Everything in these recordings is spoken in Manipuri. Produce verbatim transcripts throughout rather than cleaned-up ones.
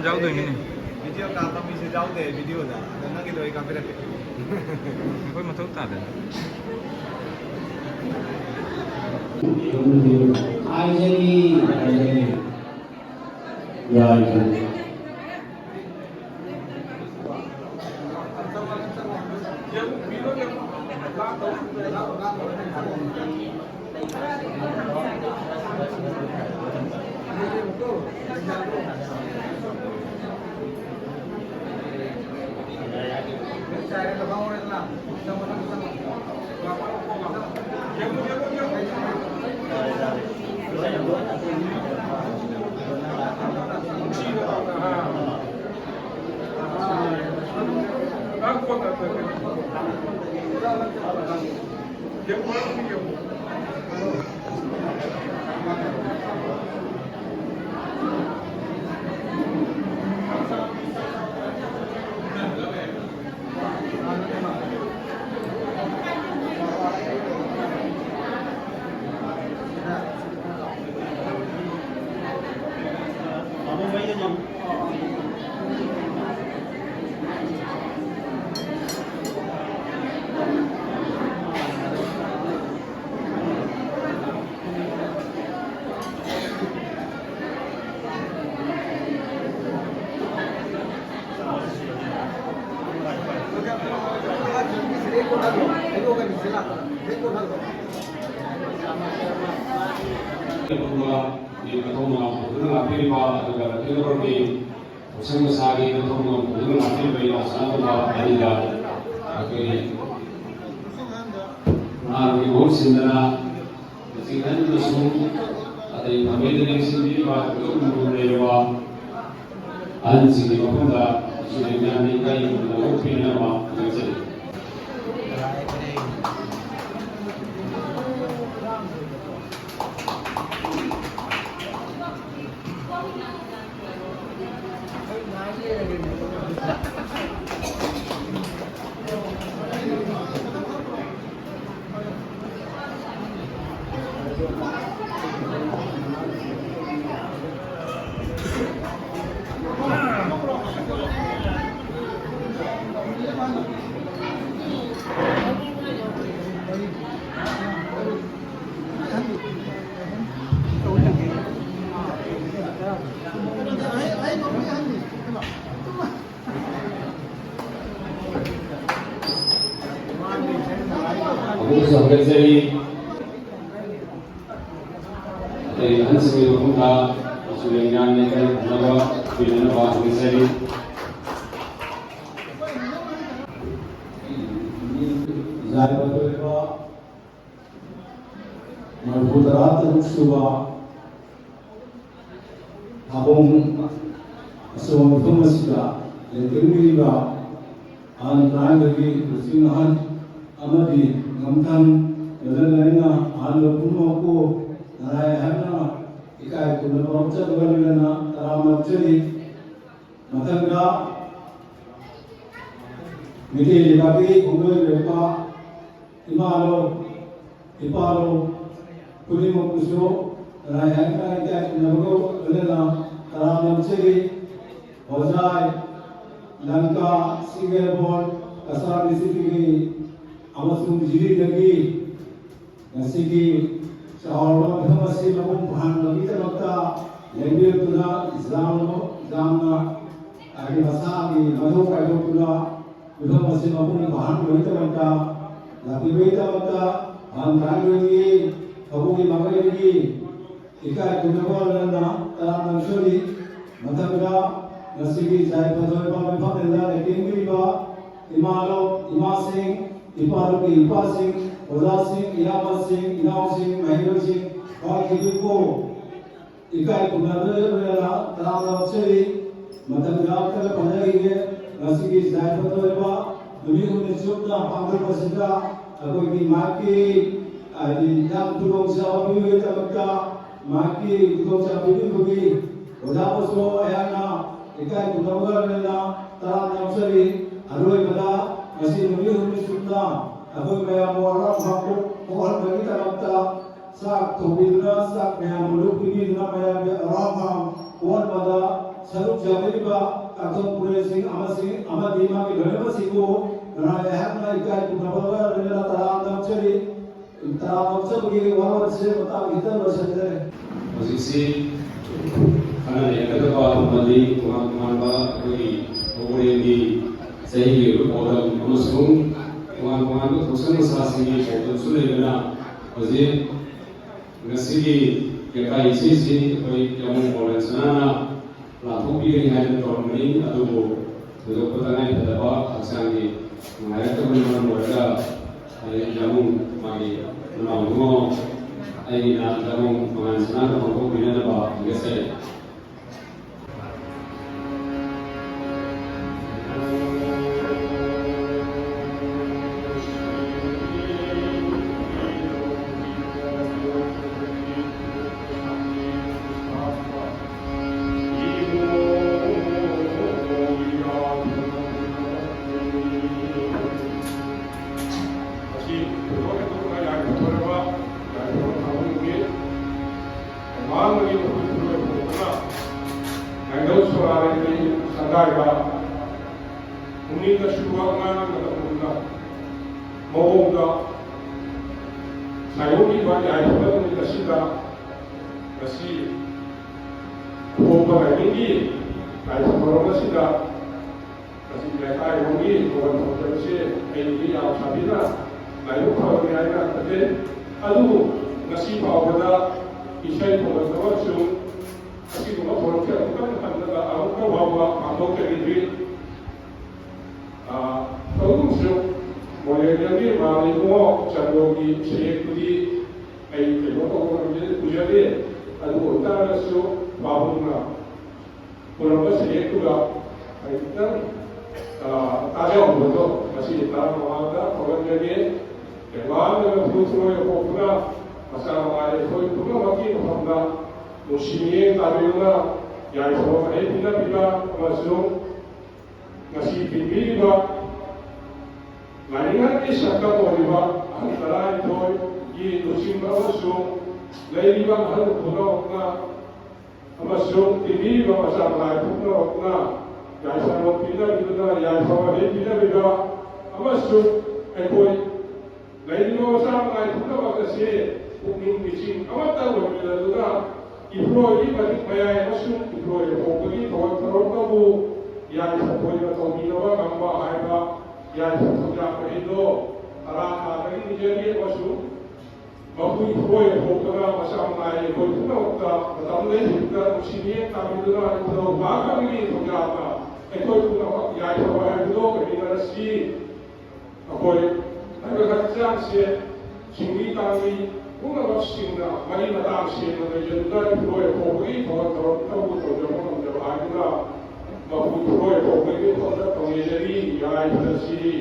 ꯌꯥꯎꯗꯣꯏꯅꯤꯅꯦ꯫ ꯚꯤꯗꯤꯑꯣ ꯀꯥꯞꯄ ꯃꯤꯁꯦ ꯌꯥꯎꯗꯦ ꯚꯤꯗꯤꯑꯣꯗ꯫ ꯑꯗꯣ ꯅꯪꯒꯤꯗꯣ ꯑꯩ ꯀꯥꯞꯄꯤꯔꯛꯀꯦ꯫ ꯑꯩꯈꯣꯏ ꯃꯊꯧ ꯇꯥꯗꯦ꯫ ꯍꯥꯏꯖꯔꯤ, ꯍꯥꯏꯖꯔꯤ꯫ ꯌꯥꯏ, ꯌꯥꯏ꯫ ꯃꯊꯧꯅꯥ ꯄꯨꯗꯨꯅ ꯂꯥꯛꯄꯤꯔꯤꯕ, ꯑꯗꯨꯒ ꯂꯝꯐꯦꯜ ꯕꯣꯔꯒꯤ ꯃꯁꯥ ꯃꯁꯥꯒꯤ ꯃꯊꯧꯅꯥ ꯄꯨꯗꯨꯅ ꯂꯥꯛꯄꯤꯔꯤꯕ ꯏꯅꯥꯎꯆꯥ ꯑꯗꯨꯒ ꯑꯅꯤꯒ ꯑꯩꯈꯣꯏ ꯅꯍꯥꯔꯣꯜꯒꯤ ꯃꯍꯨꯠ ꯁꯤꯟꯗꯅ ꯃꯁꯤ ꯈꯟꯗꯨꯅꯁꯨ ꯑꯇꯩ ꯄꯥꯝꯕꯩꯗ ꯂꯦꯡꯁꯤꯟꯕꯤꯔꯤꯕ ꯑꯗꯨꯒꯨꯝꯂꯕ ꯑꯍꯟꯁꯤꯡꯒꯤ ꯃꯐꯝꯗ ꯏꯆꯤꯜ ꯏꯅꯥꯎ ꯏꯀꯥꯏ ꯈꯨꯝꯅꯕ ꯎꯠꯄꯤꯅꯕ ꯍꯣꯠꯅꯖꯔꯤ꯫ ꯑꯃꯨꯛꯀꯁꯨ ꯍꯧꯒꯠꯆꯔꯤ꯫ ꯑꯇꯩ ꯑꯍꯟꯁꯤꯡꯒꯤ ꯃꯐꯝꯗ ꯑꯩꯁꯨ ꯂꯦꯡꯌꯥꯟ ꯂꯩꯀꯥꯏ ꯐꯅꯕ ꯄꯤꯅꯅꯕ ꯍꯧꯒꯠꯆꯔꯤ꯫ ꯌꯥꯏꯐ ꯊꯣꯏꯕ ꯃꯔꯤꯐꯨ ꯇꯔꯥ ꯇꯔꯨꯛ ꯁꯨꯕ ꯊꯥꯕꯣꯡ ꯑꯁꯣꯝ ꯃꯐꯝ ꯑꯁꯤꯗ ꯂꯩꯇꯦꯡꯕꯤꯔꯤꯕ ꯑꯍꯜ ꯇꯔꯥꯃꯥꯊꯣꯏꯒꯤ ꯂꯨꯆꯤꯡ ꯑꯍꯜ ꯑꯃꯗꯤ ꯉꯝꯊꯪ ꯂꯣꯏꯅ ꯂꯣꯏꯅꯅ ꯑꯍꯜ ꯄꯨꯝꯅꯃꯛꯄꯨ ꯅꯔꯥꯏ ꯍꯥꯏꯅ ꯏꯀꯥꯏ ꯈꯨꯝꯅꯕ ꯎꯠꯆꯕꯒ ꯂꯣꯏꯅꯅ ꯇꯔꯥꯝꯅ ꯑꯣꯛꯆꯔꯤ꯫ ꯃꯊꯪꯗ ꯃꯤꯇꯩ ꯂꯩꯕꯥꯛꯀꯤ ꯈꯣꯡꯂꯣꯏ ꯂꯩꯄꯥꯛ ꯏꯃꯥꯂꯣ, ꯏꯄꯥꯂꯣ ꯈꯨꯗꯤꯡꯃꯛꯄꯨꯁꯨ ꯅꯔꯥꯏ ꯍꯥꯏꯅ ꯏꯀꯥꯏ ꯈꯨꯝꯅꯕꯒ ꯂꯣꯏꯅꯅ ꯇꯔꯥꯝꯅ ꯑꯣꯛꯆꯔꯤ꯫ ꯍꯣꯖꯥꯏ, ꯂꯪꯀꯥ, ꯁꯤꯡꯒꯦꯜꯕꯣꯟ, ꯀꯁꯥꯔ ꯗꯤꯁꯇ꯭ꯔꯤꯛꯀꯤ ꯑꯃꯁꯨꯡ ꯖꯤꯔꯤꯗꯒꯤ ꯉꯁꯤꯒꯤ ꯆꯥꯎꯔꯕ ꯃꯤꯐꯝ ꯑꯁꯤ ꯃꯄꯨꯡ ꯐꯥꯍꯟꯕꯒꯤꯗꯃꯛꯇ ꯂꯦꯡꯕꯤꯔꯛꯇꯨꯅ ꯌꯥꯝꯅ, ꯌꯥꯝꯅ ꯍꯥꯏꯗꯤ ꯃꯁꯥꯒꯤ ꯃꯊꯧ ꯀꯥꯏꯊꯣꯛꯇꯨꯅ ꯃꯤꯐꯝ ꯑꯁꯤ ꯃꯄꯨꯡ ꯐꯥꯍꯟꯕꯒꯤꯗꯃꯛꯇ ꯂꯥꯛꯄꯤꯕꯒꯤꯗꯃꯛꯇ ꯍꯟ ꯊꯥꯡꯂꯣꯏꯒꯤ ꯊꯧꯕꯨꯒꯤ ꯃꯥꯏꯀꯩꯗꯒꯤ ꯏꯀꯥꯏ ꯈꯨꯝꯅꯕ ꯂꯣꯏꯅꯅ ꯇꯔꯥꯝꯅ ꯑꯣꯛꯆꯔꯤ꯫ ꯃꯊꯪꯗ ꯉꯁꯤꯒꯤ ꯌꯥꯏꯐ ꯊꯣꯏꯕ ꯃꯤꯐꯝ ꯑꯗꯨꯗ ꯂꯦꯡꯕꯤꯔꯤꯕ ꯏꯃꯥꯂꯣ, ꯏꯃꯥꯁꯤꯡ, ꯏꯄꯥꯂꯣꯒꯤ ꯏꯄꯥꯁꯤꯡ, ꯑꯣꯖꯥꯁꯤꯡ, ꯏꯌꯥꯝꯕꯁꯤꯡ, ꯏꯅꯥꯎꯁꯤꯡ, ꯃꯍꯩꯔꯣꯏꯁꯤꯡ, ꯋꯥꯈꯤꯕꯕꯨ ꯏꯀꯥꯏ ꯈꯨꯝꯅꯕ ꯂꯣꯏꯅꯅ ꯇꯔꯥꯝꯅ ꯑꯣꯛꯆꯔꯤ꯫ ꯃꯊꯪꯗ ꯑꯃꯨꯛꯇꯪꯒ ꯄꯟꯖꯔꯤꯒꯦ, ꯉꯁꯤꯒꯤ ꯌꯥꯏꯐ ꯊꯣꯏꯕ ꯅꯨꯃꯤꯠ ꯍꯨꯝꯅꯤ ꯆꯨꯞꯅ ꯄꯥꯡꯊꯣꯛꯄꯁꯤꯗ ꯑꯩꯈꯣꯏꯒꯤ ꯃꯍꯥꯛꯀꯤ ꯍꯥꯏꯗꯤ ꯌꯥꯝ ꯈꯨꯗꯣꯡꯆꯥꯕ ꯄꯤꯕꯒꯤꯗꯃꯛꯇ ꯃꯍꯥꯛꯀꯤ ꯈꯨꯗꯣꯡꯆꯥꯕ ꯄꯤꯕꯤꯕꯒꯤ ꯑꯣꯖꯥꯕꯨꯁꯨ ꯑꯩꯍꯥꯛꯅ ꯏꯀꯥꯏ ꯈꯨꯝꯅꯕꯒ ꯂꯣꯏꯅꯅ ꯇꯔꯥꯝꯅ ꯑꯣꯛꯆꯔꯤ꯫ ꯑꯔꯣꯏꯕꯗ ꯉꯁꯤ ꯅꯨꯃꯤꯠ ꯍꯨꯝꯅꯤ ꯆꯨꯞꯅ ꯑꯩꯈꯣꯏ ꯃꯌꯥꯝꯕꯨ ꯍꯔꯥꯎ ꯍꯔꯥꯎ ꯄꯣꯛꯍꯟꯕꯒꯤꯗꯃꯛꯇ ꯆꯥꯛ ꯊꯣꯡꯕꯤꯗꯨꯅ, ꯆꯥꯛ ꯃꯌꯥꯝ ꯃꯔꯨꯞ ꯄꯤꯕꯤꯗꯨꯅ, ꯃꯌꯥꯝꯒꯤ ꯑꯔꯥꯝ ꯑꯣꯟꯕꯗ ꯁꯔꯨꯛ ꯌꯥꯕꯤꯔꯤꯕ ꯀꯥꯡꯊꯣꯟ ꯄꯨꯔꯦꯜꯁꯤꯡ ꯑꯃꯁꯨꯡ, ꯑꯃꯗꯤ ꯃꯥꯒꯤ ꯂꯣꯏꯅꯕꯁꯤꯡꯕꯨ ꯅꯔꯥꯏ ꯑꯩꯍꯥꯛꯅ ꯏꯀꯥꯏ ꯈꯨꯝꯅꯕꯒ ꯂꯣꯏꯅꯅ ꯇꯔꯥꯝꯅ ꯑꯣꯛꯆꯔꯤ꯫ ꯇꯔꯥꯝꯅ ꯑꯣꯛꯆꯕꯒꯤ ꯋꯥꯔꯣꯜꯁꯦ ꯃꯇꯥꯡ ꯈꯤꯇꯪ ꯂꯣꯏꯁꯤꯟꯖꯔꯦ꯫ ꯍꯧꯖꯤꯛꯁꯤ ꯈꯟꯅ ꯅꯩꯅꯒꯗꯕ ꯑꯃꯗꯤ ꯇꯣꯉꯥꯟ ꯇꯣꯉꯥꯟꯕ ꯑꯩꯈꯣꯏꯒꯤ ꯄ꯭ꯔꯣꯒ꯭ꯔꯥꯝꯒꯤ ꯆꯍꯤꯒꯤ ꯑꯣꯏꯕ ꯄꯥꯎꯗꯝ ꯑꯃꯁꯨꯡ ꯇꯣꯉꯥꯟ ꯇꯣꯉꯥꯟꯕ ꯊꯧꯁꯟ ꯃꯁꯥꯁꯤꯡꯒꯤ ꯄꯥꯎꯗꯝꯁꯨ ꯂꯩꯕꯅ ꯍꯧꯖꯤꯛ ꯉꯁꯤꯒꯤ ꯌꯦꯡꯈꯥꯏ ꯏꯁꯩꯁꯤ ꯑꯩꯈꯣꯏ ꯌꯥꯃꯣꯡ ꯄꯥꯎꯂꯦꯟ ꯁꯅꯥꯅ ꯂꯥꯟꯊꯣꯛꯄꯤꯒꯅꯤ ꯍꯥꯏꯗꯨꯅ ꯇꯧꯔꯝꯕꯅꯤ꯫ ꯑꯗꯨꯕꯨ ꯊꯣꯏꯗꯣꯛꯄ ꯇꯉꯥꯏꯐꯗꯕ ꯍꯛꯆꯥꯡꯒꯤ ꯅꯨꯡꯉꯥꯏꯔꯛꯇꯕꯅ ꯃꯔꯝ ꯑꯣꯏꯔꯒ ꯑꯩ ꯌꯥꯃꯣꯡ ꯃꯥꯒꯤ ꯃꯅꯥꯎ ꯏꯕꯨꯡꯉꯣ ꯑꯩꯒꯤꯅ ꯌꯥꯃꯣꯡ ꯃꯉꯥꯜ ꯁꯅꯥꯗ ꯄꯥꯡꯊꯣꯛꯄꯤꯅꯅꯕ ꯍꯪꯖꯔꯤ꯫ ꯃꯍꯥꯛꯅꯗꯤ ꯃꯈꯣꯏ ꯄꯨꯝꯅꯃꯛ ꯄꯨꯔꯛꯇꯨꯅ ꯂꯥꯏꯅꯧ ꯁꯣꯔꯥꯔꯦꯟꯒꯤ ꯁꯪꯒꯥꯏꯗ ꯄꯨꯛꯅꯤꯡꯗ ꯁꯨꯕ ꯑꯉꯥꯡꯒꯤ ꯃꯇꯝꯒꯨꯝꯅ ꯃꯑꯣꯡꯗ ꯁꯥꯏꯑꯣꯟꯈꯤꯕ ꯌꯥꯏꯐꯕ ꯅꯨꯃꯤꯠ ꯑꯁꯤꯗ ꯉꯁꯤ ꯑꯄꯣꯛꯄ ꯂꯥꯏꯅꯤꯡꯒꯤ ꯂꯥꯏ ꯊꯧꯔꯝ ꯑꯁꯤꯗ ꯃꯁꯤ ꯂꯩꯀꯥꯏꯔꯣꯝꯒꯤ ꯊꯧꯒꯜ ꯊꯧꯔꯝꯁꯦ ꯑꯩꯒꯤꯗꯤ ꯌꯥꯝ ꯁꯥꯊꯤꯅ ꯂꯥꯏꯕꯛ ꯐꯕꯅꯤ ꯍꯥꯏꯅ ꯈꯟꯖꯩ꯫ ꯑꯗꯨꯕꯨ ꯉꯁꯤ ꯐꯥꯎꯕꯗ ꯏꯁꯩ ꯊꯧꯒꯜ ꯑꯃꯁꯨꯡ ꯑꯁꯤꯒꯨꯝꯕ ꯊꯧꯔꯝꯁꯦ ꯑꯃꯨꯛꯇꯪ ꯍꯟꯅ ꯑꯃꯨꯛꯇ ꯐꯥꯎꯕ ꯄꯥꯡꯊꯣꯛꯆꯈꯤꯗ꯭ꯔꯤ꯫ ꯑ, ꯇꯧꯒꯨꯝꯁꯨ ꯃꯣꯂꯦꯝꯒꯤ ꯃꯥꯂꯦꯝꯉꯣ ꯆꯟꯗꯣꯒꯤ ꯁꯩꯍꯦꯛꯇꯨꯗꯤ ꯑꯩ ꯀꯩꯅꯣ ꯇꯧꯕ ꯉꯝꯖꯗꯦ, ꯄꯨꯖꯗꯦ꯫ ꯑꯗꯨ ꯑꯣꯏꯇꯥꯔꯒꯁꯨ ꯄꯥꯕꯨꯡꯅ ꯄꯨꯔꯛꯄ ꯁꯩꯍꯦꯛꯇꯨꯒ ꯑꯩ ꯈꯤꯇꯪ, ꯑ, ꯇꯥꯖꯍꯧꯕꯗꯣ ꯉꯁꯤ ꯇꯔꯥꯃꯉꯥꯗ ꯐꯥꯎꯍꯟꯖꯒꯦ꯫ ꯇꯦꯡꯕꯥꯡꯅ ꯂꯐꯨ ꯊꯔꯣ ꯌꯧꯍꯣꯛꯇꯨꯅ ꯃꯆꯥ ꯃꯉꯥ ꯑꯩꯈꯣꯏ ꯄꯨꯝꯅꯃꯛꯀꯤ ꯃꯐꯝꯗ ꯅꯨꯡꯁꯤ ꯃꯤꯠꯌꯦꯡ ꯇꯥꯕꯤꯗꯨꯅ ꯌꯥꯏꯐꯕ ꯃꯍꯩ ꯄꯤꯅꯕꯤꯕ ꯑꯃꯁꯨꯡ ꯉꯁꯤ ꯄꯤꯕꯤꯔꯤꯕ ꯂꯥꯏꯅꯤꯡꯉꯥꯏꯒꯤ ꯁꯛꯇꯝ ꯑꯣꯏꯔꯤꯕ ꯑꯍꯜ ꯇꯔꯥꯅꯤꯊꯣꯏꯒꯤ ꯂꯨꯆꯤꯡꯕ ꯑꯃꯁꯨꯡ ꯂꯩꯔꯤꯕ ꯑꯍꯜ ꯄꯨꯝꯅꯃꯛꯅ ꯑꯃꯁꯨꯡ ꯇꯤꯟꯕꯤꯔꯤꯕ ꯃꯆꯥ ꯃꯅꯥꯏ ꯄꯨꯝꯅꯃꯛꯅ ꯌꯥꯏꯐꯅꯕ ꯄꯤꯅꯕꯤꯗꯨꯅ ꯌꯥꯏꯐꯕ ꯍꯦꯛ ꯄꯤꯅꯕꯤꯕ ꯑꯃꯁꯨꯡ ꯑꯩꯈꯣꯏ ꯂꯩꯔꯤꯕ ꯃꯆꯥ ꯃꯅꯥꯏ ꯄꯨꯝꯅꯃꯛ ꯑꯁꯤ ꯄꯨꯛꯅꯤꯡ ꯅꯤꯡꯁꯤꯡ ꯑꯃꯠꯇ ꯑꯣꯏꯃꯤꯟꯅꯗꯨꯅ ꯏꯄꯨꯔꯣꯏꯒꯤ ꯃꯅꯤꯡ ꯃꯌꯥꯏ ꯑꯃꯁꯨꯡ ꯏꯄꯨꯔꯣꯏ ꯂꯨꯍꯣꯡꯕꯒꯤ ꯊꯧꯔꯝ ꯊꯧꯔꯝꯗꯕꯨ ꯌꯥꯏꯐ ꯊꯣꯏꯅ ꯇꯧꯃꯤꯟꯅꯕ ꯉꯝꯕ ꯍꯥꯏꯕ ꯌꯥꯏꯐ ꯊꯧꯖꯥꯜ ꯀꯔꯤꯅꯣ ꯇꯔꯥ ꯊꯥꯗꯒꯤ ꯅꯤꯖꯔꯤ ꯑꯃꯁꯨ ꯃꯄꯨ ꯏꯄꯨꯔꯣꯏ ꯍꯧꯗꯨꯅ ꯃꯆꯥ ꯃꯅꯥꯏ ꯑꯩꯈꯣꯏ ꯄꯨꯝꯅꯃꯛꯇ ꯃꯇꯝ ꯂꯩꯍꯤꯡꯗ ꯅꯨꯡꯁꯤ ꯃꯤꯠꯌꯦꯡ ꯇꯥꯕꯤꯗꯨꯅ ꯏꯊꯧ ꯃꯥꯡꯈ꯭ꯔꯕꯒꯤ ꯊꯧꯖꯥꯜꯗ ꯑꯩꯈꯣꯏ ꯄꯨꯝꯅꯃꯛ ꯌꯥꯏꯐꯕ ꯍꯥꯏꯕꯗꯣ ꯀꯔꯤꯅꯔꯁꯤ ꯑꯩꯈꯣꯏ ꯍꯥꯏꯔꯤꯕ ꯍꯛꯆꯥꯡꯁꯦ ꯁꯤꯡꯂꯤ ꯇꯥꯡꯂꯤ ꯄꯨꯝꯅꯃꯛꯁꯤꯡꯅ ꯃꯔꯤ ꯃꯇꯥꯡ ꯁꯦꯡꯅ ꯂꯩꯖꯗꯨꯅ ꯏꯄꯨꯔꯣꯏ ꯍꯧꯕꯒꯤ ꯊꯕꯛ ꯊꯧꯔꯝ ꯇꯧꯕ ꯇꯧꯖꯕ ꯉꯝꯖꯕ ꯍꯥꯏꯗꯨꯅ ꯃꯄꯨ ꯏꯄꯨꯔꯣꯏ ꯍꯧꯕꯒꯤ ꯊꯕꯛ ꯇꯧꯖꯔꯤ ꯌꯥꯏꯐꯔꯁꯤ꯫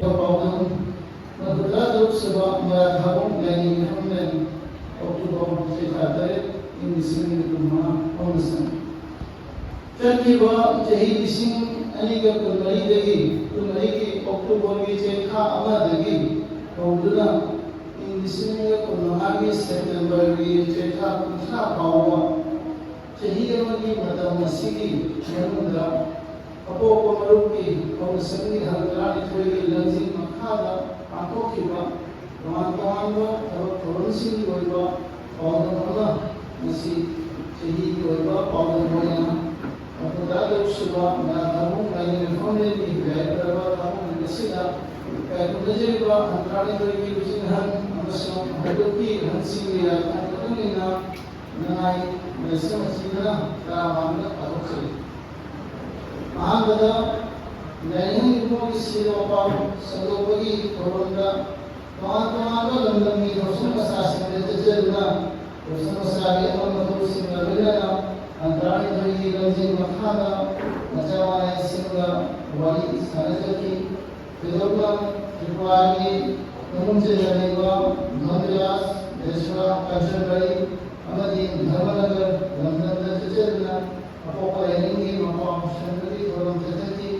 ꯄꯥꯎꯗꯝ, ꯃꯗꯨꯗ ꯇꯔꯨꯛꯁꯨꯕ ꯃꯔꯥꯊꯥꯕꯨꯡ ꯂꯥꯏꯅꯤꯡ ꯃꯐꯝꯂꯦꯟ ꯑꯣꯛꯇꯣꯕꯔ ꯆꯩꯊꯥ ꯇꯔꯦꯠ, ꯏꯪ ꯂꯤꯁꯤꯡ ꯑꯅꯤ ꯀꯨꯟꯃꯉꯥ ꯍꯧꯅ ꯆꯪꯉꯤ꯫ ꯆꯠꯈꯤꯕ ꯆꯍꯤ ꯂꯤꯁꯤꯡ ꯑꯅꯤꯒ ꯀꯨꯟꯃꯔꯤꯗꯒꯤ ꯀꯨꯟꯃꯔꯤꯒꯤ ꯑꯣꯛꯇꯣꯕꯔꯒꯤ ꯆꯩꯊꯥ ꯑꯃꯗꯒꯤ ꯍꯧꯗꯨꯅ ꯏꯪ ꯂꯤꯁꯤꯡ ꯑꯅꯤꯒ ꯀꯨꯟꯃꯉꯥꯒꯤ ꯁꯦꯞꯇꯦꯝꯕꯔꯒꯤ ꯆꯩꯊꯥ ꯀꯨꯟꯊ꯭ꯔꯥ ꯐꯥꯎꯕ ꯆꯍꯤ ꯑꯃꯒꯤ ꯃꯇꯝ ꯑꯁꯤꯒꯤ ꯃꯅꯨꯡꯗ ꯑꯄꯣꯛꯄ ꯃꯔꯨꯞꯀꯤ ꯐꯥꯎꯟꯗꯦꯁꯟꯒꯤ ꯍꯜ ꯇꯔꯥꯅꯤꯊꯣꯏꯒꯤ ꯂꯝꯖꯤꯡ ꯃꯈꯥꯗ ꯄꯥꯡꯊꯣꯛꯈꯤꯕ ꯇꯣꯉꯥꯟ ꯇꯣꯉꯥꯟꯕ ꯊꯕꯛ ꯊꯧꯔꯝꯁꯤꯡꯒꯤ ꯑꯣꯏꯕ ꯄꯥꯎꯗꯝ ꯑꯃ, ꯃꯁꯤ ꯆꯍꯤꯒꯤ ꯑꯣꯏꯕ ꯄꯥꯎꯗꯝ ꯑꯣꯏꯅ ꯃꯄꯨ ꯇꯔꯥꯇꯔꯨꯛ ꯁꯨꯕ ꯃꯌꯥꯝ ꯊꯧꯕꯨꯡ ꯂꯥꯏꯅꯤꯡ ꯃꯤꯐꯝ ꯂꯦꯞꯄꯤ ꯌꯥꯏꯐꯔꯕ ꯊꯧꯕꯨꯡ ꯑꯁꯤꯗ ꯀꯥꯏꯀꯨꯝꯅꯖꯔꯤꯕ ꯍꯟꯗ꯭ꯔꯥꯅꯤꯊꯣꯏꯒꯤ ꯂꯨꯆꯤꯡ ꯑꯍꯟ ꯑꯃꯁꯨꯡ ꯍꯧꯗꯣꯛꯀꯤ ꯑꯍꯟꯁꯤꯡꯒꯤ ꯌꯥꯏꯐꯅ ꯃꯇꯨꯡ ꯏꯟꯅ ꯅꯉꯥꯏ ꯂꯥꯏꯁꯪ ꯑꯁꯤꯗꯅ ꯇꯔꯥꯃꯉꯥꯗ ꯄꯥꯡꯊꯣꯛꯆꯔꯤ꯫ ꯑꯍꯥꯟꯕꯗ ꯂꯥꯏꯅꯤꯡ ꯏꯕꯨꯡꯒꯤ ꯁꯤꯔꯣꯄꯥꯎ ꯁꯟꯗꯣꯛꯄꯒꯤ ꯊꯧꯔꯝꯗ ꯇꯣꯉꯥꯟ ꯇꯣꯉꯥꯟꯕ ꯂꯝꯗꯝꯒꯤ ꯊꯧꯁꯤꯜ ꯃꯆꯥꯁꯤꯡꯗ ꯆꯠꯆꯗꯨꯅ ꯊꯧꯁꯤꯜ ꯃꯆꯥꯒꯤ ꯑꯃ ꯃꯊꯧꯁꯤꯡꯒ ꯂꯣꯏꯅꯅ ꯍꯟꯗ꯭ꯔꯥꯅꯤꯊꯣꯏꯒꯤ ꯂꯝꯖꯤꯡ ꯃꯈꯥꯗ ꯃꯆꯥ ꯃꯅꯥꯏꯁꯤꯡꯒ ꯋꯥꯔꯤ ꯁꯥꯅꯖꯈꯤ꯫ ꯊꯣꯏꯗꯣꯛꯅ ꯇ꯭ꯔꯤꯄꯨꯔꯥꯒꯤ ꯃꯅꯨꯡ ꯆꯟꯅ ꯂꯩꯕ ꯅꯣꯟꯗꯤꯔꯥꯖ, ꯕꯦꯁ꯭ꯔꯥ, ꯀꯥꯟꯆꯟꯕꯔꯤ ꯑꯃꯗꯤ ꯙꯔꯃꯅꯒꯔ ꯂꯝꯗꯝꯗ ꯆꯠꯆꯗꯨꯅ ꯑꯄꯣꯛꯄ ꯂꯥꯏꯅꯤꯡꯒꯤ ꯃꯄꯥ ꯄꯨꯁꯟꯕꯒꯤ ꯊꯧꯔꯝ ꯆꯠꯊꯈꯤ꯫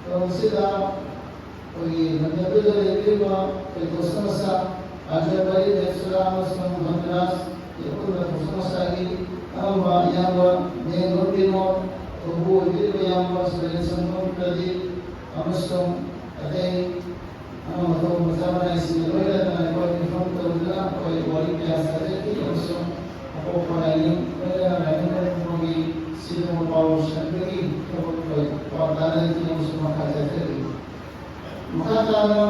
ꯊꯧꯔꯝꯁꯤꯗ ꯑꯩꯈꯣꯏꯒꯤ ꯂꯝꯗꯝꯗꯨꯗ ꯂꯩꯕꯤꯔꯤꯕ ꯑꯩꯈꯣꯏ ꯊꯧꯁꯤꯜ ꯃꯆꯥ ꯀꯥꯟꯆꯟꯕꯔꯤ, ꯕꯦꯁ꯭ꯔꯥ ꯑꯃꯁꯨꯡ ꯅꯣꯟꯗꯤꯔꯥꯖ ꯑꯄꯨꯟꯕ ꯊꯧꯁꯤꯜ ꯃꯆꯥꯒꯤ ꯑꯉꯝꯕ ꯏꯌꯥꯝꯕ ꯃꯦꯡꯂꯣꯔ ꯕꯤꯅꯣꯗ, ꯊꯧꯕꯨ ꯑꯣꯏꯕꯤꯔꯤꯕ ꯏꯌꯥꯝꯕ ꯁꯨꯔꯦꯟ ꯁꯪꯒꯣꯝ ꯄ꯭ꯔꯗꯤꯞ ꯑꯃꯁꯨꯡ ꯑꯇꯩ ꯑꯃ ꯃꯊꯧ ꯃꯆꯥ ꯃꯅꯥꯏꯁꯤꯡꯒ ꯂꯣꯏꯅꯅ ꯑꯩꯈꯣꯏ ꯃꯤꯐꯝ ꯇꯧꯗꯨꯅ ꯑꯩꯈꯣꯏ ꯋꯥꯔꯤ ꯀꯌꯥ ꯁꯥꯖꯈꯤ ꯑꯃꯁꯨꯡ ꯑꯄꯣꯛꯄ ꯂꯥꯏꯅꯤꯡ ꯂꯣꯏꯅꯅ ꯂꯥꯏꯅꯤꯡ ꯂꯩꯕꯒꯤ ꯁꯤꯗ ꯄꯥꯎ ꯂꯣꯏꯁꯤꯟꯕꯒꯤ ꯊꯕꯛ ꯑꯩꯈꯣꯏ ꯄꯥꯎ ꯇꯥꯅꯈꯤ ꯑꯃꯁꯨꯡ ꯃꯈꯥ ꯆꯠꯊꯈꯤ꯫ ꯃꯈꯥ ꯇꯥꯅ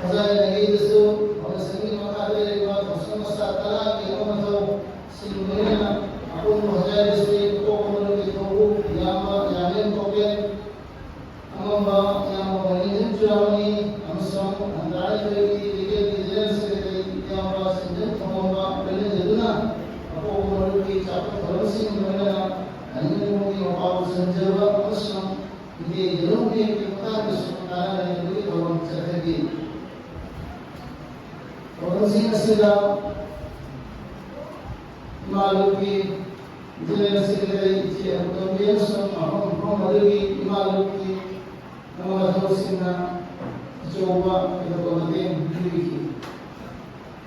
ꯑꯣꯖꯥ ꯂꯩꯉꯩꯗꯁꯨ ꯐꯥꯎꯟꯗꯦꯁꯟꯒꯤ ꯃꯈꯥꯗ ꯂꯩꯔꯤꯕ ꯊꯧꯁꯤꯜ ꯃꯆꯥ ꯇꯔꯥꯒꯤ ꯑꯃ ꯃꯊꯧꯁꯤꯡ ꯂꯣꯏꯅꯅ ꯑꯄꯨꯟꯕ ꯑꯣꯖꯥ ꯂꯩꯁꯤ ꯑꯄꯣꯛꯄ ꯃꯔꯨꯞꯀꯤ ꯊꯧꯕꯨ ꯏꯌꯥꯝꯕ ꯌꯥꯝꯂꯦꯟ ꯄꯣꯀꯦꯟ ꯑꯉꯝꯕ ꯏꯌꯥꯝꯕ ꯃꯅꯤꯟꯖꯟ ꯆꯨꯔꯥꯃꯅꯤ ꯑꯃꯁꯨꯡ ꯍꯟꯗ꯭ꯔꯥꯅꯤꯊꯣꯏꯒꯤ ꯂꯤꯒꯦꯜꯒꯤ ꯖꯦꯅꯔꯦꯜ ꯁꯦꯀ꯭ꯔꯦꯇꯔꯤ ꯏꯌꯥꯝꯕ ꯁꯤꯟꯖꯟ ꯊꯣꯡꯕꯝꯕ ꯂꯣꯏꯅꯖꯗꯨꯅ ꯑꯄꯣꯛꯄ ꯃꯔꯨꯞꯀꯤ ꯆꯥꯎꯈꯠ ꯊꯧꯔꯝꯁꯤꯡ ꯂꯣꯏꯅꯅ ꯑꯅꯤꯃꯛꯒꯤ ꯃꯄꯥꯕꯨ ꯁꯟꯖꯕ ꯑꯃꯁꯨꯡ ꯃꯤꯇꯩ ꯂꯧꯃꯤꯒꯤ ꯃꯇꯥꯡꯗꯁꯨ ꯇꯥꯟꯅꯅꯕꯒꯤ ꯊꯧꯔꯝ ꯆꯠꯊꯈꯤ꯫ ꯊꯧꯔꯝꯁꯤꯡ ꯑꯁꯤꯗ ꯏꯃꯥ ꯂꯨꯞꯀꯤ ꯖꯦꯅꯔꯦꯜ ꯁꯦꯀ꯭ꯔꯦꯇꯔꯤ ꯏꯆꯦ ꯑꯃꯨꯇꯣꯝꯕꯤ ꯑꯃꯁꯨꯡ ꯃꯐꯝ ꯃꯐꯝ ꯑꯗꯨꯒꯤ ꯏꯃꯥ ꯂꯨꯞꯀꯤ ꯑꯃ ꯃꯊꯧꯁꯤꯡꯅ ꯑꯆꯧꯕ ꯀꯩꯗꯧꯕ ꯃꯇꯦꯡ ꯄꯤꯕꯤꯈꯤ꯫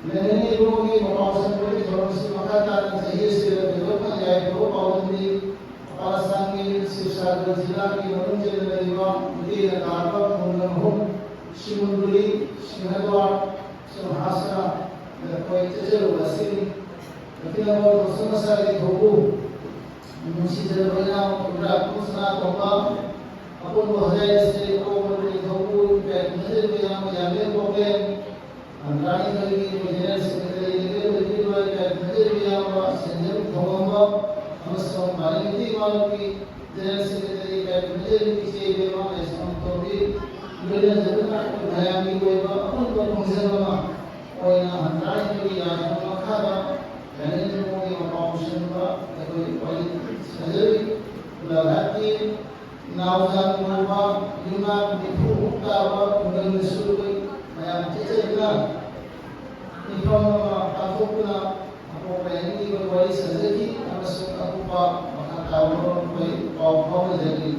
ꯂꯥꯏꯅꯤꯡ ꯏꯕꯨꯡꯒꯤ ꯃꯄꯥꯎ ꯁꯟꯕꯒꯤ ꯊꯧꯔꯝꯁꯤ ꯃꯈꯥ ꯇꯥꯅ ꯆꯍꯤ ꯑꯁꯤꯗ ꯊꯣꯏꯗꯣꯛꯅ ꯌꯥꯏꯐꯕ ꯄꯥꯎꯗꯝꯗꯤ ꯃꯄꯥꯜ ꯑꯁꯥꯝꯒꯤ ꯁꯤꯕꯁꯥꯒꯔ ꯖꯤꯂꯥꯒꯤ ꯃꯅꯨꯡ ꯆꯟꯅ ꯂꯩꯕ ꯃꯤꯇꯩꯅ ꯇꯥꯕ ꯈꯨꯡꯒꯪ ꯑꯍꯨꯝ, ꯁꯤꯃꯨꯟꯗꯨꯔꯤ, ꯁꯤꯡꯍꯗ꯭ꯋꯥꯔ, ꯁꯨꯝꯍꯥꯁ꯭ꯔꯥ ꯑꯩꯈꯣꯏ ꯆꯠꯆꯔꯨꯕ ꯑꯁꯤꯅꯤ꯫ ꯂꯝꯐꯦꯜ ꯊꯧꯁꯨꯝ ꯃꯁꯥꯒꯤ ꯊꯧꯕꯨ, ꯅꯨꯡꯁꯤꯖꯔꯕ ꯏꯅꯥꯎ ꯏꯕ꯭ꯔꯥ ꯁꯅꯥꯇꯣꯝꯕ, ꯑꯄꯨꯟꯕ ꯍꯣꯖꯥꯏ ꯑꯁꯤ ꯑꯄꯨꯟꯕ ꯊꯧꯕꯨ ꯀꯌꯥ ꯊꯝꯖꯔꯤꯕ ꯏꯌꯥꯝꯕ ꯌꯥꯝꯕꯦꯝ ꯄꯥꯎꯕꯦꯝ, ꯇꯔꯥꯅꯤꯊꯣꯏꯒꯤ ꯖꯦꯅꯔꯦꯜ ꯁꯦꯀ꯭ꯔꯦꯇꯔꯤꯗꯒꯤ ꯑꯣꯏꯕꯤꯔꯤꯕ ꯀꯌꯥ ꯊꯝꯖꯔꯤꯕ ꯏꯌꯥꯝꯕ ꯁꯦꯟꯖꯝ ꯊꯧꯉꯝꯕ ꯑꯃꯁꯨꯡ ꯃꯥꯂꯦꯝꯒꯤ ꯏꯃꯥꯅꯨꯄꯤ ꯖꯦꯅꯔꯦꯜ ꯁꯦꯀ꯭ꯔꯦꯇꯔꯤ ꯀꯌꯥ ꯊꯝꯖꯔꯤꯕ ꯏꯆꯦ ꯏꯕꯦꯝꯃ ꯂꯩꯁ꯭ꯔꯝ ꯇꯣꯝꯕꯤ ꯂꯣꯏꯅꯖꯗꯨꯅ ꯑꯩꯈꯣꯏ ꯃꯌꯥꯝꯒꯤ ꯑꯣꯏꯕ ꯑꯄꯨꯟꯕ ꯈꯣꯡꯖꯪ ꯑꯃ ꯑꯣꯏꯅ ꯍꯟꯗꯛꯀꯤ ꯌꯥꯊꯪ ꯃꯈꯥꯗ ꯂꯥꯏꯅꯤꯡ ꯂꯨꯍꯣꯡꯒꯤ ꯃꯄꯥꯎ ꯄꯨꯁꯤꯟꯕ ꯑꯩꯈꯣꯏ ꯋꯥꯔꯤ ꯁꯥꯖꯔꯤ꯫ ꯈꯨꯂꯥꯛꯍꯠꯀꯤ ꯏꯅꯥꯎꯖꯥ ꯂꯨꯍꯣꯡꯕ ꯌꯨꯝꯅꯥꯛ ꯅꯤꯐꯨꯃꯨꯛ ꯇꯥꯕ ꯈꯨꯡꯒꯪꯗꯁꯨ ꯑꯩꯈꯣꯏ ꯃꯌꯥꯝ ꯆꯠꯆꯗꯨꯅ ꯃꯤꯐꯝ ꯑꯃ ꯄꯥꯡꯊꯣꯛꯇꯨꯅ ꯑꯄꯣꯛꯄ ꯂꯥꯏꯅꯤꯡꯒꯤ ꯑꯣꯏꯕ ꯋꯥꯔꯤ ꯁꯥꯖꯈꯤ ꯑꯃꯁꯨꯡ ꯑꯀꯨꯞꯄ ꯃꯈꯥ ꯇꯥꯕ ꯃꯔꯣꯜ ꯑꯩꯈꯣꯏ ꯄꯥꯎ ꯐꯥꯎꯅꯖꯈꯤ꯫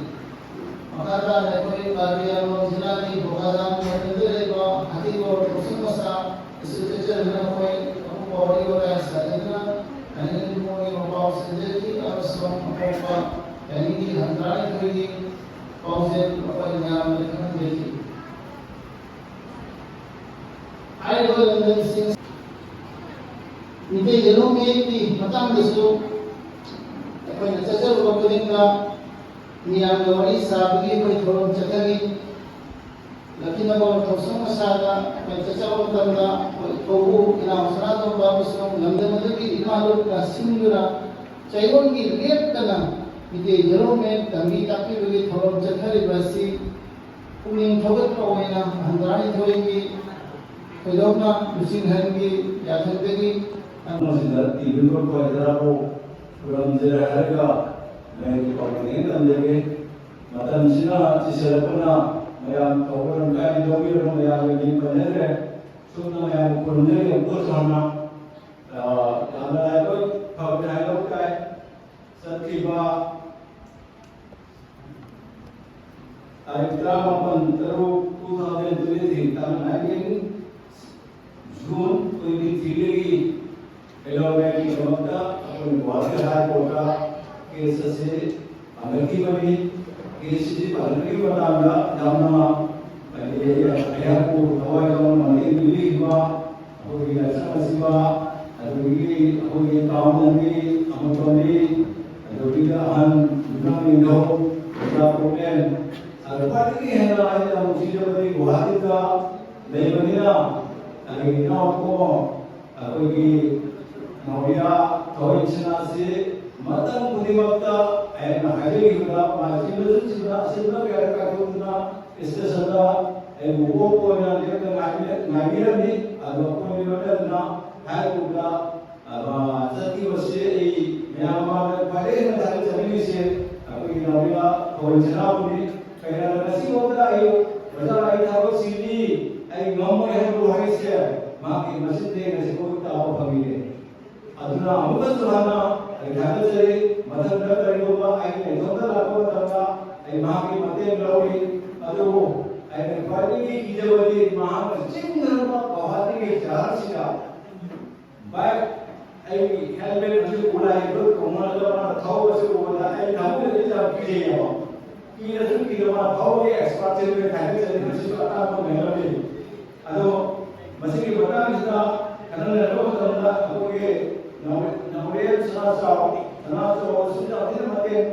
ꯃꯈꯥ ꯇꯥꯅ ꯑꯩꯈꯣꯏ ꯀꯥꯔꯕꯤ ꯑꯪꯂꯣꯡ ꯖꯤꯂꯥꯒꯤ ꯕꯣꯀꯥꯖꯥꯟ ꯃꯇꯝꯗ ꯂꯩꯕ ꯍꯥꯇꯤꯒꯣꯔ ꯊꯧꯁꯨꯝ ꯃꯆꯥ ꯑꯁꯤ ꯆꯠꯆꯗꯨꯅ ꯑꯩꯈꯣꯏ ꯑꯀꯨꯞꯄ ꯋꯥꯔꯤ ꯋꯥꯇꯥꯏ ꯁꯥꯖꯗꯨꯅ ꯂꯥꯏꯅꯤꯡ ꯂꯨꯍꯣꯡꯒꯤ ꯃꯄꯥꯎ ꯁꯟꯖꯈꯤ ꯑꯃꯁꯨꯡ ꯑꯇꯣꯞꯄ ꯂꯥꯏꯅꯤꯡꯒꯤ ꯍꯟꯗ꯭ꯔꯥꯏꯊꯣꯏꯒꯤ ꯄꯥꯎꯖꯦꯜ ꯑꯩꯈꯣꯏ ꯃꯌꯥꯝꯗ ꯈꯪꯍꯟꯖꯈꯤ꯫ ꯍꯥꯏꯔꯤꯕ ꯂꯝꯗꯝꯁꯤꯡ ꯃꯤꯇꯩ ꯌꯦꯜꯍꯧ ꯃꯌꯦꯛꯀꯤ ꯃꯇꯥꯡꯗꯁꯨ ꯑꯩꯈꯣꯏꯅ ꯆꯠꯆꯔꯨꯕ ꯈꯨꯗꯤꯡꯗ ꯃꯤꯌꯥꯝꯒ ꯋꯥꯔꯤ ꯁꯥꯕꯒꯤ ꯑꯩꯈꯣꯏ ꯊꯧꯔꯝ ꯆꯠꯊꯔꯤ꯫ ꯂꯛꯈꯤꯅꯕ ꯊꯧꯁꯝ ꯑꯁꯥꯗ ꯑꯩꯈꯣꯏ ꯆꯠꯆꯕ ꯃꯇꯝꯗ ꯑꯩꯈꯣꯏ ꯀꯧꯕ꯭ꯔꯨ ꯏꯅꯥꯎ ꯁꯅꯥꯇꯣꯝꯕ ꯑꯃꯁꯨꯡ ꯂꯝꯗꯝ ꯑꯗꯨꯒꯤ ꯏꯃꯥ ꯂꯣꯟꯅ ꯁꯤꯟꯗꯨꯅ ꯆꯌꯣꯜꯒꯤ ꯂꯦꯞꯇꯅ ꯃꯤꯇꯩ ꯌꯦꯜꯍꯧ ꯃꯌꯦꯛ ꯇꯝꯕꯤ ꯇꯥꯛꯄꯤꯕꯒꯤ ꯊꯧꯔꯝ ꯆꯠꯊꯔꯤꯕ ꯑꯁꯤ ꯄꯨꯛꯅꯤꯡ ꯊꯧꯒꯠꯄ ꯑꯣꯏꯅ ꯍꯟꯗ꯭ꯔꯥꯅꯤꯊꯣꯏꯒꯤ ꯊꯣꯏꯗꯣꯛꯅ ꯂꯨꯆꯤꯡꯍꯟꯒꯤ ꯌꯥꯊꯪꯗꯒꯤ ꯃꯁꯤꯗ ꯇꯤꯚꯤ ꯈꯣꯏꯗꯅꯕꯨ ꯈꯨꯔꯨꯝꯖꯔꯦ ꯍꯥꯏꯔꯒ ꯃꯌꯥꯝꯒꯤ ꯄꯥꯎꯗꯝ ꯇꯝꯖꯒꯦ꯫ ꯃꯇꯝꯁꯤꯅ ꯆꯤꯁꯤꯜꯂꯛꯄꯅ ꯃꯌꯥꯝ ꯊꯧꯒꯜ ꯀꯥꯏꯅ ꯂꯧꯕꯤꯔꯕ ꯃꯌꯥꯝꯒꯤ ꯃꯤꯡ ꯄꯟꯖꯈ꯭ꯔꯦ꯫ ꯁꯨꯝꯅ ꯃꯌꯥꯝ ꯈꯨꯔꯨꯝꯖꯔꯤ ꯑꯃꯨꯛꯇ ꯍꯥꯟꯅ, ꯑ, ꯌꯥꯝꯅ ꯂꯥꯏꯕꯛ ꯐꯕꯅꯤ ꯍꯥꯏꯕ ꯇꯥꯏ꯫ ꯆꯠꯈꯤꯕ ꯇꯥꯔꯤꯛ ꯇꯔꯥꯃꯥꯄꯟ ꯇꯔꯨꯛ two thousand twenty three, ꯇꯥꯡ nineteen June twenty three ꯗꯒꯤ ꯑꯦꯂꯣꯃꯦꯟꯒꯤꯗꯃꯛꯇ ꯑꯩꯈꯣꯏꯅ ꯒꯨꯋꯥꯍꯥꯇꯤ ꯍꯥꯏ ꯀꯣꯔꯠꯇ ꯀꯦꯁ ꯑꯁꯤ ꯄꯥꯟꯅꯈꯤꯕꯅꯤ꯫ ꯀꯦꯁ ꯑꯁꯤ ꯄꯥꯟꯅꯈꯤꯕ ꯃꯇꯥꯡꯗ ꯌꯥꯝꯅ ꯑꯩꯍꯥꯛꯄꯨ ꯊꯋꯥꯏ ꯌꯥꯎꯅ ꯃꯇꯦꯡ ꯄꯤꯕꯤꯈꯤꯕ ꯑꯩꯈꯣꯏꯒꯤ ꯌꯥꯏꯁꯪ ꯑꯩꯒꯤ ꯏꯅꯥꯎꯄꯨ ꯑꯩꯈꯣꯏꯒꯤ ꯅꯥꯎꯔꯤꯌꯥ ꯊꯣꯏꯁꯤꯡ ꯑꯁꯤ ꯃꯇꯝ ꯈꯨꯗꯤꯡꯃꯛꯇ ꯑꯩꯅ ꯍꯥꯏꯖꯈꯤꯕꯗ ꯃꯥ ꯆꯤꯟꯕꯁꯨ ꯆꯤꯟꯕ ꯑꯁꯤꯟꯕ ꯀꯌꯥ ꯀꯥꯏꯊꯣꯛꯇꯨꯅ ꯏꯁꯇꯦꯁꯟꯗ ꯑꯩꯕꯨ ꯑꯣꯛꯄ ꯑꯣꯏꯅ ꯂꯦꯞꯅ ꯉꯥꯏꯕꯤ- ꯉꯥꯏꯕꯤꯔꯝꯃꯤ꯫ ꯑꯗꯨꯒ ꯑꯩꯈꯣꯏ ꯂꯣꯏꯅꯅ ꯍꯥꯏꯔꯤꯕ ꯑ, ꯆꯠꯈꯤꯕꯁꯤ ꯑꯩ ꯃꯌꯥꯝ ꯃꯃꯥꯡꯗ ꯈ꯭ꯋꯥꯏꯗꯒꯤ ꯍꯦꯟꯅ ꯊꯥꯒꯠꯆꯅꯤꯡꯉꯤꯁꯦ ꯑꯩꯈꯣꯏꯒꯤ ꯅꯥꯎꯔꯤꯃ ꯊꯧꯔꯝ ꯁꯅꯥꯕꯨꯅꯤ꯫ ꯀꯩꯅꯣꯗ ꯉꯁꯤꯐꯥꯎꯗ ꯑꯩ ꯑꯣꯖꯥ ꯑꯩ ꯊꯕꯛꯁꯤꯗꯤ ꯑꯩ ꯉꯝꯃꯣꯏ ꯍꯥꯏꯕ ꯋꯥꯍꯩꯁꯦ ꯃꯍꯥꯛꯀꯤ ꯃꯆꯤꯟꯗꯒꯤ ꯉꯁꯤꯐꯥꯎ ꯇꯥꯕ ꯐꯪꯉꯤꯅꯦ꯫ ꯑꯗꯨꯅ ꯑꯃꯨꯛꯀꯁꯨ ꯍꯟꯅ ꯑꯩ ꯊꯥꯒꯠꯆꯔꯤ꯫ ꯃꯊꯪꯗ ꯀꯔꯤꯒꯨꯝꯕ ꯑꯩꯅ ꯏꯊꯣꯝꯗ ꯂꯥꯛꯄ ꯃꯇꯝꯗ ꯑꯩ ꯃꯍꯥꯛꯀꯤ ꯃꯇꯦꯡ ꯂꯧꯏ꯫ ꯑꯗꯨꯕꯨ ꯑꯩꯅ ꯈ꯭ꯋꯥꯏꯗꯒꯤ ꯀꯤꯖꯕꯗꯤ ꯃꯍꯥꯛꯅ ꯆꯤꯡꯅꯔꯝꯕ ꯒꯧꯍꯥꯇꯤꯒꯤ ꯖꯍꯥꯖꯁꯤꯗ ꯚꯥꯏ, ꯑꯩꯒꯤ ꯍꯦꯜꯃꯦꯠ ꯑꯁꯤ ꯈꯨꯠꯂꯥꯏ ꯂꯣꯏ ꯇꯣꯡꯉꯒ ꯃꯥꯅ ꯊꯧꯕꯁꯤ ꯎꯕꯗ ꯑꯩ ꯊꯃꯣꯏꯗꯗꯤ ꯌꯥꯝ ꯀꯤꯖꯩꯌꯦꯕ꯫ ꯀꯤꯔꯁꯨ ꯀꯤꯗꯕ ꯊꯧꯕꯒꯤ ꯑꯦꯛꯁꯄꯥꯔꯠꯁꯦ ꯂꯣꯏ ꯊꯥꯒꯠꯆꯔꯤ꯫ ꯃꯁꯤꯁꯨ ꯑꯇꯥꯡꯕ ꯃꯌꯥꯝ ꯂꯩ꯫ ꯑꯗꯣ ꯃꯁꯤꯒꯤ ꯃꯇꯥꯡꯁꯤꯗ ꯈꯟꯅꯅꯕ ꯃꯇꯝꯗ ꯑꯩꯈꯣꯏꯒꯤ ꯅꯥꯎ- ꯅꯥꯎꯔꯦꯝ ꯁꯅꯥꯆꯥꯎ, ꯁꯅꯥꯆꯥꯎ ꯑꯁꯤ ꯌꯥꯝ ꯊꯤꯅ ꯃꯇꯦꯡ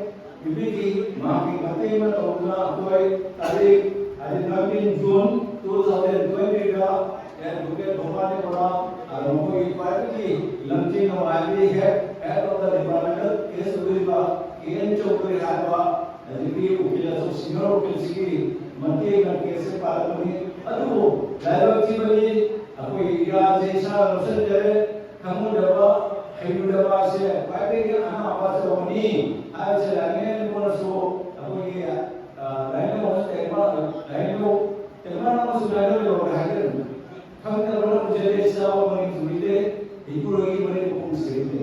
ꯅꯨꯄꯤꯒꯤ ꯃꯍꯥꯛꯀꯤ ꯃꯇꯦꯡ ꯑꯃ ꯇꯧꯗꯨꯅ ꯑꯩꯈꯣꯏ ꯇꯥꯔꯤꯛ ꯍꯥꯏꯗꯤ nineteen June two thousand twenty-ꯗ ꯑꯦꯗꯚꯣꯀꯦꯠ ꯚꯕꯥꯅꯤ ꯕꯣꯔꯥ, ꯑꯗꯨꯒ ꯃꯈꯣꯏꯒꯤ ꯈ꯭ꯋꯥꯏꯗꯒꯤ ꯂꯝꯖꯤꯡ ꯅꯨꯡꯉꯥꯏꯕꯤ head, head of the departmental case ꯑꯣꯏꯔꯤꯕ ꯀꯦ ꯑꯦꯟ ꯆꯧꯙꯨꯔꯤ ꯍꯥꯏꯕ ꯍꯧꯖꯤꯛꯀꯤ ꯎꯀꯤꯜ ꯑꯆꯧ senior ꯎꯀꯤꯜꯁꯤꯒꯤ ꯃꯇꯦꯡꯅ case ꯁꯦ ꯄꯥꯜꯂꯛꯄꯅꯤ꯫ ꯑꯗꯨꯕꯨ ꯂꯥꯏꯕꯛ ꯊꯤꯕꯗꯤ ꯑꯩꯈꯣꯏ ꯏꯔꯥꯁꯦ ꯏꯁꯥꯅ ꯂꯧꯁꯤꯟꯖꯔꯦ꯫ ꯈꯪꯉꯨꯗꯕ, ꯍꯩꯔꯨꯗꯕ ꯑꯁꯦ ꯈ꯭ꯋꯥꯏꯗꯒꯤ ꯑꯅꯥꯕ ꯑꯆꯧꯕꯅꯤ ꯍꯥꯏꯕꯁꯦ ꯂꯥꯏꯅꯤꯡ ꯑꯣꯏꯔꯁꯨ ꯑꯩꯈꯣꯏꯒꯤ, ꯑ, ꯂꯥꯏꯅꯤꯡ ꯑꯃꯁꯨ ꯇꯦꯡꯕꯥꯡ, ꯂꯥꯏꯅꯤꯡ ꯇꯦꯡꯕꯥꯡ ꯑꯃꯁꯨ ꯂꯥꯏꯅꯤꯡ ꯂꯩꯕ ꯍꯥꯏꯖꯔꯤꯕꯅꯤ꯫ ꯈꯪꯗꯕꯅ ꯎꯖꯗꯦ, ꯆꯥꯕ ꯃꯅꯤꯄꯨꯔꯤꯗꯦ, ꯏꯄꯨꯔꯣꯏꯒꯤ ꯃꯅꯤꯄꯨꯔ ꯁꯤꯔꯤꯗꯦ꯫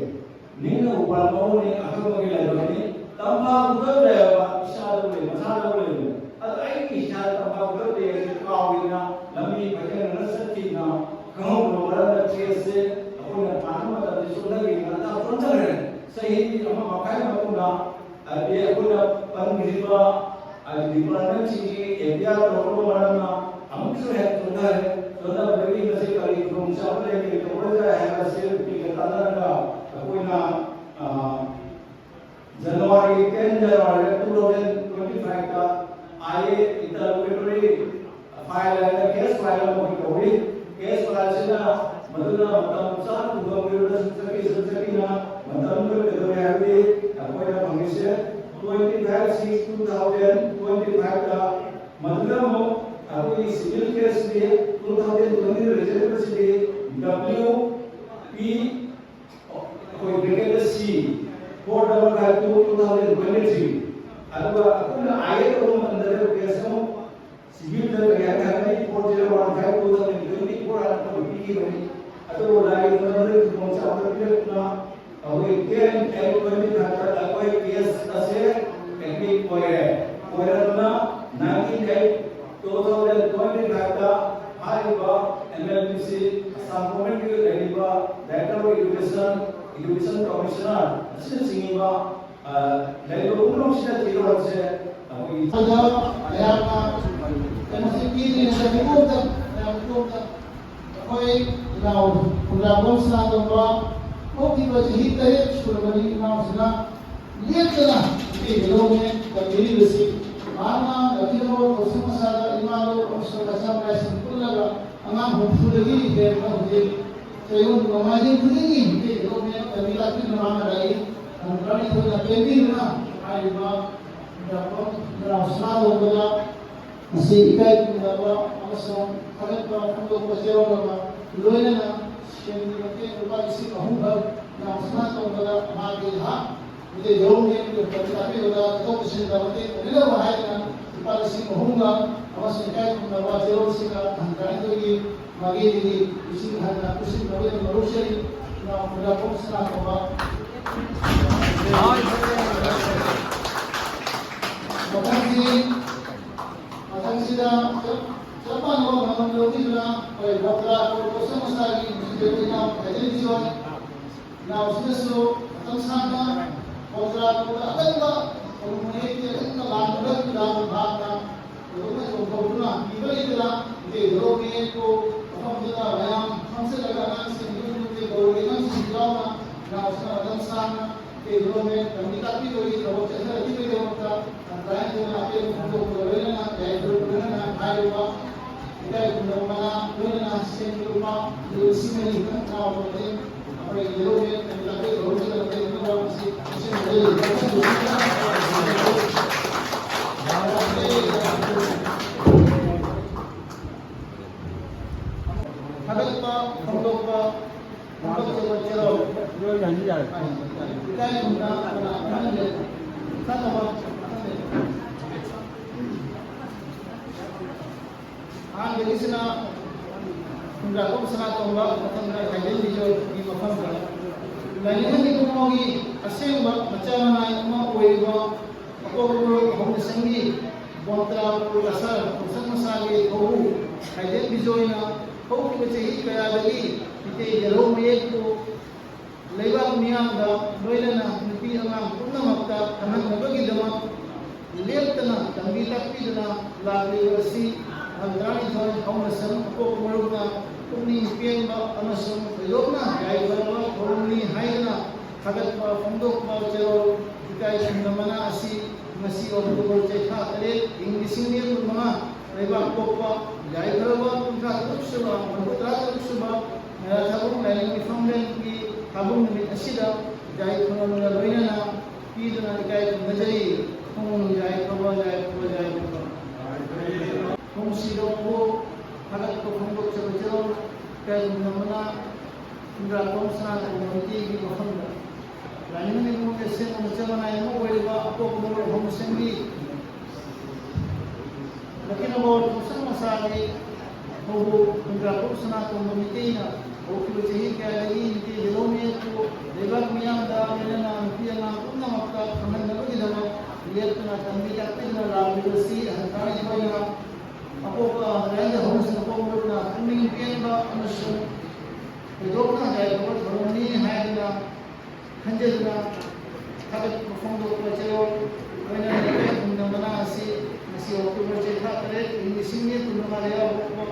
ꯅꯤꯡꯅ ꯎꯄꯥꯜ ꯃꯑꯣꯡꯅꯤ, ꯑꯈꯪꯕꯒꯤ ꯂꯥꯏꯕꯛꯅꯤ꯫ ꯇꯝꯐꯥ ꯈꯨꯗꯝ ꯂꯩꯔꯕ ꯏꯁꯥꯗꯕꯨ ꯂꯩ, ꯃꯁꯥꯗꯕꯨ ꯂꯩꯕꯅꯤ꯫ ꯑꯗꯣ ꯑꯩꯒꯤ ꯏꯁꯥꯗ ꯇꯝꯐꯥ ꯈꯨꯗꯝ ꯂꯩꯔꯁꯨ ꯀꯥꯎꯏꯗꯅ ꯂꯝꯕꯤ ꯐꯖꯅ ꯆꯠꯈꯤꯗꯅ ꯈꯪꯍꯧꯗꯕ ꯃꯔꯝꯗ ꯀꯦꯁꯁꯦ ꯑꯩꯈꯣꯏꯅ ꯄꯥꯟꯕ ꯃꯇꯝꯗ ꯆꯣꯟꯊꯈꯤꯗꯅ ꯆꯣꯟꯊꯈ꯭ꯔꯦ꯫ ꯆꯍꯤ ꯑꯃ ꯃꯈꯥꯏ ꯃꯇꯨꯡꯗ ꯑꯗꯨꯗꯤ ꯑꯩꯈꯣꯏꯅ ꯄꯟꯈ꯭ꯔꯤꯕ ꯗꯤꯄꯥꯔꯠꯃꯦꯟꯁꯤꯡꯒꯤ ꯑꯦꯐ ꯑꯥꯏ ꯑꯥꯔ ꯇꯧꯔꯛꯄ ꯃꯔꯝꯅ ꯑꯃꯨꯛꯁꯨ ꯍꯦꯟꯅ ꯆꯣꯟꯊꯔꯦ꯫ ꯆꯣꯟꯊꯕꯗꯒꯤ ꯃꯁꯤ ꯀꯔꯤ ꯈꯨꯗꯣꯡꯆꯥꯕ ꯂꯩ, ꯀꯔꯤ ꯇꯧꯕ ꯌꯥꯏ ꯍꯥꯏꯕꯁꯤ ꯅꯨꯄꯤꯒ ꯇꯥꯟꯅꯔꯒ ꯑꯩꯈꯣꯏꯅ, ꯑ, January, ten January two thousand twenty-five the I A interlocutory file ꯍꯥꯏꯅ case file ꯑꯃ ꯑꯩꯈꯣꯏ ꯇꯧꯏ꯫ Case file ꯃꯗꯨꯅ ꯃꯇꯝ ꯆꯥꯅ ꯈꯨꯗꯣꯡ ꯄꯤꯔꯕꯗ ꯁꯨꯝ ꯆꯠꯈꯤ ꯁꯨꯝ ꯆꯠꯈꯤꯅ ꯃꯇꯝꯗꯨ ꯀꯩꯗꯧꯔꯦ ꯍꯥꯏꯕꯗꯤ ꯑꯩꯈꯣꯏꯅ ꯐꯪꯉꯤꯁꯦ twenty five six two thousand twenty five ꯇ꯫ ꯃꯗꯨꯗ ꯑꯃꯨꯛ ꯑꯩꯈꯣꯏꯒꯤ civil case ꯁꯤꯗꯤ two thousand twenty result ꯁꯤꯗꯤ W P ꯑꯩꯈꯣꯏ bracket ꯗ C four double five two two thousand twenty three꯫ ꯑꯗꯨꯒ ꯑꯩꯈꯣꯏꯅ I A ꯇꯧꯕ ꯃꯇꯝꯗ case ꯑꯃꯨꯛ civil ꯗ ꯀꯔꯤ ꯍꯥꯏꯅ ꯍꯥꯏꯔꯒꯗꯤ four zero one five two thousand twenty four ꯍꯥꯏꯅ ꯑꯩꯈꯣꯏ ꯄꯤꯈꯤꯕꯅꯤ꯫ ꯑꯗꯨꯕꯨ ꯂꯥꯏꯔꯤꯛ ꯃꯗꯨꯒꯤ ꯈꯨꯗꯣꯡꯆꯥꯕꯗꯨ ꯄꯤꯔꯛꯇꯨꯅ ꯑꯩꯈꯣꯏ ten eight twenty five ꯇ ꯑꯩꯈꯣꯏ case ꯑꯁꯦ admit ꯑꯣꯏꯔꯦ꯫ ꯑꯣꯏꯔꯗꯨꯅ nineteen eight two thousand twenty five ꯇ ꯍꯥꯏꯔꯤꯕ M L B C Assam ꯒꯣꯔꯃꯦꯟꯒꯤ ꯂꯩꯔꯤꯕ Director of Education, Education Commissioner ꯑꯁꯤꯅꯆꯤꯡꯕ, ꯑ, ꯂꯩꯔꯤꯕ ꯄꯨꯝꯅꯃꯛꯁꯤꯅ ꯊꯤꯔꯣꯜꯁꯦ ꯑꯩꯈꯣꯏꯒꯤ ꯑꯗ ꯃꯌꯥꯝꯅ ꯀꯩꯅꯣꯁꯤ ꯄꯤꯗ꯭ꯔꯤꯉꯩꯗ ꯃꯤꯀꯣꯛꯇ, ꯃꯌꯥꯝ ꯃꯤꯀꯣꯛꯇ ꯑꯩꯈꯣꯏ ꯏꯅꯥꯎ ꯈꯨꯟꯗ꯭ꯔꯥꯝꯕꯝ ꯁꯅꯥꯇꯣꯝꯕ ꯍꯧꯈꯤꯕ ꯆꯍꯤ ꯇꯔꯦꯠ ꯁꯨꯔꯕꯅꯤ ꯏꯅꯥꯎꯁꯤꯅ ꯂꯦꯞꯇꯅ ꯃꯩꯇꯩ ꯃꯤꯔꯣꯜꯅꯦ ꯇꯝꯕꯤꯔꯤꯕꯁꯤ꯫ ꯃꯍꯥꯛꯅ ꯂꯝꯖꯤꯡꯂꯕ ꯀꯧꯁꯨ ꯃꯁꯥꯗ ꯏꯃꯥꯂꯣ ꯑꯃꯁꯨꯡ ꯃꯆꯥ ꯃꯌꯥꯏꯁꯤꯡ ꯄꯨꯜꯂꯒ ꯑꯉꯥꯡ ꯍꯨꯝꯐꯨꯗꯒꯤ ꯍꯦꯟꯕ ꯍꯧꯖꯤꯛ ꯆꯌꯣꯜ ꯅꯣꯡꯃꯥꯏꯖꯤꯡ ꯈꯨꯗꯤꯡꯒꯤ ꯃꯩꯇꯩ ꯃꯤꯔꯣꯜꯅꯦ ꯇꯝꯕꯤ ꯇꯥꯛꯄꯤꯗꯨꯅ ꯃꯥꯅ ꯂꯥꯛꯏ꯫ ꯇꯥꯡ ꯇꯔꯥꯅꯤꯊꯣꯏꯅ ꯄꯦꯟꯕꯤꯗꯨꯅ ꯍꯥꯏꯔꯤꯕ ꯈꯨꯟꯗ꯭ꯔꯥꯝꯕꯝ ꯏꯅꯥꯎ ꯁꯅꯥꯇꯣꯝꯕꯗ ꯉꯁꯤ ꯏꯀꯥꯏ ꯈꯨꯝꯅꯕ ꯑꯃꯁꯨꯡ ꯊꯥꯒꯠꯄ ꯐꯣꯡꯗꯣꯛꯄ ꯆꯦꯔꯣꯜ ꯑꯃ ꯂꯣꯏꯅꯅ ꯁꯦꯜꯒꯤ ꯃꯇꯦꯡ ꯂꯨꯄꯥ ꯂꯤꯁꯤꯡ ꯑꯍꯨꯝ ꯈꯛ ꯏꯅꯥꯎ ꯁꯅꯥꯇꯣꯝꯕꯗ ꯃꯍꯥꯛꯀꯤ ꯍꯥꯛ ꯃꯤꯇꯩ ꯂꯧꯃꯤ ꯄ꯭ꯔꯖꯥ ꯄꯤꯕꯗ ꯆꯠꯊꯣꯛ ꯆꯠꯁꯤꯟꯗ ꯃꯇꯦꯡ ꯑꯣꯏꯅꯅꯕ ꯍꯥꯏꯗꯨꯅ ꯂꯨꯄꯥ ꯂꯤꯁꯤꯡ ꯑꯍꯨꯝꯒ ꯑꯃꯁꯨꯡ ꯏꯀꯥꯏ ꯈꯨꯝꯅꯕ ꯆꯦꯔꯣꯜꯁꯤꯡꯒ ꯊꯪꯒꯥꯏꯗꯨꯒꯤ ꯃꯥꯒꯤꯗꯒꯤ ꯂꯤꯁꯤꯡ ꯍꯟꯅ ꯄꯤꯁꯤꯟꯅꯕꯒꯤ ꯃꯔꯨꯞꯁꯤꯡ ꯏꯅꯥꯎ ꯈꯨꯟꯗ꯭ꯔꯥꯝꯕꯝ ꯁꯅꯥꯇꯣꯝꯕ꯫ ꯃꯊꯪꯁꯤ ꯃꯊꯪꯁꯤꯗ ꯆꯞ ꯆꯞ ꯃꯥꯟꯅꯕ ꯃꯐꯝ ꯂꯧꯕꯤꯗꯨꯅ ꯑꯩꯈꯣꯏ ꯕꯣꯀ꯭ꯔꯥ ꯀꯣꯔꯄꯣꯔꯦꯁꯟ ꯃꯁꯥꯒꯤ ꯃꯨꯅꯤꯁꯤꯄꯥꯂꯤꯇꯤ ꯏꯅꯥꯎ ꯈꯥꯏꯖꯟꯕꯤꯌꯣ꯫ ꯏꯅꯥꯎꯁꯤꯅꯁꯨ ꯃꯇꯝ ꯁꯥꯡꯅ ꯕꯣꯀ꯭ꯔꯥ ꯀꯣꯔꯄꯣꯔꯦꯁꯟ ꯑꯀꯟꯕ ꯈꯨꯔꯨꯝ ꯍꯩꯇꯦ ꯑꯀꯟꯕ ꯂꯥꯟꯕꯗ ꯈꯨꯗꯥꯡ ꯊꯥꯡꯅ ꯀꯩꯗꯧꯅ ꯆꯣꯡꯊꯣꯛꯇꯨꯅ ꯄꯤꯕ ꯂꯩꯇꯅ ꯃꯤꯇꯩ ꯂꯧꯔꯣꯛ ꯃꯤꯌꯦꯠꯄꯨ ꯃꯐꯝꯗꯨꯗ ꯃꯌꯥꯝ ꯐꯝꯖꯤꯜꯂꯒ ꯑꯉꯥꯡꯁꯤꯡ ꯌꯨꯝ ꯌꯨꯝꯒꯤ ꯒꯧꯔꯒꯤ ꯑꯉꯥꯡꯁꯤꯡ ꯌꯥꯎꯅ ꯏꯅꯥꯎꯁꯤꯅ ꯃꯇꯝ ꯁꯥꯡꯅ ꯃꯤꯇꯩ ꯂꯧꯔꯣꯛ ꯃꯤꯌꯦꯠ ꯇꯝꯕꯤ ꯇꯥꯛꯄꯤꯕꯒꯤ ꯊꯕꯛ ꯆꯠꯊꯔꯛꯈꯤꯕꯒꯤꯗꯃꯛꯇ ꯇꯥꯏꯅꯗꯨꯅ ꯑꯄꯦꯟꯕ ꯐꯣꯡꯗꯣꯛꯄꯒ ꯂꯣꯏꯅꯅ ꯌꯥꯏꯐꯔꯕ ꯂꯣꯏꯅꯅ ꯍꯥꯏꯔꯤꯕ ꯏꯀꯥꯏ ꯈꯨꯝꯅꯕ ꯃꯅꯥ ꯂꯣꯏꯅꯅ ꯁꯦꯝꯕꯤꯔꯛꯄ ꯂꯤꯁꯤꯡ ꯑꯅꯤ ꯈꯛ ꯊꯥꯕ ꯃꯇꯦꯡ ꯑꯩꯈꯣꯏ ꯌꯦꯜꯂꯣ ꯃꯦꯠ ꯑꯦꯟ ꯇꯥꯀꯦ ꯒꯧꯔꯤꯒꯤ ꯂꯝꯖꯦꯜ ꯈꯪꯅꯕ ꯑꯁꯤ ꯁꯦꯝꯖꯔꯤ꯫ ꯊꯥꯒꯠꯄ ꯐꯣꯡꯗꯣꯛꯄ ꯐꯣꯡꯗꯣꯛꯆꯕ ꯆꯦꯔꯥꯎ ꯏꯀꯥꯏ ꯈꯨꯝꯅ ꯀꯅꯥ ꯈꯪꯍꯟꯗꯦ꯫ ꯆꯠꯅꯕ ꯑꯍꯥꯟꯕꯒꯤꯁꯤꯅ ꯈꯨꯟꯗ꯭ꯔꯥꯛꯄꯝ ꯁꯅꯥꯇꯣꯝꯕ, ꯃꯊꯪꯗ ꯈꯥꯏꯗꯦꯝ ꯕꯤꯖꯣꯏꯒꯤ ꯃꯐꯝꯗ ꯂꯥꯏꯅꯤꯡꯊꯧ ꯏꯕꯨꯡꯉꯣꯒꯤ ꯑꯁꯦꯡꯕ ꯃꯆꯥ ꯃꯅꯥꯏ ꯑꯃ ꯑꯣꯏꯔꯤꯕ ꯑꯄꯣꯛꯄ ꯃꯔꯨꯞ ꯑꯍꯨꯝꯁꯪꯒꯤ ꯕꯣꯟꯇ꯭ꯔꯥꯄꯨꯔ ꯑꯁꯔ ꯈꯣꯡꯁꯪ ꯃꯁꯥꯒꯤ ꯊꯧꯕꯨ ꯈꯥꯏꯗꯦꯝ ꯕꯤꯖꯣꯏꯅ ꯍꯧꯈꯤꯕ ꯆꯍꯤ ꯀꯌꯥꯗꯒꯤ ꯃꯤꯇꯩ ꯌꯦꯜꯍꯧ ꯃꯌꯦꯛꯄꯨ ꯂꯩꯕꯥꯛ ꯃꯤꯌꯥꯝꯗ ꯂꯣꯏꯅꯅ ꯅꯨꯄꯤ ꯑꯉꯥꯡ ꯄꯨꯝꯅꯃꯛꯇ ꯈꯪꯍꯟꯅꯕꯒꯤꯗꯃꯛ ꯂꯦꯞꯇꯅ ꯇꯝꯕꯤ ꯇꯥꯛꯄꯤꯗꯨꯅ ꯂꯥꯛꯂꯤꯕ ꯑꯁꯤ ꯑꯍꯜ ꯇꯔꯥꯅꯤꯊꯣꯏ ꯍꯧꯅꯁꯪ ꯑꯄꯣꯛꯄ ꯃꯔꯨꯞꯅ ꯄꯨꯛꯅꯤꯡ ꯄꯦꯟꯕ ꯑꯃꯁꯨꯡ ꯊꯣꯏꯗꯣꯛꯅ ꯌꯥꯏꯐꯔꯕ ꯊꯧꯔꯝꯅꯤ ꯍꯥꯏꯗꯨꯅ ꯊꯥꯒꯠꯄ ꯐꯣꯡꯗꯣꯛꯄ ꯆꯦꯔꯣꯜ ꯏꯀꯥꯏ ꯈꯨꯝꯅꯕ ꯃꯅꯥ ꯑꯁꯤ ꯉꯁꯤ ꯑꯣꯛꯇꯣꯕꯔ ꯆꯩꯊꯥ ꯇꯔꯦꯠ, ꯏꯪ ꯂꯤꯁꯤꯡ ꯑꯅꯤ ꯀꯨꯟꯃꯉꯥ, ꯂꯩꯕꯥꯛ ꯄꯣꯛꯄ ꯌꯥꯏꯐꯔꯕ ꯀꯨꯟꯊ꯭ꯔꯥ ꯇꯔꯨꯛ ꯁꯨꯕ, ꯃꯔꯐꯨ ꯇꯔꯥ ꯇꯔꯨꯛ ꯁꯨꯕ ꯃꯦꯔꯥ ꯊꯥꯕꯨꯡ ꯂꯥꯏꯅꯤꯡ ꯃꯤꯐꯝꯂꯦꯟꯒꯤ ꯊꯥꯕꯨꯡ ꯅꯨꯃꯤꯠ ꯑꯁꯤꯗ ꯌꯥꯏꯐꯅꯕꯒ ꯂꯣꯏꯅꯅ ꯄꯤꯗꯨꯅ ꯏꯀꯥꯏ ꯈꯨꯝꯅꯖꯔꯤ꯫ ꯈꯣꯡꯅꯨꯡ ꯌꯥꯏꯐꯕ, ꯌꯥꯏꯐꯕ, ꯌꯥꯏꯐꯕ꯫ ꯈꯣꯡꯁꯤꯗꯣꯛꯄꯨ ꯊꯥꯒꯠꯄ ꯐꯣꯡꯗꯣꯛꯆꯕ ꯆꯦꯔꯣꯜ ꯏꯀꯥꯏ ꯈꯨꯝꯅꯕꯅ ꯈꯨꯟꯗ꯭ꯔꯥꯛꯄꯝ ꯁꯅꯥꯇꯣꯝꯕ ꯃꯩꯇꯩꯒꯤ ꯃꯐꯝꯗ ꯂꯥꯏꯅꯤꯡ ꯏꯃꯨꯡꯒꯤ ꯑꯁꯦꯡꯕ ꯃꯆꯥ ꯃꯅꯥꯏ ꯑꯃ ꯑꯣꯏꯔꯤꯕ ꯑꯄꯣꯛꯄ ꯃꯔꯨꯞ ꯑꯍꯨꯝꯁꯪꯒꯤ ꯂꯛꯈꯤꯅꯕ ꯊꯣꯡꯁꯪ ꯃꯁꯥꯒꯤ ꯊꯧꯕꯨ ꯈꯨꯟꯗ꯭ꯔꯥꯛꯄꯝ ꯁꯅꯥꯇꯣꯝꯕ ꯃꯩꯇꯩꯅ ꯍꯧꯈꯤꯕ ꯆꯍꯤ ꯀꯌꯥꯗꯒꯤ ꯃꯩꯇꯩ ꯌꯦꯜꯍꯧ ꯃꯌꯦꯛꯄꯨ ꯂꯩꯕꯥꯛ ꯃꯤꯌꯥꯝꯗ ꯂꯣꯏꯅꯅ ꯅꯨꯄꯤ ꯑꯉꯥꯡ ꯄꯨꯝꯅꯃꯛꯇ ꯈꯪꯍꯟꯅꯕꯒꯤꯗꯃꯛ ꯂꯦꯞꯇꯅ ꯇꯝꯕꯤ ꯇꯥꯛꯄꯤꯗꯨꯅ ꯂꯥꯛꯂꯤꯕꯁꯤ ꯑꯍꯜ ꯇꯔꯥꯅꯤꯊꯣꯏꯅ ꯑꯄꯣꯛꯄ ꯂꯥꯏꯌꯦꯡꯗ ꯍꯧꯅꯁꯪ ꯑꯄꯣꯛꯄ ꯃꯔꯨꯞꯅ ꯄꯨꯛꯅꯤꯡ ꯄꯦꯟꯕ ꯑꯃꯁꯨꯡ ꯊꯣꯏꯗꯣꯛꯅ ꯌꯥꯏꯐꯕ ꯊꯧꯔꯝꯅꯤ ꯍꯥꯏꯗꯨꯅ ꯈꯟꯖꯗꯨꯅ ꯊꯥꯒꯠꯄ ꯐꯣꯡꯗꯣꯛꯄ ꯆꯦꯔꯣꯜ ꯑꯣꯏꯅ ꯂꯩꯀꯥꯏ ꯈꯨꯟꯗ ꯃꯅꯥ ꯑꯁꯤ ꯉꯁꯤ ꯑꯣꯛꯇꯣꯕꯔ ꯆꯩꯊꯥ ꯇꯔꯦꯠ, ꯏꯪ ꯂꯤꯁꯤꯡ ꯑꯅꯤ ꯀꯨꯟꯃꯉꯥ ꯂꯩꯕꯥꯛ ꯄꯣꯛꯄ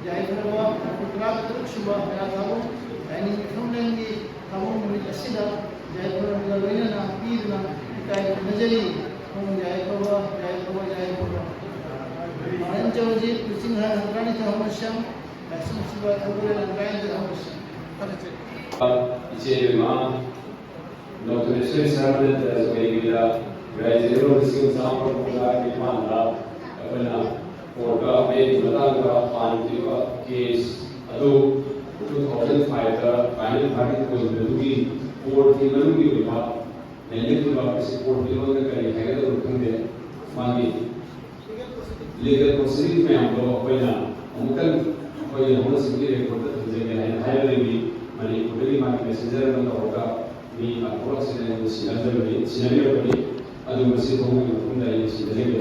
ꯌꯥꯏꯐꯔꯕ ꯃꯔꯐꯨ ꯇꯔꯥ ꯇꯔꯨꯛ ꯁꯨꯕ ꯃꯦꯔꯥ ꯊꯥꯕꯨꯡ ꯂꯥꯏꯅꯤꯡ ꯃꯤꯐꯝꯂꯦꯟꯒꯤ ꯊꯥꯕꯨꯡ ꯅꯨꯃꯤꯠ ꯑꯁꯤꯗ ꯌꯥꯏꯐꯔꯕꯒ ꯂꯣꯏꯅꯅ ꯄꯤꯗꯨꯅ ꯏꯀꯥꯏ ꯈꯨꯝꯅꯖꯔꯤ꯫ ꯈꯣꯡ ꯌꯥꯏꯐꯕ, ꯌꯥꯏꯐꯕ, ꯌꯥꯏꯐꯕ꯫ ꯃꯔꯝ ꯆꯧꯁꯤ ꯂꯤꯁꯤꯡ ꯍꯪꯒꯥꯅꯤ ꯆꯍꯨꯝ ꯃꯁꯝ ꯂꯤꯁꯤꯡ ꯁꯤꯕ ꯊꯧꯒꯜ ꯂꯪꯀꯥꯏꯗ ꯍꯧꯔꯁꯤ꯫ ꯏꯆꯦ ꯏꯕꯦꯝꯃ, ꯗꯣꯛꯇꯔ ꯏꯁꯣꯔ ꯁꯔꯃꯅꯟꯗ ꯖꯒꯣꯏꯒꯤꯗ ꯔꯥꯏꯖ ꯂꯤꯁꯤꯡ ꯆꯥꯝꯃꯒ ꯍꯨꯝꯐꯨꯇꯔꯥꯒꯤ ꯃꯃꯥꯡꯗ ꯑꯩꯈꯣꯏꯅ ꯀꯣꯔꯠꯇ ꯃꯌꯦꯛꯀꯤ ꯃꯇꯥꯡꯗ ꯄꯥꯟꯈꯤꯕ ꯀꯦꯁ ꯑꯗꯨ ꯇꯨ ꯊꯥꯎꯖꯟ ꯐꯥꯏꯚꯇ ꯐꯥꯏꯅꯦꯜ ꯚꯥꯔꯗꯤꯛ ꯑꯣꯏꯈꯤꯕꯗꯨꯒꯤ ꯀꯣꯔꯠꯀꯤ ꯃꯅꯨꯡꯒꯤ ꯑꯣꯏꯕ ꯂꯩꯅꯈꯤꯕ ꯑꯁꯤ ꯀꯣꯔꯠꯀꯤ ꯂꯣꯟꯗ ꯀꯔꯤ ꯍꯥꯏꯒꯗꯕꯅꯣ ꯈꯪꯗꯦ꯫ ꯃꯥꯒꯤ ꯂꯤꯒꯦꯜ ꯄ꯭ꯔꯣꯁꯤꯗꯤꯡ ꯃꯌꯥꯝꯗꯣ ꯑꯩꯈꯣꯏꯅ ꯑꯃꯨꯛꯇꯪ ꯑꯩꯈꯣꯏꯒꯤ ꯍꯧꯅꯁꯤꯡꯒꯤ ꯔꯦꯀꯣꯔꯠꯇ ꯊꯝꯖꯒꯦ ꯍꯥꯏꯅ ꯍꯥꯏꯕꯗꯒꯤ ꯃꯅꯤꯄꯨꯔꯗꯒꯤ ꯃꯥꯒꯤ ꯃꯦꯁꯦꯟꯖꯔ ꯑꯃ ꯇꯧꯔꯒ ꯃꯤ ꯄꯥꯟꯊꯣꯔꯛꯁꯤꯅ ꯑꯩꯉꯣꯟꯗ ꯁꯤꯟꯅꯖꯕꯅꯤ, ꯁꯤꯟꯅꯕꯤꯔꯕꯅꯤ꯫ ꯑꯗꯨ ꯃꯁꯤ ꯊꯣꯛꯄꯒꯤ ꯃꯇꯨꯡꯗ ꯑꯩ ꯁꯤꯟꯅꯖꯒꯦ꯫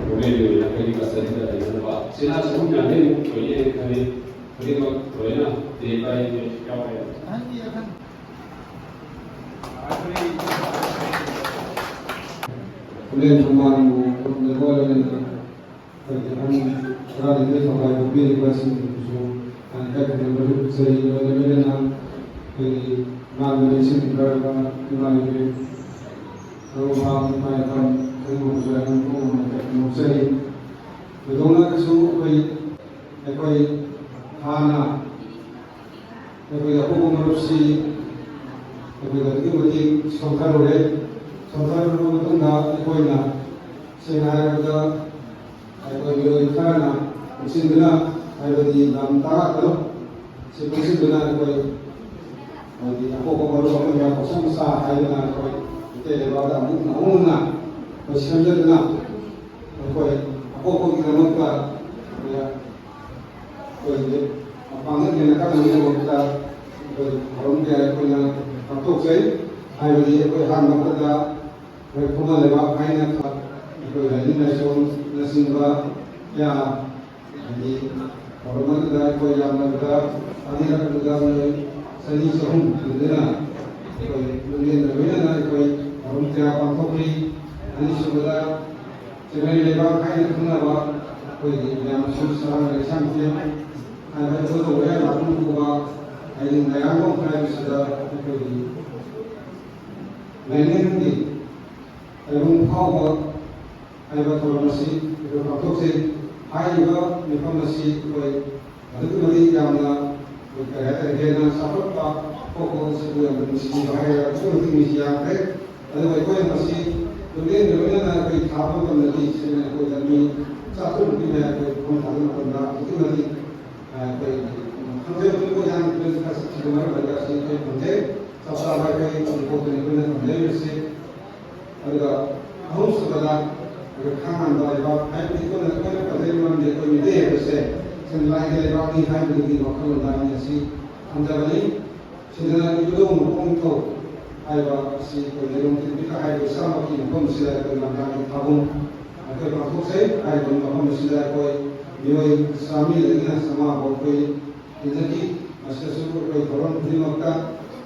ꯄ꯭ꯔꯣꯕ꯭ꯂꯦꯝ ꯂꯩꯔꯦ, ꯑꯩꯈꯣꯏꯒꯤ ꯀꯁꯇꯗꯤꯗ ꯂꯩꯅꯅꯕ ꯁꯤꯅꯥ ꯆꯍꯨꯝ ꯌꯥꯡꯈꯩꯃꯨꯛ ꯑꯣꯏꯅꯤ ꯍꯥꯏꯅ ꯈꯜꯂꯤ꯫ ꯈꯨꯗꯤꯡꯃꯛ ꯂꯣꯏꯅ ꯗꯦ ꯕꯥꯏ ꯗꯦ ꯌꯥꯎꯔꯦ꯫ ꯑꯍꯟꯒꯤ ꯑꯍꯟ꯫ ꯄꯨꯂꯦꯟ ꯊꯧꯕꯥꯜꯕꯨ ꯂꯣꯏꯅꯅ ꯑꯩꯈꯣꯏꯒꯤ ꯑꯍꯟ ꯈꯔ ꯂꯩꯕ ꯊꯧꯒꯥꯏꯕ ꯄꯤꯔꯤꯕꯁꯤꯡꯕꯨꯁꯨ ꯍꯥꯟꯅ ꯏꯀꯥꯏ ꯈꯨꯝꯅꯕ ꯎꯠꯆꯔꯤ꯫ ꯂꯣꯏꯅ ꯂꯣꯏꯅꯅ ꯑꯩꯈꯣꯏꯒꯤ ꯃꯥꯡꯗ ꯂꯦꯡꯁꯤꯟꯈ꯭ꯔꯕ ꯏꯃꯥ ꯏꯕꯦꯟ ꯃꯔꯨꯞ ꯃꯄꯥꯡ ꯏꯃꯥ ꯏꯄꯥ ꯈꯨꯗꯤꯡꯃꯛꯄꯨꯁꯨ ꯑꯩ ꯄꯨꯛꯅꯤꯡ ꯅꯨꯡꯁꯤꯅ ꯅꯣꯛꯆꯔꯤ꯫ ꯊꯣꯏꯗꯣꯛꯅꯁꯨ ꯑꯩꯈꯣꯏ ꯑꯩꯈꯣꯏ ꯍꯥꯟꯅ ꯑꯩꯈꯣꯏꯒꯤ ꯑꯄꯣꯛꯄ ꯃꯔꯨꯞꯁꯤ ꯑꯩꯈꯣꯏ ꯑꯗꯨꯛꯀꯤ ꯃꯇꯤꯛ ꯁꯣꯟꯊꯔꯨꯔꯦ꯫ ꯁꯣꯟꯊꯔꯨꯔꯕ ꯃꯇꯨꯡꯗ ꯑꯩꯈꯣꯏꯅ ꯁꯦꯡꯅ ꯍꯥꯏꯔꯕꯗ ꯑꯩꯈꯣꯏ ꯃꯤꯑꯣꯏ ꯈꯔꯅ ꯄꯨꯟꯁꯤꯟꯗꯨꯅ, ꯍꯥꯏꯕꯗꯤ ꯂꯝ ꯇꯔꯥ ꯇꯔꯨꯛ ꯁꯤ ꯄꯨꯟꯁꯤꯟꯗꯨꯅ ꯑꯩꯈꯣꯏ ꯍꯥꯏꯗꯤ ꯑꯄꯣꯛꯄ ꯃꯔꯨꯞ ꯑꯃꯗ ꯄꯣꯠꯁꯛ ꯃꯆꯥ ꯍꯥꯏꯗꯅ ꯑꯩꯈꯣꯏ ꯃꯩꯇꯩ ꯂꯩꯕꯥꯛꯇ ꯑꯃꯨꯛ ꯅꯧꯅ ꯑꯩꯈꯣꯏ ꯁꯦꯝꯖꯗꯨꯅ ꯑꯩꯈꯣꯏ ꯑꯄꯣꯛꯄꯒꯤꯗꯃꯛꯇ ꯑꯩꯈꯣꯏ ꯑꯩꯈꯣꯏꯒꯤ ꯃꯄꯥꯡꯒꯜ ꯍꯦꯟꯅ ꯀꯟꯅꯕꯒꯤꯗꯃꯛꯇ ꯑꯩꯈꯣꯏ ꯊꯧꯔꯝ ꯀꯌꯥ ꯑꯩꯈꯣꯏꯅ ꯄꯥꯡꯊꯣꯛꯆꯩ꯫ ꯍꯥꯏꯕꯗꯤ ꯑꯩꯈꯣꯏ ꯑꯍꯥꯟꯕ ꯑꯃꯗ ꯑꯩꯈꯣꯏ ꯈꯨꯃꯟ ꯂꯩꯕꯥꯛ ꯍꯥꯏꯅ ꯑꯩꯈꯣꯏ ꯂꯥꯏꯅꯤꯡ ꯂꯥꯏꯁꯣꯟꯅꯆꯤꯡꯕ ꯀꯌꯥ, ꯍꯥꯏꯗꯤ ꯊꯧꯔꯝ ꯑꯗꯨꯗ ꯑꯩꯈꯣꯏ ꯌꯥꯝꯂꯕꯗ ꯑꯅꯤꯔꯛ ꯑꯗꯨꯗ ꯃꯤꯑꯣꯏ ꯆꯅꯤ ꯆꯍꯨꯝ ꯍꯦꯟꯗꯨꯅ ꯑꯩꯈꯣꯏ ꯄꯨꯛꯅꯤꯡ ꯂꯣꯏꯅꯅ ꯑꯩꯈꯣꯏ ꯊꯧꯔꯝ ꯀꯌꯥ ꯄꯥꯡꯊꯣꯛꯈꯤ꯫ ꯑꯅꯤꯁꯨꯕꯗ ꯆꯤꯡꯃꯩ ꯂꯩꯕꯥꯛ ꯍꯥꯏꯅ ꯈꯪꯅꯕ ꯑꯩꯈꯣꯏꯒꯤ ꯌꯥꯝꯅꯁꯨ ꯁꯥꯡꯅ ꯂꯩꯁꯥꯡꯊꯦꯝ ꯍꯥꯏꯕ ꯑꯩꯈꯣꯏ ꯇꯧꯕ ꯌꯥꯝ ꯂꯥꯛꯄ ꯄꯨꯕ ꯍꯥꯏꯗꯤ ꯃꯌꯥꯝ ꯑꯃ ꯍꯥꯏꯕꯁꯤꯗ ꯑꯩꯈꯣꯏꯒꯤ ꯂꯥꯏꯅꯤꯡꯒꯤ ꯇꯥꯏꯕꯪ ꯐꯥꯎꯕ ꯍꯥꯏꯕ ꯊꯧꯔꯝ ꯑꯁꯤ ꯑꯩꯈꯣꯏ ꯄꯥꯡꯊꯣꯛꯆꯩ꯫ ꯍꯥꯏꯔꯤꯕ ꯃꯤꯐꯝ ꯑꯁꯤ ꯑꯩꯈꯣꯏ ꯑꯗꯨꯛꯀꯤ ꯃꯇꯤꯛ ꯌꯥꯝꯅ, ꯑꯩꯈꯣꯏ ꯀꯔꯤ ꯍꯥꯏꯇꯥꯔꯦ, ꯍꯦꯟꯅ ꯆꯥꯎꯈꯠꯄ ꯊꯣꯛꯄ ꯑꯁꯤ ꯑꯩꯈꯣꯏ ꯌꯥꯝꯅ ꯅꯨꯡꯁꯤꯕ ꯍꯥꯏꯔꯒ ꯑꯗꯨꯛꯀꯤ ꯃꯇꯤꯛ ꯃꯤꯁꯤ ꯌꯥꯝꯈ꯭ꯔꯦ꯫ ꯑꯗꯨꯒ ꯑꯩꯈꯣꯏꯅ ꯃꯁꯤ ꯂꯣꯏꯅ ꯂꯣꯏꯅꯅ ꯑꯩꯈꯣꯏ ꯊꯥꯕ ꯃꯇꯝꯗꯗꯤ ꯁꯤꯅ ꯑꯩꯈꯣꯏꯗ ꯃꯤ ꯆꯥꯇ꯭ꯔꯨꯛꯃꯨꯛꯀꯤ ꯃꯌꯥ ꯑꯩꯈꯣꯏ ꯐꯝ ꯊꯥꯕ ꯃꯇꯝꯗ ꯑꯗꯨꯛꯀꯤ ꯃꯇꯤꯛ, ꯑ, ꯑꯩꯈꯣꯏ ꯈꯪꯖꯕ ꯄꯤꯕ ꯌꯥꯝ ꯈꯔ ꯁꯤꯒꯤ ꯃꯔꯝ ꯑꯣꯏꯔꯒ ꯑꯁꯤ ꯑꯩꯈꯣꯏ ꯐꯪꯖꯩ꯫ ꯆꯞ ꯆꯥꯕ ꯑꯩꯈꯣꯏ ꯔꯤꯄꯣꯔꯠꯇꯨꯅꯤ ꯑꯩꯈꯣꯏꯅ ꯊꯝꯖꯔꯤꯕꯁꯤ꯫ ꯑꯗꯨꯒ ꯑꯍꯨꯝꯁꯨꯕꯗ ꯑꯩꯈꯣꯏ ꯈꯥ ꯉꯥꯟꯕ ꯂꯩꯕꯥꯛ ꯍꯥꯏꯕꯗꯤ ꯑꯩꯈꯣꯏꯅ, ꯑꯩꯈꯣꯏꯅ ꯄꯟꯖꯔꯤꯕ ꯃꯔꯝꯗꯤ ꯑꯩꯈꯣꯏ ꯃꯤꯇꯩ ꯍꯥꯏꯕꯁꯦ ꯁꯦꯟꯗ꯭ꯔꯥꯏꯒꯤ ꯂꯩꯕꯥꯛꯅꯤ ꯍꯥꯏꯕꯗꯨꯒꯤ ꯋꯥꯈꯜꯂꯣꯟꯗ ꯑꯩꯅ ꯑꯁꯤ ꯊꯝꯖꯕꯅꯤ꯫ ꯁꯤꯗꯅ ꯏꯕꯨꯙꯧ ꯃꯄꯣꯛ ꯅꯤꯡꯊꯧ ꯍꯥꯏꯕ ꯑꯁꯤ ꯑꯩꯈꯣꯏ ꯂꯩꯔꯣꯡ ꯊꯤꯟꯕꯤꯒ ꯍꯥꯏꯔꯤꯕ ꯏꯁꯥꯃꯛꯀꯤ ꯃꯐꯝꯁꯤꯗ ꯑꯩꯈꯣꯏ ꯂꯝꯇꯥꯒꯤ ꯊꯥꯕꯨꯡ ꯑꯩꯈꯣꯏ ꯄꯥꯡꯊꯣꯛꯆꯩ꯫ ꯍꯥꯏꯔꯤꯕ ꯃꯐꯝ ꯑꯁꯤꯗ ꯑꯩꯈꯣꯏ ꯃꯤꯑꯣꯏ ꯆꯥꯃꯔꯤꯗꯒꯤꯅ ꯆꯥꯝꯃꯉꯥ ꯐꯥꯎ ꯑꯩꯈꯣꯏ ꯇꯤꯟꯖꯈꯤ꯫ ꯃꯁꯤꯗꯁꯨ ꯑꯩꯈꯣꯏ ꯊꯧꯔꯝ ꯈꯨꯗꯤꯡꯃꯛꯇ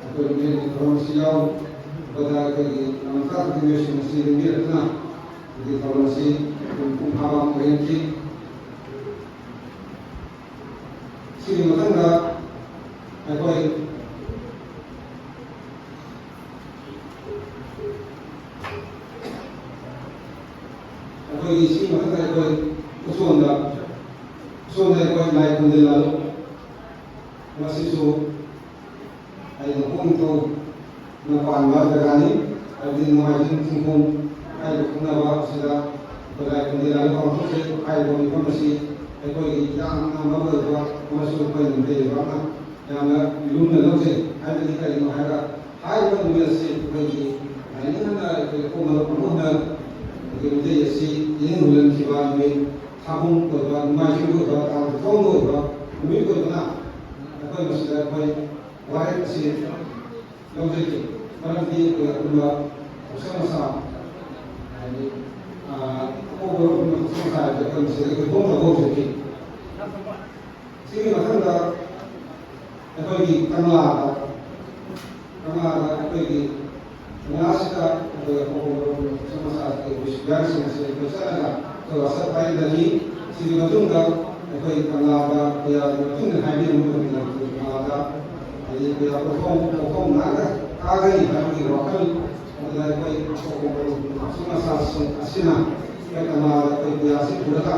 ꯑꯩꯈꯣꯏ ꯃꯤꯑꯣꯏꯕꯒꯤ ꯊꯧꯔꯝ ꯑꯁꯤ ꯌꯥꯎꯕꯗ ꯑꯩꯈꯣꯏꯒꯤ ꯂꯝꯇꯥ ꯈꯨꯗꯤꯡꯃꯛꯁꯤꯡ ꯑꯁꯤ ꯂꯦꯡꯕꯤꯔꯛꯇꯨꯅ ꯑꯩꯈꯣꯏꯒꯤ ꯊꯧꯔꯝ ꯑꯁꯤ ꯃꯄꯨꯡ ꯐꯥꯕ ꯑꯃ ꯑꯣꯏꯍꯟꯈꯤ꯫ ꯁꯤꯒꯤ ꯃꯊꯪꯗ ꯑꯩꯈꯣꯏ ꯑꯩꯈꯣꯏꯒꯤ ꯁꯤꯒꯤ ꯃꯊꯪꯗ ꯑꯩꯈꯣꯏ ꯎꯆꯣꯟꯗ, ꯎꯆꯣꯟꯗ ꯑꯩꯈꯣꯏ ꯂꯥꯏ ꯈꯨꯟꯗꯦ ꯂꯥꯂꯨ, ꯃꯁꯤꯁꯨ ꯑꯩ ꯃꯄꯣꯛ ꯅꯤꯡꯊꯧꯅ ꯄꯥꯟꯕ ꯖꯒꯥꯅꯤ꯫ ꯍꯥꯏꯕꯗꯤ ꯅꯣꯡꯃꯥꯏꯖꯤꯡ ꯆꯤꯡꯈꯣꯡ ꯍꯥꯏꯔꯤꯕ ꯈꯪꯅꯕ ꯑꯁꯤꯗ ꯑꯩꯈꯣꯏ ꯂꯥꯏ ꯈꯨꯟꯗꯦ ꯂꯥꯂꯨ ꯄꯥꯡꯊꯣꯛꯆꯩ꯫ ꯍꯥꯏꯔꯤꯕ ꯃꯤꯐꯝ ꯑꯁꯤ ꯑꯩꯈꯣꯏꯒꯤ ꯌꯥꯝꯅ ꯃꯔꯨ ꯑꯣꯏꯕ ꯑꯃꯁꯨ ꯑꯩꯈꯣꯏ ꯃꯩꯇꯩ ꯂꯩꯕꯥꯛꯅ ꯌꯥꯝꯅ ꯂꯨꯝꯅ ꯂꯧꯖꯩ꯫ ꯍꯥꯏꯕꯗꯤ ꯀꯔꯤꯒꯤꯅꯣ ꯍꯥꯏꯔꯒ ꯍꯥꯏꯔꯤꯕ ꯅꯨꯃꯤꯠ ꯑꯁꯤ ꯑꯩꯈꯣꯏꯒꯤ ꯂꯥꯏꯅꯤꯡ ꯍꯟꯅ ꯑꯩꯈꯣꯏ ꯑꯄꯣꯛ ꯃꯔꯨꯞ ꯑꯃ ꯑꯣꯏꯅ ꯑꯩꯈꯣꯏꯒꯤ ꯃꯩꯇꯩ ꯑꯁꯤ ꯏꯅꯤꯡ ꯍꯨꯜꯍꯟꯈꯤꯕ ꯅꯨꯃꯤꯠ, ꯊꯥꯕꯨꯡ ꯑꯣꯏꯕ, ꯅꯣꯡꯃꯥꯏꯖꯤꯡ ꯑꯣꯏꯕ, ꯇꯥꯡ ꯇꯔꯥꯇꯔꯨꯛ ꯑꯣꯏꯕ ꯅꯨꯃꯤꯠ ꯑꯣꯏꯕꯅ ꯑꯩꯈꯣꯏ ꯃꯁꯤꯗ ꯑꯩꯈꯣꯏ ꯋꯥꯔꯦꯞ ꯑꯁꯤ ꯂꯧꯖꯈꯤ꯫ ꯃꯔꯝꯗꯤ ꯑꯩꯈꯣꯏ ꯑꯄꯨꯟꯕ ꯍꯛꯆꯥꯡ ꯃꯁꯥ, ꯍꯥꯏꯗꯤ, ꯑ, ꯑꯄꯣꯛꯄ ꯑꯄꯨꯟꯕ ꯍꯛꯆꯥꯡ ꯃꯁꯥ ꯍꯥꯏꯕꯁꯦ ꯑꯩꯈꯣꯏ ꯃꯁꯤꯗ ꯑꯩꯈꯣꯏ ꯐꯣꯝ ꯇꯧꯕ ꯍꯧꯖꯈꯤ꯫ ꯁꯤꯒꯤ ꯃꯊꯪꯗ ꯑꯩꯈꯣꯏꯒꯤ ꯀꯪꯂꯥꯗ, ꯀꯪꯂꯥꯗ ꯑꯩꯈꯣꯏꯒꯤ ꯀꯪꯂꯥꯁꯤꯗ ꯑꯩꯈꯣꯏ ꯑꯄꯣꯛꯄ ꯃꯔꯨꯞ ꯃꯆꯥ ꯃꯆꯥꯁꯤꯡ ꯑꯩꯈꯣꯏ ꯁꯨꯒ꯭ꯌꯥꯟꯁꯤꯡ ꯑꯁꯤ ꯑꯩꯈꯣꯏ ꯆꯠꯂꯒ ꯑꯩꯈꯣꯏ ꯋꯥꯁꯛ ꯄꯥꯏꯒꯅꯤ꯫ ꯁꯤꯒꯤ ꯃꯇꯨꯡꯗ ꯑꯩꯈꯣꯏ ꯀꯪꯂꯥꯗ ꯀꯌꯥꯒꯤ ꯃꯇꯨꯡꯗ ꯍꯥꯏꯕꯤꯔꯕ ꯃꯇꯨꯡꯗ ꯑꯩꯈꯣꯏ ꯀꯪꯂꯥꯗ ꯍꯥꯏꯗꯤ ꯀꯌꯥ ꯄꯣꯠꯐꯝ, ꯄꯣꯠꯐꯝ ꯉꯥꯛꯇ ꯀꯥꯒꯅꯤ ꯍꯥꯏꯕꯒꯤ ꯋꯥꯈꯜ ꯑꯗꯨꯗ ꯑꯩꯈꯣꯏ ꯑꯄꯣꯛꯄ ꯃꯔꯨꯞ ꯃꯆꯥ ꯃꯆꯥꯁꯤꯡ ꯑꯁꯤꯅ ꯑꯩꯈꯣꯏ ꯀꯪꯂꯥꯗ ꯑꯩꯈꯣꯏ ꯀꯌꯥꯁꯤ ꯄꯨꯔꯒ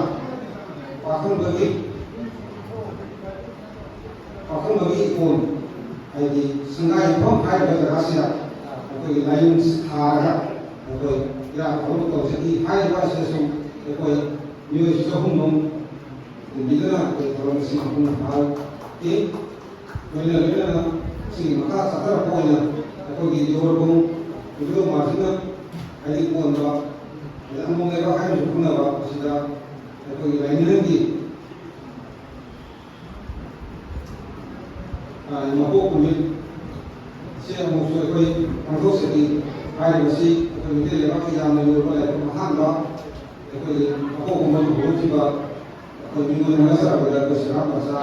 ꯄꯥꯈꯪꯕꯒꯤ ꯄꯥꯈꯪꯕꯒꯤ ꯏꯀꯣꯟ, ꯍꯥꯏꯗꯤ ꯁꯪꯒꯥꯏ ꯌꯨꯝꯐꯝ ꯍꯥꯏꯔꯤꯕ ꯖꯒꯥꯁꯤꯗ ꯑꯩꯈꯣꯏꯒꯤ ꯂꯥꯏꯅꯤꯡ ꯊꯥꯔꯒ ꯑꯩꯈꯣꯏ ꯏꯔꯥꯠ ꯊꯧꯔꯝ ꯇꯧꯖꯈꯤ꯫ ꯍꯥꯏꯔꯤꯕ ꯑꯁꯤꯗꯁꯨ ꯑꯩꯈꯣꯏ ꯃꯤꯑꯣꯏ ꯆꯍꯨꯝ ꯔꯣꯝ ꯇꯤꯟꯕꯤꯗꯨꯅ ꯑꯩꯈꯣꯏ ꯊꯧꯔꯝ ꯑꯁꯤ ꯃꯄꯨꯡ ꯐꯥꯍꯜꯂꯤ꯫ ꯂꯣꯏꯅ ꯂꯣꯏꯅꯅ ꯁꯤꯒꯤ ꯃꯈꯥ ꯆꯠꯊꯔꯛꯄ ꯑꯣꯏꯅ ꯑꯩꯈꯣꯏꯒꯤ ꯌꯣꯔꯕꯨꯡ ꯏꯕꯨꯙꯧ ꯃꯥꯔꯖꯤꯡꯅ ꯍꯥꯏꯗꯤ ꯀꯣꯟꯕ, ꯑꯗꯩ ꯑꯃꯣꯝ ꯂꯩꯕꯥꯛ ꯍꯥꯏꯅꯁꯨ ꯈꯪꯅꯕ ꯑꯁꯤꯗ ꯑꯩꯈꯣꯏꯒꯤ ꯂꯥꯏꯅꯤꯡꯊꯧꯒꯤ, ꯑ, ꯃꯄꯣꯛ ꯅꯨꯃꯤꯠ ꯁꯦ ꯑꯃꯨꯛꯁꯨ ꯑꯩꯈꯣꯏ ꯄꯥꯡꯊꯣꯛꯆꯈꯤ꯫ ꯍꯥꯏꯔꯤꯕꯁꯤ ꯑꯩꯈꯣꯏ ꯃꯤꯇꯩ ꯂꯩꯕꯥꯛꯀꯤ ꯌꯥꯝꯅ ꯂꯨꯔꯕ ꯂꯥꯏꯐꯝ ꯑꯍꯥꯟꯕ ꯑꯩꯈꯣꯏꯒꯤ ꯑꯄꯣꯛꯄ ꯃꯣꯏ ꯍꯧꯔꯛꯈꯤꯕ ꯑꯩꯈꯣꯏ ꯃꯤꯡꯑꯣꯏ ꯃꯆꯥ ꯑꯣꯏꯔꯒ ꯑꯩꯈꯣꯏ ꯁꯦꯕꯥ ꯃꯆꯥ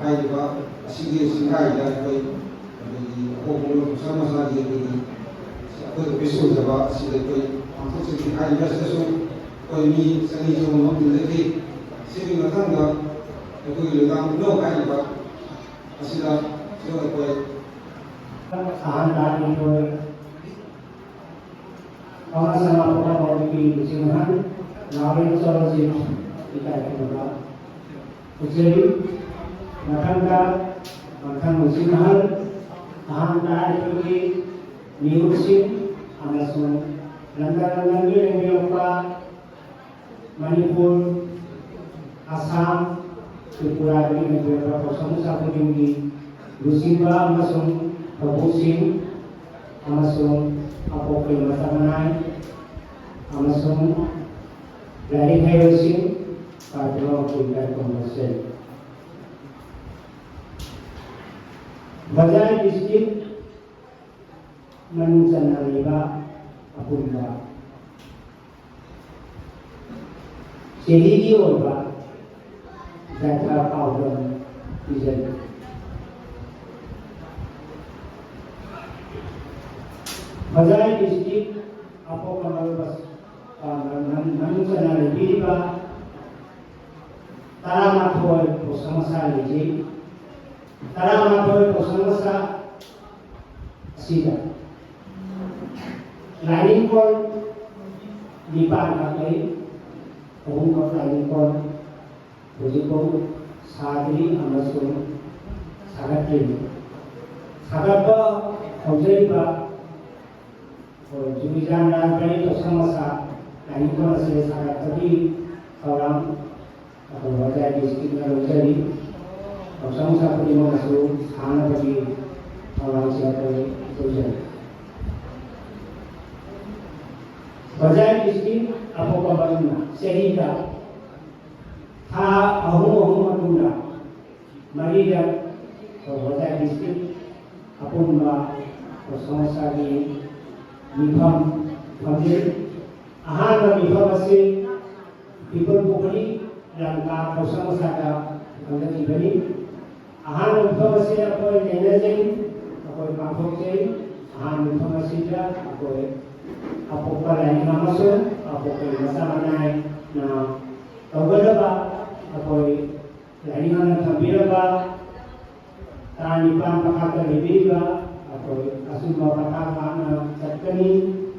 ꯍꯥꯏꯔꯤꯕ ꯑꯁꯤꯒꯤ ꯁꯪꯒꯥꯏꯗ ꯑꯩꯈꯣꯏ ꯑꯩꯈꯣꯏꯒꯤ ꯑꯄꯣꯛꯄ ꯃꯣꯏ ꯃꯆꯥ ꯃꯆꯥꯒꯤ ꯑꯩꯈꯣꯏꯒꯤ ꯑꯩꯈꯣꯏ ꯑꯣꯐꯤꯁ ꯑꯣꯏꯖꯕ ꯑꯁꯤꯗ ꯑꯩꯈꯣꯏ ꯄꯥꯡꯊꯣꯛꯆꯈꯤ꯫ ꯍꯥꯏꯔꯤꯕ ꯑꯁꯤꯗꯁꯨ ꯑꯩꯈꯣꯏ ꯃꯤ ꯆꯅꯤ ꯆꯍꯨꯝ ꯑꯃ ꯇꯤꯟꯖꯈꯤ꯫ ꯁꯤꯒꯤ ꯃꯊꯪꯗ ꯑꯩꯈꯣꯏꯒꯤ ꯂꯣꯏꯗꯥꯡ ꯈꯨꯅꯧ ꯍꯥꯏꯔꯤꯕ ꯑꯁꯤꯗꯁꯨ ꯑꯩꯈꯣꯏ ꯑꯍꯥꯟꯕ ꯑꯩꯈꯣꯏ ꯀꯪꯂꯥ ꯁꯅꯥ ꯄꯣꯔꯣꯝ ꯃꯅꯤꯄꯨꯔꯤ ꯂꯨꯆꯤꯡ ꯑꯍꯜ ꯅꯥꯎꯔꯦꯝ ꯆꯣꯔꯣꯖꯤꯠ ꯏꯀꯥꯏ ꯈꯨꯝꯅꯕ ꯎꯠꯆꯔꯤ꯫ ꯃꯊꯪꯗ ꯃꯊꯪ ꯂꯨꯆꯤꯡ ꯑꯍꯜ ꯑꯍꯥꯟꯕ ꯑꯩꯈꯣꯏꯒꯤ ꯃꯤꯍꯨꯠꯁꯤꯡ ꯑꯃꯁꯨꯡ ꯂꯝꯗꯝ ꯂꯝꯗꯝꯒꯤ ꯂꯩꯕꯤꯔꯛꯄ ꯃꯅꯤꯄꯨꯔ, ꯑꯁꯥꯝ, ꯇ꯭ꯔꯤꯄꯨꯔꯥꯗꯒꯤ ꯂꯩꯕꯤꯔꯛꯄ ꯄꯥꯎꯁꯣꯟ ꯃꯆꯥ ꯈꯨꯗꯤꯡꯒꯤ ꯂꯨꯆꯤꯡꯕ ꯑꯃꯁꯨꯡ ꯊꯧꯕꯨꯁꯤꯡ ꯑꯃꯁꯨꯡ ꯑꯄꯣꯛꯄꯒꯤ ꯃꯆꯥ ꯃꯅꯥꯏ ꯑꯃꯁꯨꯡ ꯂꯥꯏꯔꯤꯛ ꯍꯩꯕꯁꯤꯡ ꯄꯥꯏꯕ ꯃꯈꯣꯏ ꯂꯥꯏ ꯈꯨꯔꯨꯝꯕꯁꯦ꯫ ꯍꯣꯖꯥꯏ ꯗꯤꯁꯇ꯭ꯔꯤꯛ ꯃꯅꯨꯡ ꯆꯟꯅ ꯂꯩꯕ ꯑꯄꯨꯟꯕ ꯆꯍꯤꯒꯤ ꯑꯣꯏꯕ ꯖꯥꯇ꯭ꯔꯥ ꯄꯥꯎꯗꯝ ꯄꯤꯖꯔꯤ꯫ ꯍꯣꯖꯥꯏ ꯗꯤꯁꯇ꯭ꯔꯤꯛ ꯑꯄꯣꯛꯄ ꯃꯔꯨꯞ ꯃꯅꯨꯡ ꯆꯟꯅ ꯂꯩꯕꯤꯔꯤꯕ ꯇꯔꯥꯃꯥꯊꯣꯏ ꯄꯥꯎꯁꯣꯟ ꯃꯆꯥ ꯂꯩꯖꯩ꯫ ꯇꯔꯥꯃꯥꯊꯣꯏ ꯄꯥꯎꯁꯣꯟ ꯃꯆꯥ ꯑꯁꯤꯗ ꯂꯥꯏꯅꯤꯡꯀꯣꯜ ꯅꯤꯄꯥꯟꯈꯛ ꯂꯩ꯫ ꯑꯍꯨꯝꯈꯛ ꯂꯥꯏꯅꯤꯡꯀꯣꯜ ꯍꯧꯖꯤꯛꯐꯥꯎ ꯁꯥꯗ꯭ꯔꯤ ꯑꯃꯁꯨꯡ ꯁꯥꯒꯠꯇ꯭ꯔꯤ꯫ ꯁꯥꯒꯠꯄ ꯍꯧꯖꯔꯤꯕ ꯖꯨꯕꯤꯖꯥꯟ ꯔꯥꯖꯕꯥꯔꯤ ꯇꯧꯁꯪ ꯃꯁꯥ ꯂꯥꯏꯅꯤꯡꯊꯧ ꯑꯁꯤ ꯁꯥꯒꯠꯄꯒꯤ ꯊꯧꯔꯥꯡ ꯑꯩꯈꯣꯏ ꯍꯣꯖꯥꯏ ꯗꯤꯁꯇ꯭ꯔꯤꯛꯅ ꯂꯧꯖꯔꯤ꯫ ꯇꯧꯁꯪ ꯃꯁꯥ ꯈꯨꯗꯤꯡꯃꯛ ꯑꯁꯨ ꯁꯥꯅꯕꯒꯤ ꯊꯧꯔꯥꯡꯁꯤ ꯑꯩꯈꯣꯏ ꯂꯧꯖꯔꯤ꯫ ꯍꯣꯖꯥꯏ ꯗꯤꯁꯇ꯭ꯔꯤꯛ ꯑꯄꯣꯛꯄ ꯃꯔꯨꯞꯅ ꯆꯍꯤꯗ ꯊꯥ ꯑꯍꯨꯝ ꯑꯍꯨꯝ ꯃꯇꯨꯡꯗ ꯃꯔꯤꯔꯛ ꯍꯣꯖꯥꯏ ꯗꯤꯁꯇ꯭ꯔꯤꯛ ꯑꯄꯨꯟꯕ ꯇꯧꯁꯪ ꯃꯁꯥꯒꯤ ꯃꯤꯐꯝ ꯐꯝꯖꯩ꯫ ꯑꯍꯥꯟꯕ ꯃꯤꯐꯝ ꯑꯁꯤ ꯄꯤꯄꯜ ꯄꯨꯈ꯭ꯔꯤ ꯂꯝꯀꯥ ꯇꯧꯁꯪ ꯃꯁꯥꯗ ꯈꯟꯒꯠꯈꯤꯕꯅꯤ꯫ ꯑꯍꯥꯟꯕ ꯃꯤꯐꯝ ꯑꯁꯤ ꯑꯩꯈꯣꯏ ꯅꯩꯅꯖꯩ, ꯑꯩꯈꯣꯏ ꯄꯥꯡꯊꯣꯛꯆꯩ꯫ ꯑꯍꯥꯟꯕ ꯃꯤꯐꯝ ꯑꯁꯤꯗ ꯑꯩꯈꯣꯏ ꯑꯄꯣꯛꯄ ꯂꯥꯏꯅꯤꯡ ꯑꯃꯁꯨꯡ ꯑꯄꯣꯛꯄꯒꯤ ꯃꯆꯥ ꯃꯅꯥꯏꯅ ꯇꯧꯒꯗꯕ ꯑꯩꯈꯣꯏ ꯂꯥꯏꯅꯤꯡ ꯑꯃꯅ ꯊꯝꯕꯤꯔꯝꯕ ꯇꯔꯥꯅꯤꯄꯥꯟ ꯃꯈꯥꯗ ꯂꯩꯕꯤꯔꯤꯕ ꯑꯩꯈꯣꯏ ꯑꯆꯨꯝꯕ ꯃꯈꯥ ꯇꯥꯅ ꯆꯠꯀꯅꯤ꯫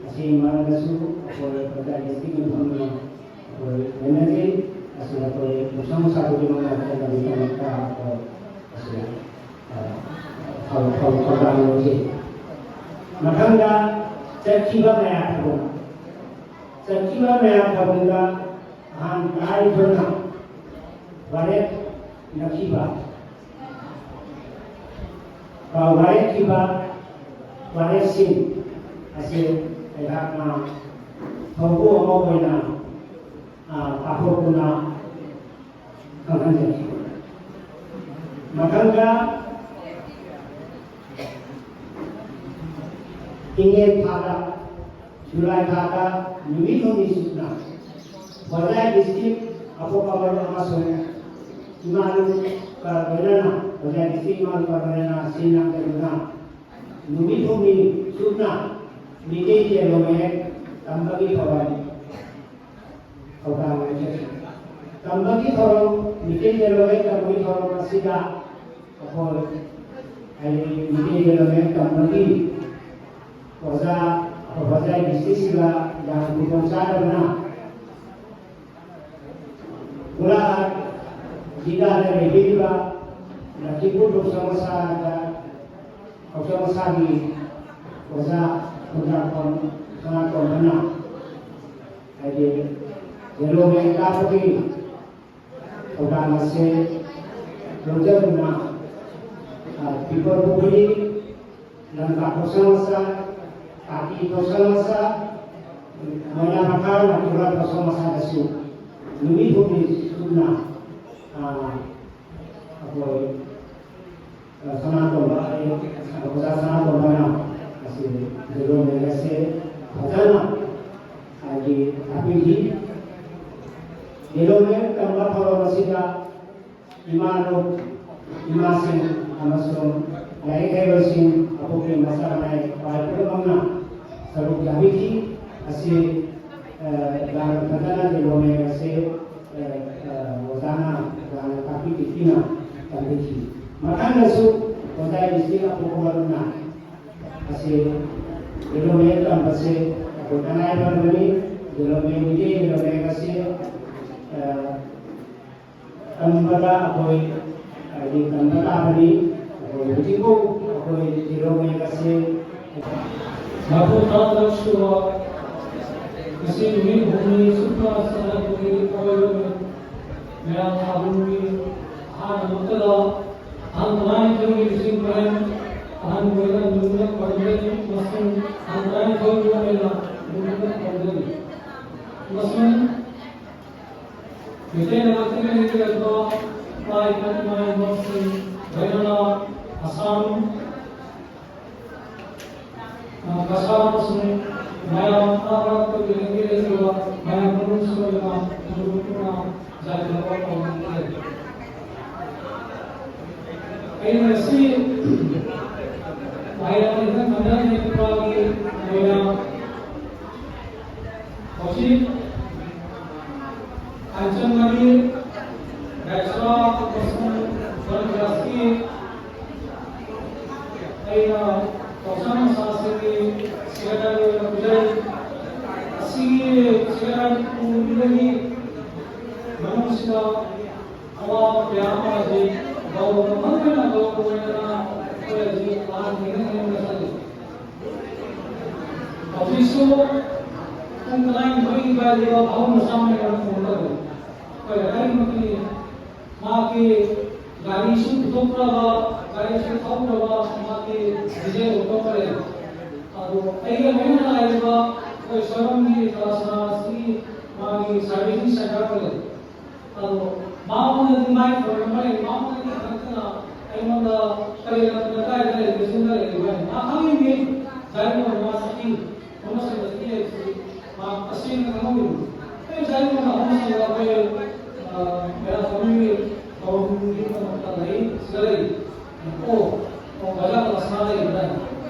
ꯑꯁꯤꯒꯤ ꯃꯔꯝꯗꯁꯨ ꯑꯩꯈꯣꯏ ꯄꯟꯆꯥꯌꯠ ꯗꯤꯁꯇ꯭ꯔꯤꯛꯀꯤ ꯐꯝꯗꯨꯅ ꯑꯩꯈꯣꯏ ꯅꯩꯅꯖꯩ꯫ ꯑꯁꯤꯗ ꯑꯩꯈꯣꯏ ꯇꯧꯁꯪ ꯃꯁꯥ ꯈꯨꯗꯤꯡꯃꯛꯅ ꯆꯠꯅꯕꯒꯤꯗꯃꯛꯇ ꯑꯩꯈꯣꯏ ꯑꯁꯤ, ꯑ, ꯊꯧ-, ꯊꯧ-, ꯊꯧꯗꯥꯡ ꯂꯧꯖꯩ꯫ ꯃꯊꯪꯗ ꯆꯠꯈꯤꯕ ꯃꯌꯥꯝ ꯊꯕꯛ, ꯆꯠꯈꯤꯕ ꯃꯌꯥꯝ ꯊꯕꯛꯇ ꯑꯍꯥꯟꯕ ꯇꯥꯔꯤꯕꯅ ꯋꯥꯔꯦꯞ ꯅꯈꯤꯕ, ꯑ, ꯋꯥꯔꯦꯞꯈꯤꯕ ꯋꯥꯔꯦꯞꯁꯤꯡ ꯑꯁꯤ ꯑꯩꯍꯥꯛꯅ ꯊꯧꯕꯨ ꯑꯃ ꯑꯣꯏꯅ, ꯑ, ꯄꯥꯊꯣꯛꯇꯨꯅ ꯈꯪꯍꯟꯖꯔꯤ꯫ ꯃꯊꯪꯗ ꯏꯉꯦꯟ ꯊꯥꯗ, ꯖꯨꯂꯥꯏ ꯊꯥꯗ ꯅꯨꯃꯤꯠ ꯍꯨꯝꯅꯤ ꯆꯨꯞꯅ ꯍꯣꯖꯥꯏ ꯗꯤꯁꯇ꯭ꯔꯤꯛ ꯑꯄꯣꯛꯄ ꯃꯔꯨꯞ ꯑꯃꯁꯨꯡ ꯏꯃꯥ ꯂꯨꯞꯀ ꯂꯣꯏꯅꯅ, ꯍꯣꯖꯥꯏ ꯗꯤꯁꯇ꯭ꯔꯤꯛ ꯏꯃꯥ ꯂꯨꯞꯀ ꯂꯣꯏꯅꯅ ꯁꯤꯟ ꯂꯥꯡꯖꯗꯨꯅ ꯅꯨꯃꯤꯠ ꯍꯨꯝꯅꯤ ꯆꯨꯞꯅ ꯃꯤꯇꯩ ꯂꯣꯟ ꯃꯌꯦꯛ ꯇꯝꯕꯒꯤ ꯊꯧꯔꯝ ꯊꯧꯗꯥꯡ ꯂꯧꯖꯩ꯫ ꯇꯝꯕꯒꯤ ꯊꯧꯔꯝ, ꯃꯤꯇꯩ ꯂꯣꯟ ꯃꯌꯦꯛ ꯇꯝꯕꯒꯤ ꯊꯧꯔꯝ ꯑꯁꯤꯗ ꯑꯩꯈꯣꯏ ꯍꯥꯏꯗꯤ ꯃꯤꯇꯩ ꯂꯣꯟ ꯃꯌꯦꯛ ꯇꯝꯕꯒꯤ ꯑꯣꯖꯥ, ꯑꯩꯈꯣꯏ ꯍꯣꯖꯥꯏ ꯗꯤꯁꯇ꯭ꯔꯤꯛꯁꯤꯗ ꯌꯥꯝꯅ ꯈꯨꯗꯣꯡ ꯆꯥꯗꯕꯅ ꯄꯨꯔꯥ ꯂꯩꯕꯤꯔꯤꯕ ꯂꯛꯈꯤꯄꯨꯔ ꯊꯧꯁꯥ ꯃꯁꯥꯗ ꯊꯧꯁꯥ ꯃꯁꯥꯒꯤ ꯑꯣꯖꯥ ꯈꯨꯟꯗ꯭ꯔꯥꯛꯄꯝ ꯁꯅꯥꯇꯣꯝꯕꯅ ꯍꯥꯏꯗꯤ ꯌꯦꯜꯂꯣ ꯃꯦꯟ ꯀꯥꯞꯄꯒꯤ ꯊꯧꯗꯥꯡ ꯑꯁꯤ ꯂꯧꯖꯗꯨꯅ, ꯑ, ꯄꯤꯄꯜ ꯄꯨꯈ꯭ꯔꯤ, ꯂꯝꯀꯥ ꯊꯧꯁꯥ ꯃꯁꯥ, ꯇꯥꯀꯤ ꯊꯧꯁꯥ ꯃꯁꯥ, ꯃꯣꯏꯅꯥ ꯃꯈꯥ ꯅꯥꯇꯨꯔꯥ ꯊꯧꯁꯥ ꯃꯁꯥꯗꯁꯨ ꯅꯨꯃꯤꯠ ꯍꯨꯝꯅꯤ ꯆꯨꯞꯅ, ꯑ, ꯑꯩꯈꯣꯏ ꯁꯅꯥꯇꯣꯝꯕ, ꯑꯣꯖꯥ ꯁꯅꯥꯇꯣꯝꯕꯅ ꯑꯁꯤ ꯌꯦꯜꯂꯣ ꯃꯦꯟ ꯑꯁꯤ ꯐꯖꯅ ꯍꯥꯏꯗꯤ ꯇꯥꯛꯄꯤꯈꯤ꯫ ꯌꯦꯜꯂꯣ ꯃꯦꯟ ꯇꯝꯕ ꯊꯧꯔꯝ ꯑꯁꯤꯗ ꯏꯃꯥ ꯂꯣ-, ꯏꯃꯥꯁꯤꯡ ꯑꯃꯁꯨꯡ ꯂꯥꯏꯔꯤꯛ ꯍꯩꯕꯁꯤꯡ ꯑꯄꯣꯛꯄꯤ ꯃꯆꯥ ꯃꯌꯥꯏ ꯈ꯭ꯋꯥꯏ ꯄꯨꯝꯅꯃꯛꯅ ꯁꯔꯨꯛ ꯌꯥꯕꯤꯈꯤ꯫ ꯑꯁꯤ, ꯑ, ꯌꯥꯝꯅ ꯐꯖꯅ ꯌꯦꯜꯂꯣ ꯃꯦꯟ ꯑꯁꯤ, ꯑ, ꯑ, ꯑꯣꯖꯥꯅ ꯌꯥꯝꯅ ꯇꯥꯛꯄꯤ ꯇꯦꯛꯄꯤꯅ ꯇꯝꯕꯤꯈꯤ꯫ ꯃꯊꯪꯗꯁꯨ ꯑꯣꯖꯥ ꯏꯁꯤꯡ ꯑꯄꯣꯛꯄ ꯃꯔꯨꯞꯅ ꯑꯁꯤ ꯌꯦꯜꯂꯣ ꯃꯦꯟ ꯇꯝꯕꯁꯦ ꯑꯩꯈꯣꯏ ꯇꯉꯥꯏ ꯐꯗꯕꯅꯤ꯫ ꯌꯦꯜꯂꯣ ꯃꯦꯟꯒꯤ ꯌꯦꯜꯂꯣ ꯃꯦꯟ ꯑꯁꯤ, ꯑ, ꯇꯝꯕꯗ ꯑꯩꯈꯣꯏ ꯍꯥꯏꯗꯤ ꯇꯝꯕ ꯇꯥꯕꯅꯤ꯫ ꯑꯩꯈꯣꯏ ꯍꯧꯖꯤꯛꯐꯥꯎ ꯑꯩꯈꯣꯏ ꯌꯦꯜꯂꯣ ꯃꯦꯟ ꯑꯁꯤ ꯃꯄꯨ ꯇꯔꯥꯇꯔꯨꯛ ꯁꯨꯕ ꯉꯁꯤ ꯅꯨꯃꯤꯠ ꯍꯨꯝꯅꯤ ꯆꯨꯞꯅ ꯆꯠꯅꯕꯒꯤ ꯑꯣꯏꯕ ꯃꯌꯥꯝ ꯊꯥꯕꯜꯒꯤ ꯑꯍꯥꯟꯕ ꯃꯛꯇꯗ ꯇꯥꯡ ꯇꯔꯥꯅꯤꯊꯣꯏꯒꯤ ꯂꯤꯁꯤꯡ ꯇꯔꯦꯠ ꯑꯍꯥꯟꯕ ꯑꯣꯏꯅ ꯅꯨꯃꯤꯠ ꯄꯥꯡꯊꯣꯛꯏ ꯑꯃꯁꯨꯡ ꯇꯥꯡ ꯇꯔꯥꯅꯤꯊꯣꯏꯒꯤ ꯑꯣꯏꯅ ꯅꯨꯃꯤꯠ ꯄꯥꯡꯊꯣꯛꯏ ꯑꯃꯁꯨꯡ ꯃꯩꯇꯩ ꯂꯩꯕꯥꯛꯇꯒꯤ ꯂꯩꯔꯤꯕ ꯏꯄꯥ ꯏꯄꯨ ꯏꯃꯥ ꯏꯕꯣꯛꯁꯤꯡ ꯂꯣꯏꯅꯅ ꯑꯁꯥꯝ, ꯑ, ꯀꯁꯥꯔ ꯑꯃꯁꯨꯡ ꯃꯌꯥꯝ ꯃꯔꯛꯇꯒꯤ ꯂꯩꯔꯤꯕ ꯃꯌꯥꯝ ꯃꯅꯨꯡ ꯁꯣꯏꯗꯅ ꯃꯅꯤꯄꯨꯔꯅ ꯌꯥꯏꯐꯅꯕ ꯇꯧꯕꯤꯔꯤ꯫ ꯑꯩꯅ ꯉꯁꯤ ꯃꯌꯥꯝ ꯏꯟꯊꯪ ꯈꯝꯅ ꯅꯦꯇ꯭ꯔꯥꯒꯤ ꯑꯣꯏꯅ ꯍꯧꯖꯤꯛ ꯑꯟꯆꯟꯃꯅꯤ ꯔꯦꯁꯇꯣꯔꯥ ꯑꯃꯁꯨꯡ ꯀꯟꯒ꯭ꯔꯦꯁꯀꯤ ꯑꯩꯅ ꯊꯧꯁꯥ ꯃꯁꯥꯁꯤꯡꯒꯤ ꯁꯦꯀ꯭ꯔꯦꯇꯔꯤ ꯑꯣꯏꯅ ꯄꯨꯖꯔꯤ꯫ ꯑꯁꯤꯒꯤ ꯁꯦꯀ꯭ꯔꯦꯇꯔꯤ ꯄꯨꯕꯗꯒꯤ ꯃꯅꯨꯡꯁꯤꯗ ꯑꯋꯥꯕ ꯄꯨꯡ ꯇꯔꯥꯅꯤꯊꯣꯏꯒꯤ ꯑꯗꯨꯋꯥꯏꯗ ꯕꯥꯃꯣꯟ ꯃꯆꯥ ꯑꯃ ꯂꯩꯔꯝꯃꯦ, ꯐꯣꯟ ꯇꯧꯔꯦ꯫ ꯑꯩꯈꯣꯏ ꯂꯩꯀꯥꯏꯃꯛꯀꯤ ꯃꯍꯥꯛꯀꯤ ꯒꯥꯔꯤꯁꯨ ꯄꯨꯊꯣꯛꯇ꯭ꯔꯕ, ꯒꯥꯔꯤꯁꯨ ꯊꯧꯗ꯭ꯔꯕ, ꯃꯍꯥꯛꯀꯤ ꯗꯤꯖꯦꯜ ꯑꯣꯇꯣ ꯑꯃ ꯂꯩ꯫ ꯑꯗꯣ ꯑꯩꯒ ꯂꯣꯏꯅꯅ ꯂꯥꯛꯏꯕ ꯑꯩꯈꯣꯏ ꯁꯣꯏꯕꯝꯒꯤ ꯀꯂꯥꯁꯅꯥ ꯑꯁꯤꯒꯤ ꯃꯥꯒꯤ ꯁꯥꯔꯚꯤꯁꯤꯡ ꯁꯦꯟꯇꯔ ꯑꯃ ꯂꯩ꯫ ꯑꯗꯣ ꯃꯉꯣꯟꯗꯗꯤ ꯃꯥꯏ ꯐꯣꯟ ꯅꯝꯕꯔ ꯂꯩ, ꯃꯉꯣꯟꯗꯗꯤ ꯍꯪꯉꯛꯇꯅ ꯑꯩꯉꯣꯟꯗ ꯀꯔꯤ ꯂꯝꯗ ꯀꯗꯥꯏꯗ ꯂꯩꯒꯦ, ꯁꯣꯝꯗ ꯂꯩꯒꯦ ꯍꯥꯏꯅ ꯃꯥ ꯈꯪꯉꯤꯅꯦ꯫ ꯒꯥꯔꯤ ꯃꯆꯥ ꯆꯠꯈꯤ꯫ ꯍꯣꯝꯂꯦꯁ ꯁꯦꯟꯇꯔꯗꯒꯤ ꯂꯩꯕꯁꯤ ꯃꯥ ꯇꯁꯦꯡꯅ ꯈꯪꯍꯧꯗꯦ꯫ ꯑꯩ ꯉꯁꯥꯏ ꯅꯣꯡꯃ ꯍꯣꯝꯂꯦꯁ ꯁꯦꯟꯇꯔ ꯑꯩꯈꯣꯏ, ꯑ, ꯃꯦꯔꯥ ꯀꯃ꯭ꯌꯨꯅꯤꯇꯤ ꯊꯧꯔꯝꯒꯤꯗꯃꯛꯇ ꯂꯩ, ꯁꯤꯗ ꯂꯩ꯫ ꯑꯣ, ꯑꯣ, ꯑꯣꯖꯥ ꯀꯂꯥꯁꯅꯥ ꯂꯩꯕ꯭ꯔꯥ?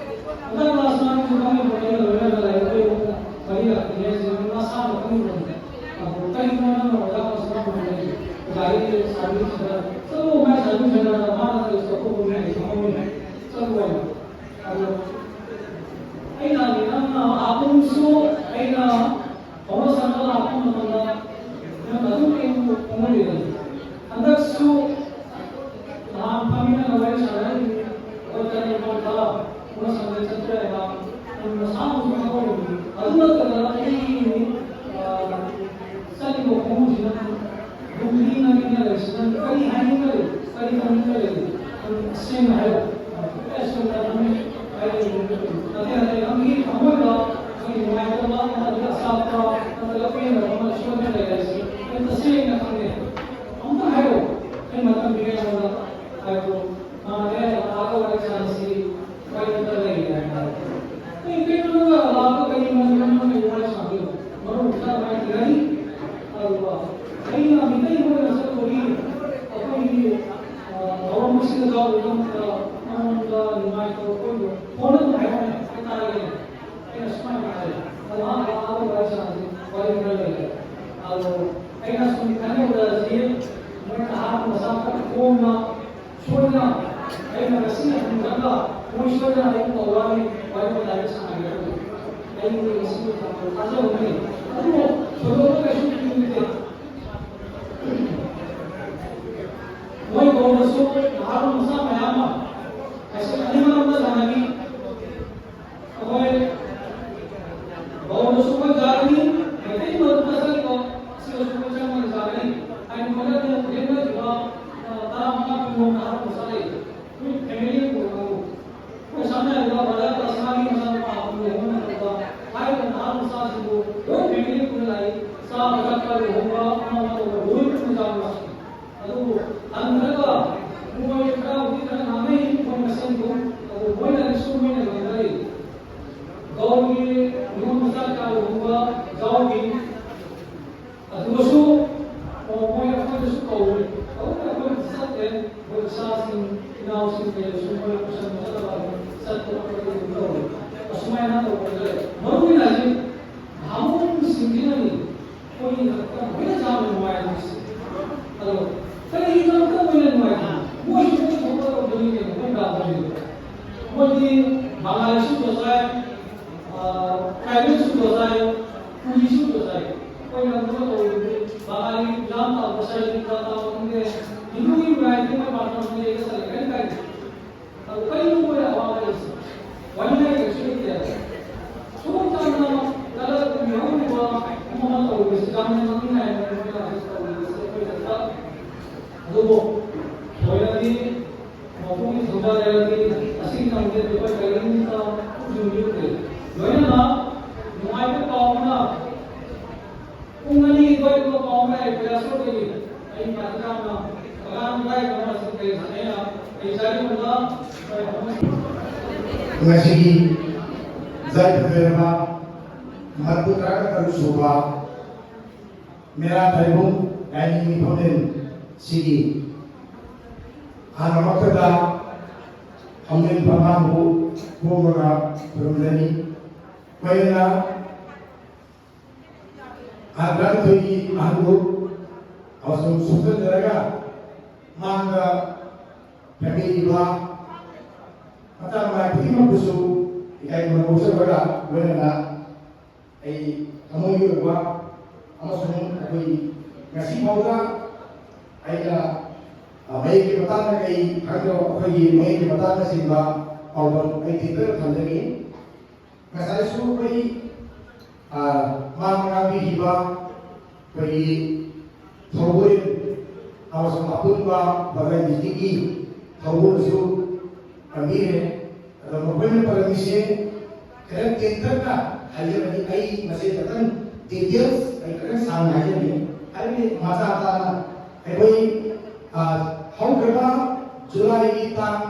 ꯑꯣꯖꯥ ꯀꯂꯥꯁꯅꯥꯒꯤꯁꯨ ꯈꯪꯉꯤꯕ, ꯑꯩꯅ ꯂꯣꯏꯅꯅ ꯂꯩ, ꯑꯩꯈꯣꯏ ꯑꯍꯨꯝꯅ ꯃꯔꯤ ꯂꯥꯛꯇ꯭ꯔꯤꯉꯩꯁꯤꯗ ꯃꯁꯥꯅ ꯈꯪꯉꯤꯕꯅꯤ꯫ ꯑꯗꯣ ꯀꯩꯒꯤꯅꯣ ꯅꯪꯅ ꯑꯣꯖꯥ ꯀꯂꯥꯁꯅꯥ ꯂꯩ? ꯒꯥꯔꯤ ꯁꯥꯔꯚꯤꯁ ꯁꯦꯟꯇꯔ, ꯆꯠꯂꯣ, ꯃꯥꯏ ꯁꯥꯔꯚꯤꯁ ꯁꯦꯟꯇꯔꯗ ꯃꯥꯅ ꯂꯩꯔꯁꯨ ꯑꯇꯣꯞꯄ ꯃꯤ ꯂꯩ ꯈꯪꯍꯧꯅꯤ꯫ ꯆꯠꯂꯣ ꯍꯥꯏꯅ꯫ ꯑꯗꯣ ꯑꯩꯅ ꯅꯪꯅ ꯑꯍꯨꯝꯁꯨ ꯑꯩꯅ ꯄꯥꯎꯅ ꯁꯪꯒ ꯂꯥꯛꯄ ꯃꯇꯝꯗ ꯅꯪ ꯑꯗꯨꯝ ꯑꯩꯕꯨ ꯈꯪꯍꯜꯂꯤꯕꯅꯤ꯫ ꯍꯟꯗꯛꯁꯨ ꯅꯍꯥꯟ ꯐꯝꯃꯤꯟꯅꯅ ꯋꯥꯔꯤ ꯁꯥꯟꯅꯔꯤꯕꯅꯤ꯫ ꯑꯩꯈꯣꯏ ꯇꯔꯦꯠ ꯅꯤꯄꯥꯜ ꯇꯔꯥ ꯄꯥꯎꯅ ꯁꯪꯒ ꯆꯠꯄ ꯌꯥꯏꯅ ꯅꯪ ꯅꯁꯥꯃꯛꯁꯨ ꯈꯪꯍꯧꯔꯤꯕꯅꯤ꯫ ꯑꯗꯨ ꯅꯠꯇꯅ ꯑꯩꯒꯤ, ꯑ, ꯆꯠꯂꯤꯕ ꯈꯣꯡꯎꯞꯁꯤꯅ ꯂꯨꯝꯕꯤ ꯅꯪꯒꯤ ꯂꯩꯔꯤꯁꯤꯅ ꯀꯔꯤ ꯍꯥꯏꯅꯤꯡꯕ ꯂꯩ? ꯀꯔꯤ ꯇꯧꯅꯤꯡꯕ ꯂꯩ? ꯑꯗꯨ ꯇꯁꯦꯡꯅ ꯍꯥꯏꯌꯨ꯫ ꯑꯦ, ꯁꯣꯝꯗ ꯅꯪ ꯍꯥꯏꯔꯤꯕ ꯅꯠꯇꯦ, ꯅꯠꯇꯦ, ꯅꯪꯒꯤ ꯊꯃꯣꯏꯗ ꯅꯪꯒꯤ ꯅꯨꯡꯉꯥꯏꯇꯕ, ꯅꯠꯇ꯭ꯔꯒ ꯑꯆꯥꯄꯣꯠ, ꯅꯠꯇ꯭ꯔꯒ ꯄꯦꯟꯗꯕ ꯑꯃ ꯁꯣꯏꯗꯅ ꯂꯩꯔꯦ ꯍꯥꯏꯁꯦ ꯑꯩ ꯇꯁꯦꯡꯅ ꯈꯪꯉꯦ꯫ ꯑꯝꯇ ꯍꯥꯏꯌꯨ꯫ ꯑꯩ ꯃꯇꯝ ꯄꯤꯔꯦ ꯅꯉꯣꯟꯗ꯫ ꯍꯥꯏꯕꯗꯣ ꯃꯥꯅ ꯑꯦ, ꯂꯥꯛꯑꯒ ꯋꯥꯔꯤ ꯁꯥꯟꯅꯁꯤ꯫ ꯃꯔꯝꯗ ꯂꯩꯔꯦ ꯍꯥꯏꯇꯥꯔꯦ꯫ ꯑꯩ ꯀꯩꯅꯣꯗ ꯂꯥꯛꯄ ꯀꯩ ꯃꯔꯝꯗ ꯀꯩ ꯋꯥꯔꯤ ꯁꯥꯗꯣꯏꯅꯣ? ꯃꯔꯨꯞ ꯈꯔ ꯃꯥꯏ ꯇꯤꯟꯅꯔꯤ꯫ ꯑꯗꯨꯒ ꯑꯩꯅ ꯃꯤꯇꯩ ꯃꯣꯏꯅ ꯆꯠꯄꯒꯤ ꯑꯩꯈꯣꯏꯒꯤ, ꯑ, ꯊꯧꯔꯝꯁꯤꯗ ꯌꯥꯎꯕꯗꯃꯛꯇ ꯃꯉꯣꯟꯗ ꯅꯨꯡꯉꯥꯏꯇꯕ ꯑꯩꯈꯣꯏꯕꯨ ꯐꯣꯟ ꯑꯗꯨꯝ ꯍꯥꯏꯔꯝꯃꯦ ꯍꯥꯏꯇꯥꯔꯦꯅꯦ꯫ ꯑꯩꯅ ꯁꯨꯃꯥꯏꯅ ꯍꯥꯏꯔꯦ꯫ ꯑꯗꯣ ꯃꯥ ꯂꯥꯛꯑꯒ ꯋꯥꯔꯤ ꯁꯥꯟꯅꯁꯤ, ꯋꯥꯔꯤ ꯈꯔ ꯂꯩꯔꯦ꯫ ꯑꯗꯣ ꯑꯩꯅ ꯁꯨꯝ ꯈꯟꯅꯕꯗ ꯍꯧꯖꯤꯛ ꯃꯣꯏ ꯅꯍꯥ ꯃꯆꯥ ꯈꯔ ꯈꯣꯝꯅ ꯁꯣꯏꯗꯅ ꯑꯩꯅ ꯉꯁꯤ ꯍꯟꯈ꯭ꯔꯒ ꯃꯣꯏ ꯁꯣꯏꯗꯅ ꯑꯩꯕꯨ ꯀꯧꯔꯛꯑꯅꯤ, ꯋꯥꯔꯤ ꯋꯥꯇꯥꯏ ꯁꯥꯟꯅꯒꯦ꯫ ꯑꯩꯒꯤ ꯉꯁꯤ ꯊꯥꯖꯕꯅꯤ꯫ ꯑꯗꯨꯕꯨ ꯊꯣꯏꯗꯣꯛꯄ ꯀꯩꯁꯨ ꯂꯩꯇꯦ꯫ ꯃꯣꯏ ꯀꯧꯕꯁꯨ ꯅꯍꯥꯔꯣꯜ ꯃꯆꯥ ꯃꯌꯥꯝ ꯑꯃ ꯉꯁꯤ ꯑꯅꯤꯃꯛ ꯑꯃ ꯁꯥꯟꯅꯈꯤ꯫ ꯑꯩꯈꯣꯏ ꯍꯥꯏꯔꯤꯕ ꯕ꯭ꯔꯗꯔ ꯀꯁꯅꯥꯒꯤ ꯃꯆꯥꯅꯨꯄꯥ ꯑꯍꯨꯝ ꯂꯨꯍꯣꯡꯕ ꯃꯇꯝꯗ ꯍꯥꯏꯔꯤꯕ ꯅꯍꯥ ꯃꯆꯥꯁꯤꯡꯕꯨ ꯂꯣꯏ ꯐꯦꯃꯤꯂꯤ ꯄꯨꯟꯅ ꯂꯥꯛꯏ꯫ ꯆꯥꯕ ꯊꯛꯄ, ꯂꯨꯍꯣꯡꯕ, ꯑꯃ ꯑꯃ ꯇꯧꯕ ꯂꯣꯏ ꯄꯨꯟꯅ ꯆꯥꯕ ꯂꯥꯛꯏ꯫ ꯑꯗꯨꯕꯨ ꯍꯟꯈ꯭ꯔꯒ ꯃꯣꯏ ꯈꯔꯕꯨꯗꯤ ꯈꯔ ꯉꯥꯡꯅꯩ ꯃꯣꯏ ꯃꯁꯦꯟꯗꯨ꯫ ꯑꯗꯨ ꯃꯣꯏꯅꯗꯤ ꯁꯨꯝ ꯃꯣꯏꯅ ꯉꯥꯡꯅꯔꯤ꯫ ꯒꯧꯔꯒꯤ ꯅꯤꯉꯣꯜ ꯃꯆꯥ ꯀꯌꯥ ꯂꯨꯍꯣꯡꯕ ꯌꯥꯎꯔꯤ꯫ ꯑꯗꯨꯒꯁꯨ ꯃꯣꯏ ꯑꯩꯈꯣꯏꯗꯁꯨ ꯀꯧꯏ꯫ ꯑꯗꯨꯅ ꯑꯩꯈꯣꯏ ꯆꯠꯇꯦ꯫ ꯑꯩꯈꯣꯏ ꯏꯆꯥꯁꯤꯡ, ꯏꯅꯥꯎꯁꯤꯡ ꯀꯩꯗꯁꯨ ꯃꯣꯏ ꯄꯨꯁꯟꯕ ꯆꯠꯂꯒ ꯑꯗꯨꯝ ꯆꯠꯄ ꯈꯣꯠꯄ ꯑꯗꯨꯝ ꯇꯧꯏ꯫ ꯑꯁꯨꯃꯥꯏꯅ ꯇꯧꯕꯗ ꯃꯔꯨ ꯑꯣꯏꯅ ꯍꯧꯖꯤꯛ ꯕꯥꯃꯣꯟꯁꯤꯡꯁꯤꯅꯅꯤ ꯑꯩꯈꯣꯏꯒꯤ ꯈꯛꯇ ꯂꯣꯏꯅ ꯆꯥꯕ ꯅꯨꯡꯉꯥꯏ ꯍꯥꯏꯕꯁꯦ꯫ ꯑꯗꯣ ꯀꯔꯤꯒꯤꯗꯃꯛꯇ ꯃꯣꯏꯅ ꯅꯨꯡꯉꯥꯏ ꯍꯥꯏ? ꯃꯣꯏꯁꯨ ꯃꯣꯏ ꯊꯣꯛꯄ ꯇꯧꯗꯣꯏꯅꯤ ꯀꯩꯅꯣ, ꯃꯣꯏ ꯕ꯭ꯔꯥꯍꯃꯟꯁꯤꯡꯗꯣ꯫ ꯃꯣꯏꯗꯤ ꯕꯪꯒꯥꯂꯤꯁꯨ ꯇꯣꯖꯥꯏ, ꯇ꯭ꯔꯥꯏꯕꯦꯜꯁꯨ ꯇꯣꯖꯥꯏ, ꯀꯨꯀꯤꯁꯨ ꯇꯣꯖꯥꯏ꯫ ꯑꯩꯈꯣꯏꯅ ꯑꯗꯨꯒ ꯇꯧꯔꯤꯕꯗꯤ ꯕꯪꯒꯥꯂꯤ ꯄꯨꯖꯥ ꯑꯃ ꯇꯧꯕ, ꯁꯔꯁ꯭ꯋꯇꯤ ꯄꯨꯖꯥ ꯇꯧꯕ ꯈꯪꯗꯦ, ꯍꯤꯟꯗꯨꯒꯤ ꯃꯥꯏꯗꯤ ꯃꯣꯏ ꯄꯥꯟꯊꯣꯛ ꯈꯪꯗꯦ, ꯀꯔꯤ ꯀꯔꯤ ꯀꯥꯏꯗꯦ꯫ ꯑꯗꯨ ꯀꯔꯤꯅꯣ ꯃꯣꯏꯅ ꯑꯋꯥꯕ ꯂꯩꯔꯤꯁꯦ? ꯋꯥꯅꯤꯡꯉꯥꯏ ꯀꯩꯁꯨ ꯂꯩꯇꯦ꯫ ꯁꯨꯝ ꯆꯝꯅ ꯀꯂꯔ ꯃꯤꯍꯧꯔꯤꯕ ꯑꯃ ꯑꯃ ꯇꯧꯔꯤꯕꯁꯤ ꯌꯥꯝꯅ ꯉꯛꯅꯤꯡꯉꯥꯏ ꯑꯃ ꯃꯣꯏꯅ ꯍꯧꯖꯤꯛ ꯇꯧꯔꯤꯕꯁꯤ ꯑꯩꯈꯣꯏꯗ꯫ ꯑꯗꯨꯕꯨ ꯊꯣꯏꯅꯗꯤ ꯃꯄꯨꯒꯤ ꯊꯧꯖꯥꯜ ꯂꯩꯔꯗꯤ ꯑꯁꯤꯒꯤ ꯂꯝꯗꯤ ꯑꯩꯈꯣꯏ ꯀꯔꯤꯝꯇ ꯈꯨꯗꯣꯡ ꯂꯩꯇꯦ꯫ ꯂꯣꯏꯅꯅ ꯅꯨꯡꯉꯥꯏꯕ ꯄꯥꯎ ꯑꯃꯅ ꯄꯨꯡ ꯑꯅꯤ ꯑꯗꯨꯋꯥꯏꯗ ꯄꯥꯎ ꯑꯃ ꯂꯥꯛꯑꯦ ꯀꯣꯏꯂꯥꯁꯣꯔꯗꯒꯤ꯫ ꯑꯩ ꯃꯥꯇꯤꯀꯥꯝꯅ ꯑꯉꯥꯡ ꯂꯥꯏꯔꯤꯛ ꯑꯃ ꯑꯁꯤ ꯀꯔꯤ ꯁꯥꯟꯅꯩꯅ ꯑꯩ ꯆꯥꯔꯤꯉꯩꯗ ꯉꯁꯤꯒꯤ ꯌꯥꯏꯐꯖꯔꯕ ꯃꯔꯐꯨ ꯇꯔꯥꯒ ꯇꯔꯨꯛ ꯁꯨꯕ ꯃꯦꯔꯥ ꯊꯩꯕꯨꯡ ꯂꯥꯏꯅꯤꯡ ꯃꯤꯐꯝꯂꯦꯟ ꯁꯤꯒꯤ ꯍꯥꯟꯅꯃꯛꯇꯗ ꯍꯧꯃꯤꯟ ꯐꯝꯕꯥꯜꯕꯨ ꯈꯣꯝꯂꯒ ꯈꯨꯔꯨꯝꯖꯔꯤ꯫ ꯃꯌꯨꯝꯗ ꯍꯥꯟꯅ ꯑꯩꯈꯣꯏꯒꯤ ꯑꯍꯟꯕꯨ ꯑꯃꯁꯨꯡ ꯁꯣꯛꯆꯟꯖꯔꯒ ꯃꯥꯡꯗ ꯊꯝꯕꯤꯔꯤꯕ ꯃꯆꯥ ꯃꯌꯥꯝ ꯈꯨꯗꯤꯡꯃꯛꯄꯨꯁꯨ ꯏꯀꯥꯏ ꯈꯨꯝꯅꯕ ꯎꯠꯆꯕꯒ ꯂꯣꯏꯅꯅ ꯑꯩ ꯊꯃꯣꯏꯒꯤ ꯑꯣꯏꯕ ꯑꯃꯁꯨꯡ ꯑꯩꯈꯣꯏ ꯉꯁꯤ ꯐꯥꯎꯗ ꯑꯩꯅ, ꯑ, ꯃꯌꯦꯛꯀꯤ ꯃꯇꯥꯡꯗ ꯀꯩ ꯈꯪꯗꯕ, ꯑꯩꯈꯣꯏꯒꯤ ꯃꯌꯦꯛꯀꯤ ꯃꯇꯥꯡꯗꯆꯤꯡꯕ ꯄꯥꯎꯗꯝ ꯑꯩ ꯇꯦꯟꯇꯛꯅ ꯊꯝꯖꯒꯦ꯫ ꯉꯁꯥꯏꯁꯨ ꯑꯩꯈꯣꯏ, ꯑ, ꯃꯥꯡ ꯉꯥꯡꯕꯤꯈꯤꯕ ꯑꯩꯈꯣꯏꯒꯤ ꯊꯧꯕꯨꯔꯦꯜ ꯑꯃꯁꯨꯡ ꯑꯄꯨꯟꯕ ꯕꯒꯥꯏ ꯗꯤꯁꯇ꯭ꯔꯤꯛꯀꯤ ꯊꯧꯕꯨꯔꯦꯜꯁꯨ ꯄꯟꯕꯤꯈ꯭ꯔꯦ꯫ ꯑꯗꯣ ꯃꯈꯣꯏꯅ ꯄꯥꯜꯂꯝꯃꯤꯁꯦ ꯈꯔ ꯇꯦꯟꯇꯛꯅ ꯍꯥꯏꯖꯔꯗꯤ, ꯑꯩ ꯃꯁꯤ ꯈꯤꯇꯪ details ꯑꯩ ꯈꯤꯇꯪ ꯁꯥꯡꯅ ꯍꯥꯏꯖꯔꯒꯦ꯫ ꯍꯥꯏꯕꯗꯤ ꯃꯆꯥ ꯇꯥꯅ ꯑꯩꯈꯣꯏ, ꯑ, ꯍꯧꯈ꯭ꯔꯕ ꯖꯨꯂꯥꯏꯒꯤ ꯇꯥꯡ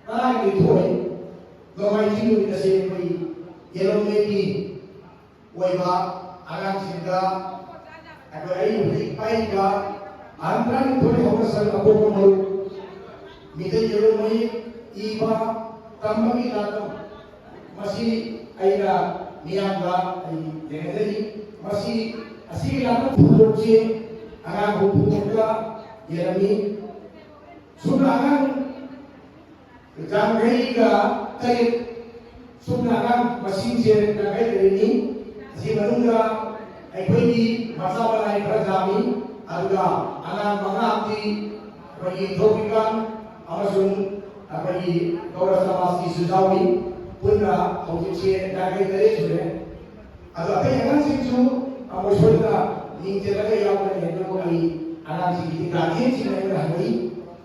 ꯇꯔꯥꯅꯤꯊꯣꯏ, ꯅꯣꯡꯃꯥꯏꯖꯤꯡ ꯅꯨꯃꯤꯠ ꯑꯁꯤ ꯑꯩꯈꯣꯏ ꯌꯦꯂꯣꯝ ꯃꯦꯕꯤ ꯑꯣꯏꯕ ꯑꯉꯥꯡꯁꯤꯡꯗ ꯑꯩꯈꯣꯏ, ꯑꯩ ꯍꯧꯖꯤꯛ ꯄꯥꯏꯔꯤꯕ ꯑꯍꯟ ꯇꯔꯥꯅꯤꯊꯣꯏ ꯍꯧꯔꯁꯟ ꯑꯄꯣꯛꯄ ꯃꯔꯨꯞ, ꯃꯤꯇꯩ ꯌꯦꯂꯣꯝ ꯃꯌꯦꯛ ꯏꯕ, ꯇꯝꯕꯒꯤ ꯂꯥꯟꯐꯝ, ꯃꯁꯤ ꯑꯩꯅ ꯃꯤꯌꯥꯝꯗ ꯑꯩ ꯂꯦꯡꯖꯔꯤ꯫ ꯃꯁꯤ, ꯑꯁꯤꯒꯤ ꯂꯥꯟꯐꯝ ꯊꯧꯗꯣꯛꯁꯤ ꯑꯉꯥꯡ ꯍꯨꯝꯐꯨꯃꯨꯛꯇ ꯌꯦꯜꯂꯝꯃꯤ꯫ ꯁꯨꯞꯅ ꯑꯉꯥꯡ ꯌꯥꯡꯈꯩꯒ ꯇꯔꯦꯠ, ꯁꯨꯞꯅ ꯑꯉꯥꯡ ꯃꯁꯤꯡꯁꯦ ꯌꯥꯡꯈꯩ ꯇꯔꯦꯠꯅꯤ꯫ ꯑꯁꯤ ꯃꯅꯨꯡꯗ ꯑꯩꯈꯣꯏꯒꯤ ꯃꯆꯥ ꯃꯅꯥꯏ ꯈꯔ ꯌꯥꯝꯃꯤ, ꯑꯗꯨꯒ ꯑꯉꯥꯡ ꯃꯉꯥ ꯑꯃꯗꯤ ꯑꯩꯈꯣꯏꯒꯤ ꯊꯧꯕꯤꯀꯥꯟ ꯑꯃꯁꯨꯡ ꯑꯩꯈꯣꯏꯒꯤ ꯒꯧꯔ ꯁꯃꯥꯖꯀꯤꯁꯨ ꯌꯥꯎꯔꯤ꯫ ꯄꯨꯟꯅ ꯍꯧꯖꯤꯛꯁꯦ ꯌꯥꯡꯈꯩ ꯇꯔꯦꯠ ꯁꯨꯔꯦ꯫ ꯑꯗꯣ ꯑꯇꯩ ꯑꯉꯥꯡꯁꯤꯡꯁꯨ ꯑꯃꯨꯛ ꯁꯣꯏꯗꯅ ꯃꯤꯡ ꯆꯜꯂꯒ ꯌꯥꯎꯒꯅꯤ, ꯑꯗꯨꯕꯨ ꯑꯩ ꯑꯉꯥꯡꯁꯤꯡꯒꯤ guardianꯁꯤꯡ ꯑꯩꯅ ꯍꯪꯉꯤ,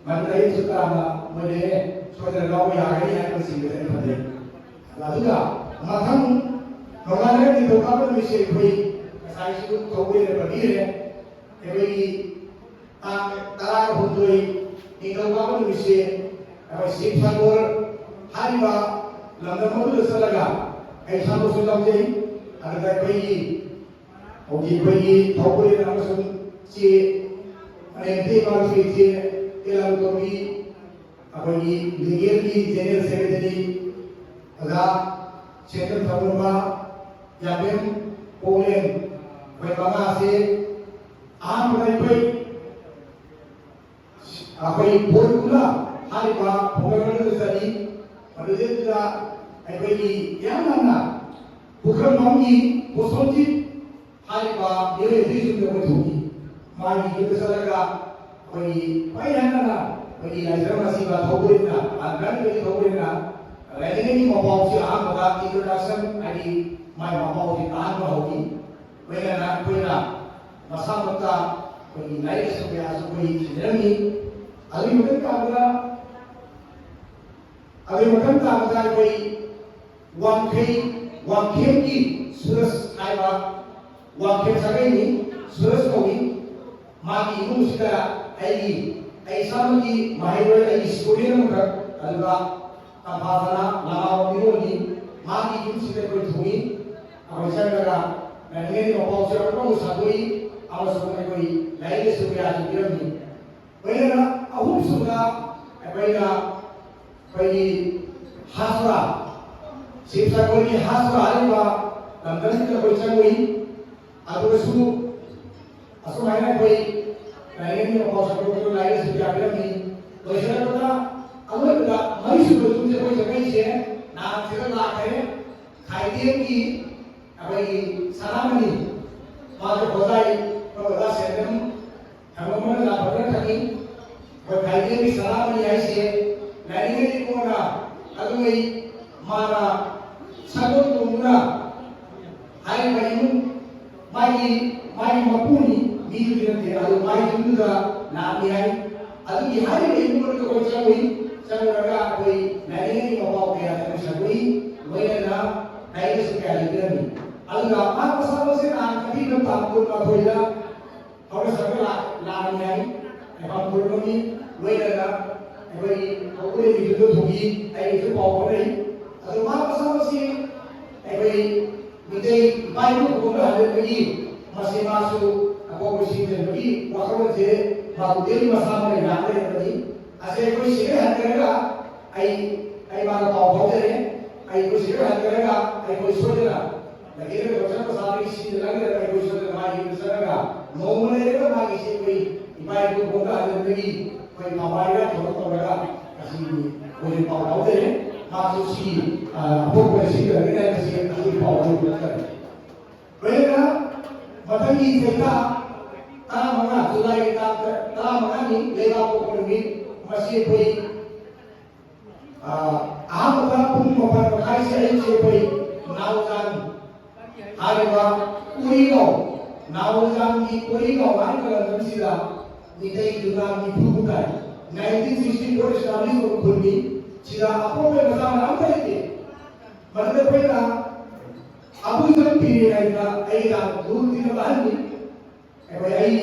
ꯃꯗꯨꯗ ꯑꯩꯁꯨ ꯇꯔꯥꯝꯅ ꯃꯣꯏꯗ ꯁꯣꯏꯗꯅ ꯂꯧꯕ ꯌꯥꯒꯅꯤ ꯍꯥꯏꯕꯁꯤꯡꯗꯨꯗ ꯑꯩ ꯐꯖꯩ꯫ ꯑꯗꯨꯒ ꯃꯊꯪ ꯅꯣꯡꯉꯥꯜꯂꯒ ꯅꯤꯡꯊꯧꯀꯥꯕ ꯅꯨꯃꯤꯠꯁꯦ ꯑꯩꯈꯣꯏ ꯉꯁꯥꯏꯁꯨ ꯊꯧꯕ ꯑꯣꯏꯅ ꯄꯟꯕꯤꯈ꯭ꯔꯦ꯫ ꯑꯩꯈꯣꯏꯒꯤ ꯇꯥꯡ ꯇꯔꯥꯍꯨꯝꯗꯣꯏ ꯅꯤꯡꯊꯧꯀꯥꯕ ꯅꯨꯃꯤꯠꯁꯦ ꯑꯩꯈꯣꯏ ꯁꯤꯕ ꯁꯪꯒꯣꯔ ꯍꯥꯏꯔꯤꯕ ꯂꯝꯗꯝ ꯑꯗꯨꯗ ꯆꯠꯂꯒ ꯑꯩ ꯁꯥꯟꯗꯣꯛꯁꯨ ꯌꯥꯎꯖꯩ꯫ ꯑꯗꯨꯗ ꯑꯩꯈꯣꯏꯒꯤ ꯍꯧꯖꯤꯛ ꯑꯩꯈꯣꯏꯒꯤ ꯊꯧꯕꯨꯔꯦꯟ ꯑꯃꯁꯨꯡ ꯆꯦ ꯃꯅꯦꯝꯇꯦ ꯏꯃꯥ ꯆꯦ ꯏꯆꯦ ꯀꯦꯂꯥꯂꯨꯇꯣꯝꯕꯤ, ꯑꯩꯈꯣꯏꯒꯤ ꯂꯤꯒꯦꯜꯒꯤ ꯖꯦꯅꯔꯦꯜ ꯁꯦꯀ꯭ꯔꯦꯇꯔꯤ ꯑꯣꯖꯥ ꯁꯦꯟꯖꯝ ꯊꯧꯒ꯭ꯔꯝꯕ, ꯌꯥꯝꯕꯦꯝ ꯄꯣꯛꯂꯦꯟ, ꯑꯩꯈꯣꯏ ꯃꯉꯥꯁꯦ ꯑꯍꯥꯟꯕꯗ ꯑꯩꯈꯣꯏ ꯑꯩꯈꯣꯏ ꯕꯣꯔ ꯄꯨꯟꯅ ꯍꯥꯏꯔꯤꯕ ꯄ꯭ꯔꯣꯒ꯭ꯔꯥꯝ ꯑꯗꯨꯗ ꯆꯠꯂꯤ꯫ ꯃꯗꯨꯗꯩꯗꯨꯗ ꯑꯩꯈꯣꯏꯒꯤ ꯏꯌꯥꯝꯕꯅ ꯄꯨꯈ꯭ꯔꯝꯕꯝꯒꯤ ꯄꯣꯁꯣꯟꯖꯤꯠ ꯍꯥꯏꯔꯤꯕ ꯃꯤꯑꯣꯏ ꯑꯗꯨꯒꯤ ꯌꯨꯝꯗ ꯑꯩꯈꯣꯏ ꯊꯣꯡꯉꯤ꯫ ꯃꯥꯒꯤ ꯌꯨꯝꯗ ꯆꯠꯂꯒ ꯑꯩꯈꯣꯏꯒꯤ ꯈ꯭ꯋꯥꯏ ꯍꯥꯟꯅꯅ ꯑꯩꯈꯣꯏꯒꯤ ꯂꯥꯏꯖꯔꯝ ꯑꯁꯤꯕ ꯊꯧꯕꯨꯔꯦꯟꯅ, ꯑꯟꯕ꯭ꯔꯥꯟꯒꯤ ꯊꯧꯕꯨꯔꯦꯟꯅ ꯂꯥꯏꯅꯤꯡꯒꯤ ꯃꯄꯥꯎꯁꯤ ꯑꯍꯥꯟꯕꯗ introduction ꯍꯥꯏꯗꯤ ꯃꯥꯏ ꯃꯄꯥꯎꯁꯤ ꯇꯥꯍꯟꯕ ꯍꯧꯏ꯫ ꯂꯣꯏꯅꯅ ꯑꯩꯈꯣꯏꯅ ꯃꯁꯥꯃꯛꯇ ꯑꯩꯈꯣꯏꯒꯤ ꯂꯥꯏꯔꯤꯛ ꯂꯥꯏꯁꯨ ꯀꯌꯥꯁꯨ ꯑꯩꯈꯣꯏ ꯊꯤꯅꯔꯝꯃꯤ꯫ ꯑꯗꯨꯒꯤ ꯃꯇꯨꯡ ꯇꯥꯕꯗ ꯑꯗꯨꯒꯤ ꯃꯊꯪ ꯇꯥꯕꯗ ꯑꯩꯈꯣꯏ ꯋꯥꯡꯈꯩ, ꯋꯥꯡꯈꯦꯝꯒꯤ ꯁꯨꯔꯖ ꯍꯥꯏꯕ ꯋꯥꯡꯈꯦꯝ ꯁꯥꯒꯩꯅꯤ, ꯁꯨꯔꯖ ꯀꯧꯏ꯫ ꯃꯥꯒꯤ ꯏꯃꯨꯡꯁꯤꯗ ꯑꯩꯒꯤ, ꯑꯩ ꯏꯁꯥꯃꯛꯀꯤ ꯃꯍꯩꯔꯣꯏ, ꯑꯩꯒꯤ ꯁ꯭ꯇꯨꯗꯦꯟ ꯑꯃꯈꯛ, ꯑꯗꯨꯒ ꯇꯝꯐꯥ ꯁꯅꯥ ꯂꯃꯥꯕꯝ ꯏꯔꯣꯟꯅꯤ꯫ ꯃꯥꯒꯤ ꯌꯨꯝꯁꯤꯗ ꯑꯩꯈꯣꯏ ꯊꯨꯡꯉꯤ꯫ ꯑꯩꯈꯣꯏ ꯆꯪꯂꯒ ꯂꯥꯏꯅꯤꯡꯊꯧꯒꯤ ꯃꯄꯥꯎꯁꯦ ꯑꯃꯨꯛ ꯑꯃꯨꯛ ꯁꯥꯗꯣꯛꯏ ꯑꯃꯁꯨꯡ ꯑꯩꯈꯣꯏ ꯂꯥꯏꯔꯤꯛ ꯂꯥꯏꯁꯨ ꯀꯌꯥꯁꯨ ꯄꯤꯔꯝꯃꯤ꯫ ꯂꯣꯏꯅꯅ ꯑꯍꯨꯝꯁꯨꯕꯗ ꯑꯩꯈꯣꯏꯅ ꯑꯩꯈꯣꯏꯒꯤ ꯍꯥꯁꯄꯨꯔꯥ, ꯁꯤꯕ ꯁꯥꯒꯣꯔꯒꯤ ꯍꯥꯁꯄꯨꯔꯥ ꯍꯥꯏꯔꯤꯕ ꯂꯝꯗꯝꯁꯤꯗ ꯑꯩꯈꯣꯏ ꯆꯪꯉꯨꯏ꯫ ꯑꯗꯨꯒꯁꯨ ꯑꯁꯨꯃꯥꯏꯅ ꯑꯩꯈꯣꯏ ꯂꯥꯏꯔꯤꯛ ꯃꯄꯥꯎ ꯁꯟꯗꯣꯛꯇꯨꯅ ꯂꯥꯏꯔꯤꯛ ꯂꯥꯏꯁꯨ ꯀꯌꯥ ꯄꯤꯔꯝꯃꯤ꯫ ꯂꯣꯏꯁꯤꯜꯂꯛꯄꯗ ꯑꯔꯣꯏꯕꯗ ꯃꯔꯤꯁꯨꯕ ꯌꯨꯝꯁꯦ ꯑꯩꯈꯣꯏ ꯆꯪꯉꯛꯏꯁꯦ ꯅꯍꯥꯟꯁꯤꯗ ꯂꯥꯛꯈ꯭ꯔꯦ꯫ ꯈꯥꯏꯗꯦꯝꯒꯤ ꯑꯩꯈꯣꯏꯒꯤ ꯁꯅꯥꯃꯅꯤ, ꯃꯥꯁꯨ ꯍꯣꯖꯥꯏ, ꯑꯩꯈꯣꯏ ꯑꯣꯖꯥ ꯁꯦꯟꯖꯝ ꯊꯪꯕ ꯑꯃꯅ ꯂꯥꯛꯄꯗꯨꯅ ꯈꯪꯉꯤ꯫ ꯑꯩꯈꯣꯏ ꯈꯥꯏꯗꯦꯝꯒꯤ ꯁꯅꯥꯃꯅꯤ ꯍꯥꯏꯁꯦ ꯂꯥꯏꯅꯤꯡꯊꯧꯒꯤ ꯏꯕꯨꯡꯉꯣꯅ ꯑꯗꯨꯉꯩ ꯃꯥꯅ ꯁꯒꯣꯜ ꯇꯣꯡꯗꯨꯅ ꯍꯥꯏꯔꯤꯕ ꯏꯃꯨꯡ ꯃꯥꯒꯤ, ꯃꯥꯒꯤ ꯃꯄꯨꯅꯤ, ꯃꯤꯗꯨꯗꯤ ꯅꯠꯇꯦ, ꯑꯗꯨ ꯃꯥꯒꯤ ꯌꯨꯝꯗꯨꯗ ꯂꯥꯛꯅꯤ ꯍꯥꯏ꯫ ꯑꯗꯨꯒꯤ ꯍꯥꯏꯔꯤꯕ ꯏꯃꯨꯡ ꯑꯗꯨꯗ ꯑꯩꯈꯣꯏ ꯆꯪꯉꯨꯏ꯫ ꯆꯪꯉꯨꯔꯒ ꯑꯩꯈꯣꯏ ꯂꯥꯏꯅꯤꯡꯊꯧꯒꯤ ꯃꯄꯥꯎ ꯀꯌꯥ ꯑꯩꯈꯣꯏ ꯁꯟꯗꯣꯛꯏ, ꯂꯣꯏꯅꯅ ꯂꯥꯏꯔꯤꯛ ꯂꯥꯏꯁꯨ ꯀꯌꯥ ꯂꯩꯕꯤꯔꯝꯃꯤ꯫ ꯑꯗꯨꯒ ꯃꯍꯥꯛ ꯃꯁꯥꯃꯛꯁꯦ ꯅꯍꯥꯟ ꯑꯄꯤꯕ ꯇꯥꯡ ꯀꯨꯟꯃꯥꯊꯣꯏꯗ ꯍꯧꯔ ꯁꯪꯒ ꯂꯥꯛ-, ꯂꯥꯛꯅꯤ ꯍꯥꯏ꯫ ꯃꯐꯝ ꯈꯨꯗꯤꯡꯃꯛꯀꯤ ꯂꯣꯏꯅꯅ ꯑꯩꯈꯣꯏꯒꯤ ꯍꯧꯒꯠꯂꯤꯕ ꯃꯤꯗꯨꯗ ꯊꯣꯛꯏ, ꯑꯩꯒꯤꯁꯨ ꯄꯥꯎ ꯐꯥꯎꯅꯩ꯫ ꯑꯗꯨ ꯃꯍꯥꯛ ꯃꯁꯥꯃꯛꯁꯤ ꯑꯩꯈꯣꯏ ꯃꯤꯇꯩ ꯏꯄꯥ ꯏꯄꯨ ꯈꯨꯕꯝꯗ ꯍꯟꯖꯤꯟꯕꯒꯤ ꯃꯁꯤ ꯃꯥꯁꯨ ꯑꯀꯣꯛꯄ ꯁꯤꯡꯖꯤꯟꯕꯒꯤ ꯋꯥꯈꯜꯂꯣꯟꯁꯦ ꯃꯥ ꯍꯧꯖꯤꯛ ꯃꯁꯥꯃꯛꯅ ꯂꯥꯛ ꯂꯩꯔꯕꯅꯤ꯫ ꯑꯁꯤ ꯑꯩꯈꯣꯏ ꯁꯤꯗ ꯍꯟꯈ꯭ꯔꯒ ꯑꯩ, ꯑꯩ ꯃꯥꯒ ꯄꯥꯎ ꯐꯥꯎꯖꯔꯦ꯫ ꯑꯩꯈꯣꯏ ꯁꯤꯗ ꯍꯟꯈ꯭ꯔꯒ ꯑꯩꯈꯣꯏ ꯁꯣꯏꯗꯅ ꯂꯩꯀꯦꯜꯒꯤ ꯂꯧꯁꯪ ꯃꯆꯥꯗꯒꯤ ꯁꯤꯗ ꯂꯥꯡꯗꯔꯒ ꯑꯩꯈꯣꯏ ꯁꯣꯏꯗꯅ ꯃꯥꯒꯤ ꯌꯨꯝꯗ ꯆꯠꯂꯒ ꯅꯣꯡꯃ ꯂꯩꯔꯒ ꯃꯥꯒꯤ ꯁꯤ ꯑꯩꯈꯣꯏ ꯏꯄꯥ ꯏꯄꯨ ꯈꯨꯕꯝꯗ ꯍꯟꯖꯤꯟꯕꯒꯤ ꯑꯩꯈꯣꯏ ꯐꯥꯎꯕ ꯍꯥꯏꯔꯒ ꯊꯧꯔꯝ ꯇꯧꯔꯒ ꯑꯁꯤꯒꯤ ꯑꯩꯈꯣꯏꯁꯨ ꯄꯥꯎ ꯐꯥꯎꯖꯔꯦ꯫ ꯃꯥꯁꯨ ꯁꯤ, ꯑ, ꯑꯄꯣꯛꯄ ꯁꯤꯗ ꯂꯩꯔꯒ ꯁꯤ ꯑꯩꯈꯣꯏ ꯄꯥꯎ ꯐꯥꯎꯖꯔꯦ꯫ ꯂꯣꯏꯅꯅ ꯃꯊꯪꯒꯤ ꯆꯍꯤꯗ ꯇꯔꯥꯃꯉꯥ, ꯖꯨꯂꯥꯏꯒꯤ ꯇꯥꯡ ꯇꯔꯥꯃꯉꯥꯅꯤ, ꯂꯩꯕꯥꯛꯄꯣꯛꯄ ꯅꯨꯃꯤꯠ꯫ ꯃꯁꯤ ꯑꯩꯈꯣꯏ, ꯑ, ꯑꯍꯥꯟꯕꯗ ꯄꯨꯡ ꯃꯥꯄꯟ ꯃꯈꯥꯏꯁꯦ ꯑꯌꯨꯛꯁꯦ ꯑꯩꯈꯣꯏ ꯅꯥꯎꯖꯥꯟ ꯍꯥꯏꯔꯤꯕ ꯎꯔꯤꯒꯥꯎ, ꯅꯥꯎꯖꯥꯟꯒꯤ ꯎꯔꯤꯒꯥꯎ ꯍꯥꯏꯔꯤꯕ ꯂꯝꯗꯝꯁꯤꯗ ꯃꯤꯇꯩ ꯌꯨꯝꯅꯥꯝ ꯅꯤꯐꯨ ꯇꯥꯏ꯫ Nineteen sixty four establish ꯇꯧꯕ ꯈꯨꯟꯅꯤ꯫ ꯁꯤꯗ ꯑꯄꯣꯛꯄꯒꯤ ꯃꯆꯥ ꯃꯌꯥꯝ ꯑꯃ ꯂꯩꯇꯦ꯫ ꯃꯗꯨꯗ ꯑꯩꯈꯣꯏꯅ ꯑꯕꯨꯡꯁꯪ ꯄꯤꯔꯦ ꯍꯥꯏꯗꯅ ꯑꯩ ꯌꯥꯝ ꯂꯨ ꯇꯤꯟꯅꯕ ꯑꯍꯟꯅꯤ꯫ ꯑꯩꯈꯣꯏ ꯑꯩ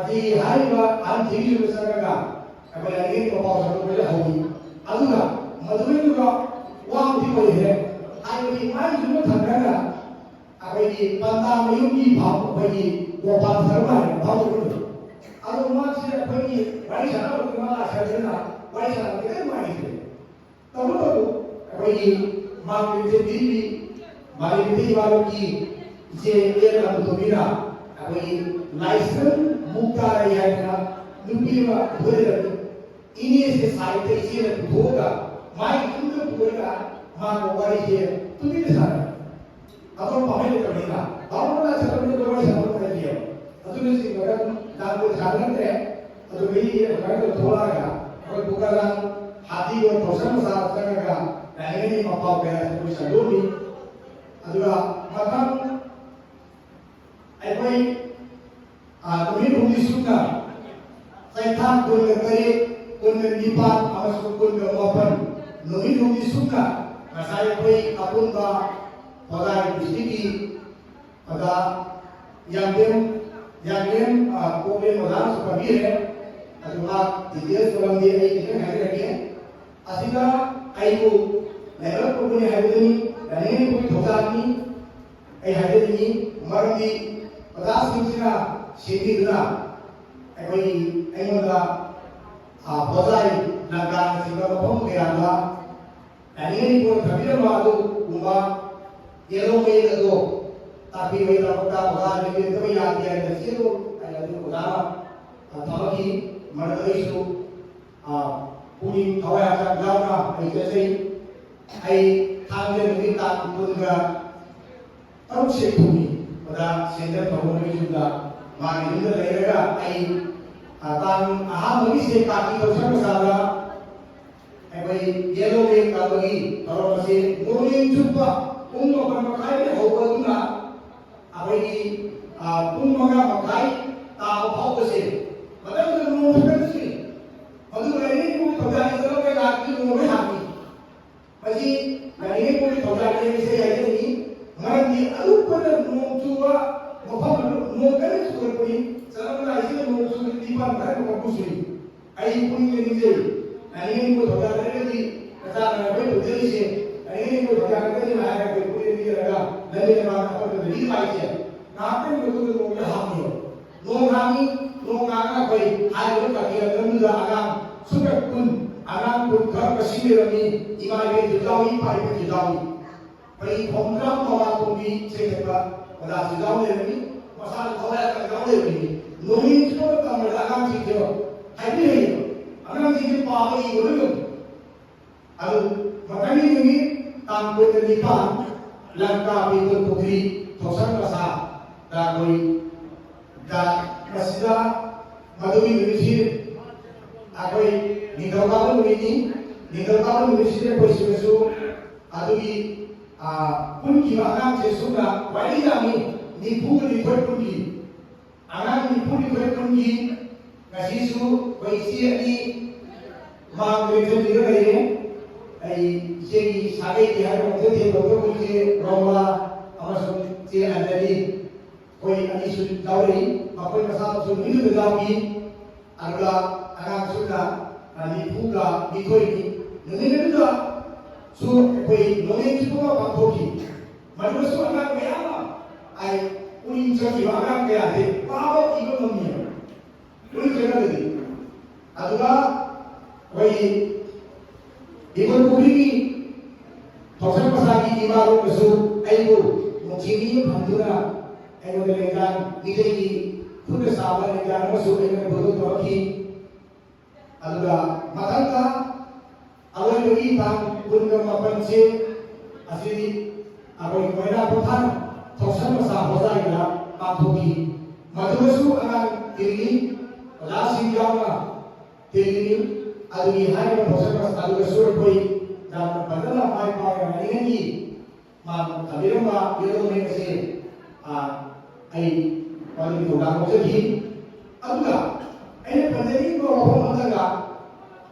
ꯑꯁꯤ ꯍꯥꯏꯔꯤꯕ ꯑꯍꯟꯁꯤꯡꯁꯤꯗ ꯆꯪꯉꯒ ꯑꯩꯈꯣꯏ ꯂꯥꯏꯔꯤꯛ ꯄꯥꯎ ꯁꯟꯗꯣꯛꯄꯗ ꯍꯧꯏ꯫ ꯑꯗꯨꯒ ꯃꯗꯨꯒꯤꯗꯨꯒ ꯋꯥ ꯑꯃꯗꯤ ꯑꯣꯏꯈ꯭ꯔꯦ꯫ ꯍꯥꯏꯕꯗꯤ ꯃꯥꯏꯁꯨ ꯊꯝꯂꯒ ꯑꯩꯈꯣꯏꯒꯤ ꯄꯟꯇꯥ ꯃꯌꯨꯝꯒꯤ ꯐꯥꯎ ꯑꯩꯈꯣꯏꯒꯤ ꯒꯣꯄꯥꯜ ꯁꯔꯃ ꯍꯥꯏꯅ ꯐꯥꯎꯖꯕꯗꯣ꯫ ꯑꯗꯣ ꯃꯥꯁꯦ ꯑꯩꯈꯣꯏꯒꯤ ꯋꯥꯔꯤ ꯁꯥꯟꯅꯕꯗꯨ ꯃꯥ ꯂꯥꯛꯆꯗꯅ ꯋꯥꯔꯤ ꯁꯥꯟꯅꯕꯗꯤ ꯀꯔꯤꯝ ꯅꯨꯡꯉꯥꯏꯈꯤꯗ꯭ꯔꯦ꯫ ꯇꯧꯕꯇꯕꯨ ꯑꯩꯈꯣꯏꯒꯤ ꯃꯥꯡꯂꯤꯕ ꯄꯤꯔꯤꯕꯤ ꯃꯥꯂꯦꯝꯒꯤ ꯏꯃꯥꯂꯣꯝꯒꯤ ꯏꯆꯦ ꯑꯦꯜ ꯑꯃꯨꯊꯣꯏꯕꯤꯅ ꯑꯩꯈꯣꯏꯒꯤ ꯂꯥꯏꯁ꯭ꯔꯝ ꯃꯨꯛꯇꯥꯔꯩ ꯍꯥꯏꯗꯅ ꯅꯨꯄꯤ ꯑꯃ ꯄꯨꯊꯣꯛꯂꯩꯔꯝꯃꯤ꯫ ꯏꯅꯦꯁꯦ ꯁꯥꯏꯠꯇ ꯏꯆꯦꯅ ꯄꯨꯊꯣꯛꯑꯒ ꯃꯥꯒꯤ ꯌꯨꯝꯗ ꯄꯨꯔꯒ ꯃꯥꯒ ꯋꯥꯔꯤꯁꯦ ꯇꯨꯃꯤꯟꯅ ꯁꯥꯟꯅꯩ꯫ ꯑꯇꯣꯞꯄ ꯑꯃ ꯂꯩꯇꯕꯅꯤꯅ ꯕꯥꯃꯣꯟꯅ ꯁꯥꯟꯅꯕꯗ ꯋꯥꯔꯤ ꯁꯥꯟꯅꯕ ꯂꯩꯇꯦꯕ꯫ ꯑꯗꯨꯅꯆꯤꯡꯕꯗ ꯑꯗꯨꯝ ꯂꯥꯡꯕ ꯁꯥꯟꯅꯗ꯭ꯔꯦ꯫ ꯑꯗꯨ ꯃꯤ ꯑꯗꯨꯃꯥꯏꯅ ꯇꯧꯊꯣꯛꯂꯛꯑꯒ ꯑꯩꯈꯣꯏ ꯄꯨꯀꯂꯥꯡ ꯍꯥꯇꯤꯒ ꯊꯧꯁꯟ ꯃꯆꯥ ꯆꯪꯉꯒ ꯂꯥꯏꯅꯤꯡꯒꯤ ꯃꯄꯥꯎ ꯀꯌꯥ ꯑꯩꯈꯣꯏ ꯁꯟꯗꯣꯛꯂꯤ꯫ ꯑꯗꯨꯒ ꯃꯊꯪ ꯑꯩꯈꯣꯏ ꯅꯨꯃꯤꯠ ꯍꯨꯝꯅꯤ ꯁꯨꯞꯅ ꯆꯩꯊꯥ ꯀꯨꯟꯒ ꯇꯔꯦꯠ, ꯀꯨꯟꯒ ꯅꯤꯄꯥꯟ ꯑꯃꯁꯨꯡ ꯀꯨꯟꯒ ꯃꯥꯄꯟ ꯅꯨꯃꯤꯠ ꯍꯨꯝꯅꯤ ꯁꯨꯞꯅ ꯉꯁꯥꯏ ꯑꯩꯈꯣꯏ ꯑꯄꯨꯟꯕ ꯍꯣꯖꯥꯏ ꯗꯤꯁꯇ꯭ꯔꯤꯛꯀꯤ ꯑꯣꯖꯥ ꯌꯥꯡꯂꯦꯝ, ꯌꯥꯡꯂꯦꯝ, ꯑ, ꯄꯣꯛꯂꯦꯝ ꯑꯣꯖꯥꯅꯁꯨ ꯄꯟꯕꯤꯔꯦ꯫ ꯑꯗꯨ ꯃꯥ ꯗꯤꯇꯦꯜꯁ ꯃꯔꯝꯗꯤ ꯑꯩ ꯈꯤꯇꯪ ꯍꯥꯏꯖꯔꯛꯀꯦ꯫ ꯑꯁꯤꯗ ꯑꯩꯕꯨ ꯂꯥꯏꯕꯛ ꯐꯕꯅꯤ ꯍꯥꯏꯕꯗꯨꯅꯤ, ꯂꯥꯏꯅꯤꯡ ꯂꯩꯕꯒꯤ ꯊꯧꯗꯥꯡꯅꯤ꯫ ꯑꯩ ꯍꯥꯏꯖꯅꯤꯡꯉꯤ, ꯃꯔꯝꯗꯤ ꯑꯣꯖꯥꯁꯤꯡꯁꯤꯅ ꯁꯤꯟꯕꯤꯗꯨꯅ ꯑꯩꯈꯣꯏꯒꯤ, ꯑꯩꯉꯣꯟꯗ, ꯑ, ꯍꯣꯖꯥꯏ, ꯂꯪꯀꯥꯅꯆꯤꯡꯕ ꯃꯐꯝ ꯀꯌꯥꯗ ꯂꯥꯏꯅꯤꯡ ꯂꯩꯕ ꯊꯝꯕꯤꯔꯝꯕ ꯑꯗꯨꯒꯨꯝꯕ ꯌꯦꯜꯂꯣ ꯃꯦꯠ ꯑꯗꯣ ꯇꯥꯛꯄꯤꯕꯒꯤꯗꯃꯛꯇ ꯑꯣꯖꯥ ꯂꯦꯡꯗꯦꯟ ꯊꯕꯛ ꯌꯥꯗꯦ ꯍꯥꯏꯅ ꯆꯦꯜꯂꯨ ꯍꯥꯏꯅ ꯑꯗꯨ ꯑꯣꯖꯥꯅ ꯊꯝꯃꯛꯈꯤ꯫ ꯃꯔꯝ ꯑꯩꯁꯨ, ꯑ, ꯄꯨꯛꯅꯤꯡ ꯊꯋꯥꯏ ꯍꯛꯆꯥꯡ ꯌꯥꯎꯅ ꯑꯩ ꯆꯠꯆꯩ꯫ ꯑꯩ ꯊꯥꯡꯖ ꯅꯨꯃꯤꯠ ꯇꯥꯡ ꯀꯨꯟꯒ ꯇꯔꯨꯛꯁꯦ ꯊꯣꯛꯏ꯫ ꯑꯣꯖꯥ ꯁꯦꯟꯖꯔ ꯐꯪꯕꯒꯤ ꯌꯨꯝꯗ ꯃꯥꯒꯤ ꯌꯨꯝꯗ ꯂꯩꯔꯒ ꯑꯩ, ꯑ, ꯇꯥꯡ ꯑꯍꯥꯟꯕꯒꯤꯁꯦ ꯀꯥꯇꯤ ꯂꯧꯁꯪ ꯃꯆꯥꯗ ꯑꯩꯈꯣꯏ ꯌꯦꯜꯂꯣ ꯃꯦꯠ ꯀꯥꯕꯒꯤ ꯊꯧꯔꯝ ꯑꯁꯤ ꯅꯣꯡꯂꯦꯟ ꯆꯨꯞꯄ ꯄꯨꯡ ꯃꯥꯄꯟ ꯃꯈꯥꯏꯗꯒꯤ ꯍꯧꯕ ꯑꯗꯨꯅ ꯑꯩꯈꯣꯏꯒꯤ, ꯑ, ꯄꯨꯡ ꯃꯉꯥ ꯃꯈꯥꯏ ꯇꯥꯕ ꯐꯥꯎꯕꯁꯦ ꯃꯇꯝꯗꯨꯗ ꯅꯣꯡ ꯈꯤꯇꯪ ꯆꯨꯏ꯫ ꯃꯗꯨ ꯂꯥꯏꯅꯤꯡ ꯄꯨꯡ ꯊꯧꯖꯥꯜ ꯆꯠꯂꯒ ꯂꯥꯛꯄꯗꯤ ꯅꯣꯡ ꯂꯣꯏ ꯍꯥꯡꯉꯤ꯫ ꯊꯧꯗꯥꯡ ꯂꯩꯔꯤꯁꯦ ꯍꯥꯏꯖꯅꯤꯡꯉꯤ꯫ ꯃꯔꯝꯗꯤ ꯑꯗꯨꯛ ꯐꯖꯅ ꯅꯣꯡ ꯆꯨꯕ ꯃꯐꯝ ꯑꯗꯨ ꯅꯣꯡ ꯀꯟꯅ ꯆꯨꯔꯛꯄꯅꯤ꯫ ꯆꯅꯝꯅꯥꯏꯁꯤꯗ ꯅꯣꯡ ꯆꯨꯕ ꯅꯤꯄꯥꯟ ꯈꯔ ꯃꯈꯛꯄꯨ ꯆꯨꯏ꯫ ꯑꯩ ꯄꯨꯛꯅꯤꯡꯗ ꯅꯤꯡꯖꯩ꯫ ꯑꯅꯤꯡꯕ ꯊꯧꯗꯥꯡ ꯂꯩꯔꯒꯗꯤ ꯅꯆꯥꯅ ꯑꯩꯈꯣꯏ ꯇꯧꯖꯔꯤꯁꯦ ꯑꯅꯤꯡꯕ ꯊꯧꯗꯥꯡ ꯅꯠꯇꯅ ꯍꯥꯏꯔꯒ ꯑꯩꯈꯣꯏ ꯄꯨꯛꯅꯤꯡꯗ ꯅꯤꯡꯖꯔꯒ ꯂꯝꯕꯤ ꯂꯝꯃꯥꯡ ꯑꯐꯕꯗ ꯂꯤꯕ ꯍꯥꯏꯁꯦ ꯉꯥꯏꯍꯥꯛꯇꯪꯒꯤ ꯃꯇꯨꯡꯗ ꯅꯣꯡꯗ ꯍꯥꯞꯄꯤꯌꯣ꯫ ꯅꯣꯡ ꯍꯥꯡꯉꯤ, ꯅꯣꯡ ꯍꯥꯡꯉꯒ ꯑꯩꯈꯣꯏ ꯍꯥꯏꯔꯤꯕ ꯀꯥꯇꯤ ꯂꯝꯗꯝꯗꯨꯗ ꯑꯉꯥꯡ ꯁꯨꯞꯅ ꯀꯨꯟ, ꯑꯉꯥꯡ ꯀꯨꯟ ꯈꯔ ꯃꯁꯤꯡ ꯂꯩꯔꯝꯃꯤ꯫ ꯏꯃꯥ ꯏꯕꯦꯟꯁꯨ ꯌꯥꯎꯏ, ꯏꯄꯥ ꯏꯄꯨꯁꯨ ꯌꯥꯎꯏ꯫ ꯑꯩꯈꯣꯏ ꯈꯣꯡꯒ꯭ꯔꯥꯝ ꯃꯃꯥ ꯇꯣꯝꯕꯤ ꯏꯁꯩ ꯁꯛꯄ ꯑꯣꯖꯥꯁꯨ ꯌꯥꯎ ꯂꯩꯔꯝꯃꯤ꯫ ꯃꯁꯥꯁꯨ ꯊꯋꯥꯏ ꯌꯥꯝꯅ ꯌꯥꯎ ꯂꯩꯔꯝꯃꯤ꯫ ꯅꯣꯡꯃꯩ ꯆꯨꯞꯄ ꯇꯝꯕꯗ ꯑꯉꯥꯡꯁꯤꯡꯁꯨ ꯍꯥꯏꯕꯤꯔꯛꯏ꯫ ꯑꯉꯥꯡꯁꯤꯡꯁꯨ ꯄꯥꯕ ꯏꯕ ꯂꯣꯏ ꯉꯝꯃꯤ꯫ ꯑꯗꯨ ꯃꯊꯪꯒꯤ ꯅꯨꯃꯤꯠ ꯇꯥꯡ ꯀꯨꯟꯒ ꯅꯤꯄꯥꯟ ꯂꯪꯀꯥ ꯕꯦꯡꯒꯣꯜ ꯄꯨꯈ꯭ꯔꯤ ꯊꯣꯛꯁꯪ ꯃꯁꯥꯗ ꯑꯩꯈꯣꯏ ꯗ ꯃꯁꯤꯗ ꯃꯗꯨꯒꯤ ꯅꯨꯃꯤꯠꯁꯤ ꯑꯩꯈꯣꯏ ꯅꯤꯡꯊꯧꯀꯥꯕ ꯅꯨꯃꯤꯠꯅꯤ꯫ ꯅꯤꯡꯊꯧꯀꯥꯕ ꯅꯨꯃꯤꯠꯁꯤꯗ ꯑꯩꯈꯣꯏ ꯁꯤꯗꯁꯨ ꯑꯗꯨꯒꯤ, ꯑ, ꯄꯨꯟꯈꯤꯕ ꯑꯉꯥꯡꯁꯦ ꯁꯨꯝꯅ ꯈ꯭ꯋꯥꯏꯗꯒꯤ ꯌꯥꯝꯃꯤ, ꯅꯤꯐꯨꯒ ꯅꯤꯊꯣꯏ ꯄꯨꯟꯈꯤ꯫ ꯑꯉꯥꯡ ꯅꯤꯐꯨ ꯅꯤꯊꯣꯏ ꯄꯨꯟꯈꯤ꯫ ꯉꯁꯤꯁꯨ ꯑꯩꯈꯣꯏ ꯏꯆꯦ ꯑꯅꯤ ꯃꯥꯡꯗ ꯂꯦꯡꯁꯤꯟꯕꯤꯔ ꯂꯩꯔꯦ꯫ ꯑꯩ ꯏꯆꯦꯒꯤ ꯁꯥꯒꯩꯒꯤ ꯍꯥꯏꯕ ꯃꯈꯩ ꯊꯦꯡꯗꯣꯛꯇ ꯑꯩꯈꯣꯏ ꯏꯆꯦ ꯔꯣꯃꯥ ꯑꯃꯁꯨꯡ ꯏꯆꯦ ꯑꯟꯖꯂꯤ꯫ ꯑꯩꯈꯣꯏ ꯑꯅꯤꯁꯨ ꯌꯥꯎꯔꯛꯏ꯫ ꯃꯈꯣꯏ ꯃꯁꯥꯃꯛꯁꯨ ꯅꯨꯃꯤꯠꯇꯨꯗ ꯌꯥꯎꯈꯤ꯫ ꯑꯗꯨꯒ ꯑꯉꯥꯡꯁꯨꯅ ꯅꯤꯐꯨꯒ ꯅꯤꯊꯣꯏꯅꯤ꯫ ꯅꯨꯃꯤꯠ ꯑꯗꯨꯗꯁꯨ ꯑꯩꯈꯣꯏ ꯅꯣꯂꯦꯖ ꯄ꯭ꯔꯣꯒ꯭ꯔꯥꯝ ꯄꯥꯡꯊꯣꯛꯈꯤ꯫ ꯃꯗꯨꯗꯁꯨ ꯑꯉꯥꯡ ꯃꯌꯥꯝ ꯑꯃ ꯑꯩ ꯄꯨꯛꯅꯤꯡ ꯆꯪꯈꯤꯕ ꯑꯉꯥꯡ ꯀꯌꯥꯁꯦ ꯄꯥꯕ ꯏꯕ ꯉꯝꯃꯤ꯫ ꯄꯨꯛꯅꯤꯡ ꯆꯪꯒꯗꯤ꯫ ꯑꯗꯨꯒ ꯑꯩꯈꯣꯏꯒꯤ ꯏꯕꯣꯟ ꯄꯨꯈ꯭ꯔꯤꯒꯤ ꯊꯣꯛꯁꯪ ꯃꯁꯥꯒꯤ ꯏꯃꯥꯂꯣꯟꯗꯁꯨ ꯑꯩꯕꯨ ꯅꯨꯡꯁꯤꯕꯤ ꯐꯪꯗꯨꯅ ꯑꯩꯉꯣꯟꯗ ꯂꯦꯡꯖꯥꯟ ꯃꯤꯇꯩꯒꯤ ꯈꯨꯠꯅ ꯁꯥꯕ ꯂꯦꯡꯖꯥꯟ ꯑꯃꯁꯨ ꯑꯩꯉꯣꯟꯗ ꯄꯨꯊꯣꯛ ꯇꯧꯔꯛꯈꯤ꯫ ꯑꯗꯨꯒ ꯃꯊꯪꯗ ꯑꯔꯣꯏꯕꯒꯤ ꯇꯥꯡ ꯀꯨꯟꯒ ꯃꯥꯄꯟꯁꯦ ꯑꯁꯤꯗꯤ ꯑꯩꯈꯣꯏ ꯀꯣꯏꯔꯥ ꯄꯣꯊꯥꯟ ꯊꯣꯛꯁꯪ ꯃꯁꯥ ꯍꯣꯖꯥꯏꯗ ꯄꯥꯡꯊꯣꯛꯈꯤ꯫ ꯃꯗꯨꯗꯁꯨ ꯑꯉꯥꯡ ꯇꯤꯜꯂꯤ, ꯑꯣꯖꯥꯁꯤꯡ ꯌꯥꯎꯅ ꯇꯤꯜꯂꯤ꯫ ꯑꯗꯨꯒꯤ ꯍꯥꯏꯔꯤꯕ ꯊꯣꯛꯁꯪ ꯃꯁꯥ ꯑꯗꯨꯗꯁꯨ ꯑꯩꯈꯣꯏ ꯌꯥꯝꯅ ꯐꯖꯅ ꯃꯥꯏ ꯄꯥꯛꯅ ꯉꯥꯏꯅꯤꯡꯉꯤ꯫ ꯃꯥꯅ ꯊꯝꯕꯤꯔꯝꯕ ꯌꯦꯜꯂꯣꯡ ꯃꯌꯦꯛ ꯑꯁꯤ, ꯑ, ꯑꯩ ꯃꯗꯨꯒꯤ ꯊꯧꯗꯥꯡ ꯂꯧꯖꯈꯤ꯫ ꯑꯗꯨꯒ ꯑꯩꯅ ꯄꯟꯖꯅꯤꯡꯕ ꯋꯥꯐꯝ ꯑꯃꯅ,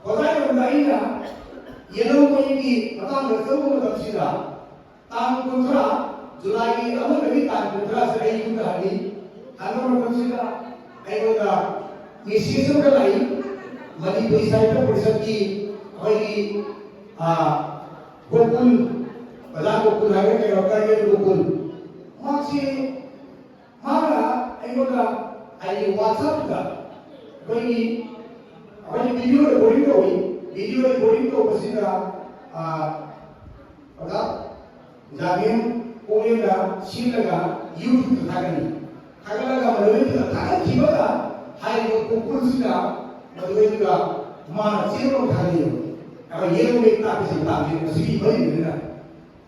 ꯑꯣꯖꯥ ꯌꯥꯝꯅ ꯑꯩꯅ ꯌꯦꯜꯂꯣꯡ ꯃꯌꯦꯛꯀꯤ ꯃꯇꯥꯡꯗ ꯆꯪꯕ ꯃꯇꯝꯁꯤꯗ, ꯇꯥꯡ ꯀꯨꯟꯊ꯭ꯔꯥ, ꯖꯨꯂꯥꯏꯒꯤ ꯑꯍꯨꯝꯗꯒꯤ ꯇꯥꯡ ꯀꯨꯟꯊ꯭ꯔꯥꯁꯦ ꯑꯩ ꯌꯨꯝꯗ ꯍꯜꯂꯤ꯫ ꯍꯟꯕ ꯃꯇꯝꯁꯤꯗ ꯑꯩꯉꯣꯟꯗ ꯃꯦꯁꯦꯖ ꯑꯃ ꯂꯥꯛꯏ, ꯃꯅꯤꯄꯨꯔꯤ ꯁꯥꯍꯤꯇ꯭ꯌ ꯄꯔꯤꯁꯠꯀꯤ ꯑꯩꯈꯣꯏꯒꯤ, ꯑꯥ, ꯒꯣꯀꯨꯜ, ꯑꯣꯖꯥ ꯒꯣꯀꯨꯜ ꯍꯥꯏꯕ ꯀꯩꯅꯣ, ꯀꯔꯅꯦꯜ ꯒꯣꯀꯨꯜ, ꯃꯍꯥꯛꯁꯤ ꯃꯥꯅ ꯑꯩꯉꯣꯟꯗ ꯑꯩꯒꯤ WhatsApp-ꯇ ꯑꯩꯈꯣꯏꯒꯤ, ꯑꯩꯈꯣꯏꯒꯤ video recording ꯇꯧꯏ꯫ Video recording ꯇꯧꯕꯁꯤꯗ, ꯑꯥ, ꯑꯣꯖꯥ ꯖꯥꯃꯤꯌꯟ ꯀꯣꯡꯂꯦꯟꯅ ꯁꯤꯜꯂꯒ YouTube-ꯇ ꯊꯥꯒꯠꯂꯤ꯫ ꯊꯥꯒꯠꯂꯒ ꯃꯗꯨꯗꯩꯗꯨꯗ ꯊꯥꯒꯠꯈꯤꯕꯒ ꯍꯥꯏꯔꯤꯕ ꯒꯣꯀꯨꯜꯁꯤꯅ ꯃꯗꯨꯗꯩꯗꯨꯗ ꯃꯥꯅ ꯆꯦꯟꯕ ꯑꯃ ꯊꯥꯒꯠꯂꯤ꯫ ꯑꯩꯈꯣꯏ ꯌꯦꯠꯂꯣꯝꯗꯒꯤ ꯇꯥꯛꯄꯁꯤ ꯇꯥꯛꯄꯁꯤ ꯃꯁꯤꯒꯤ ꯃꯔꯤꯗꯨꯅ꯫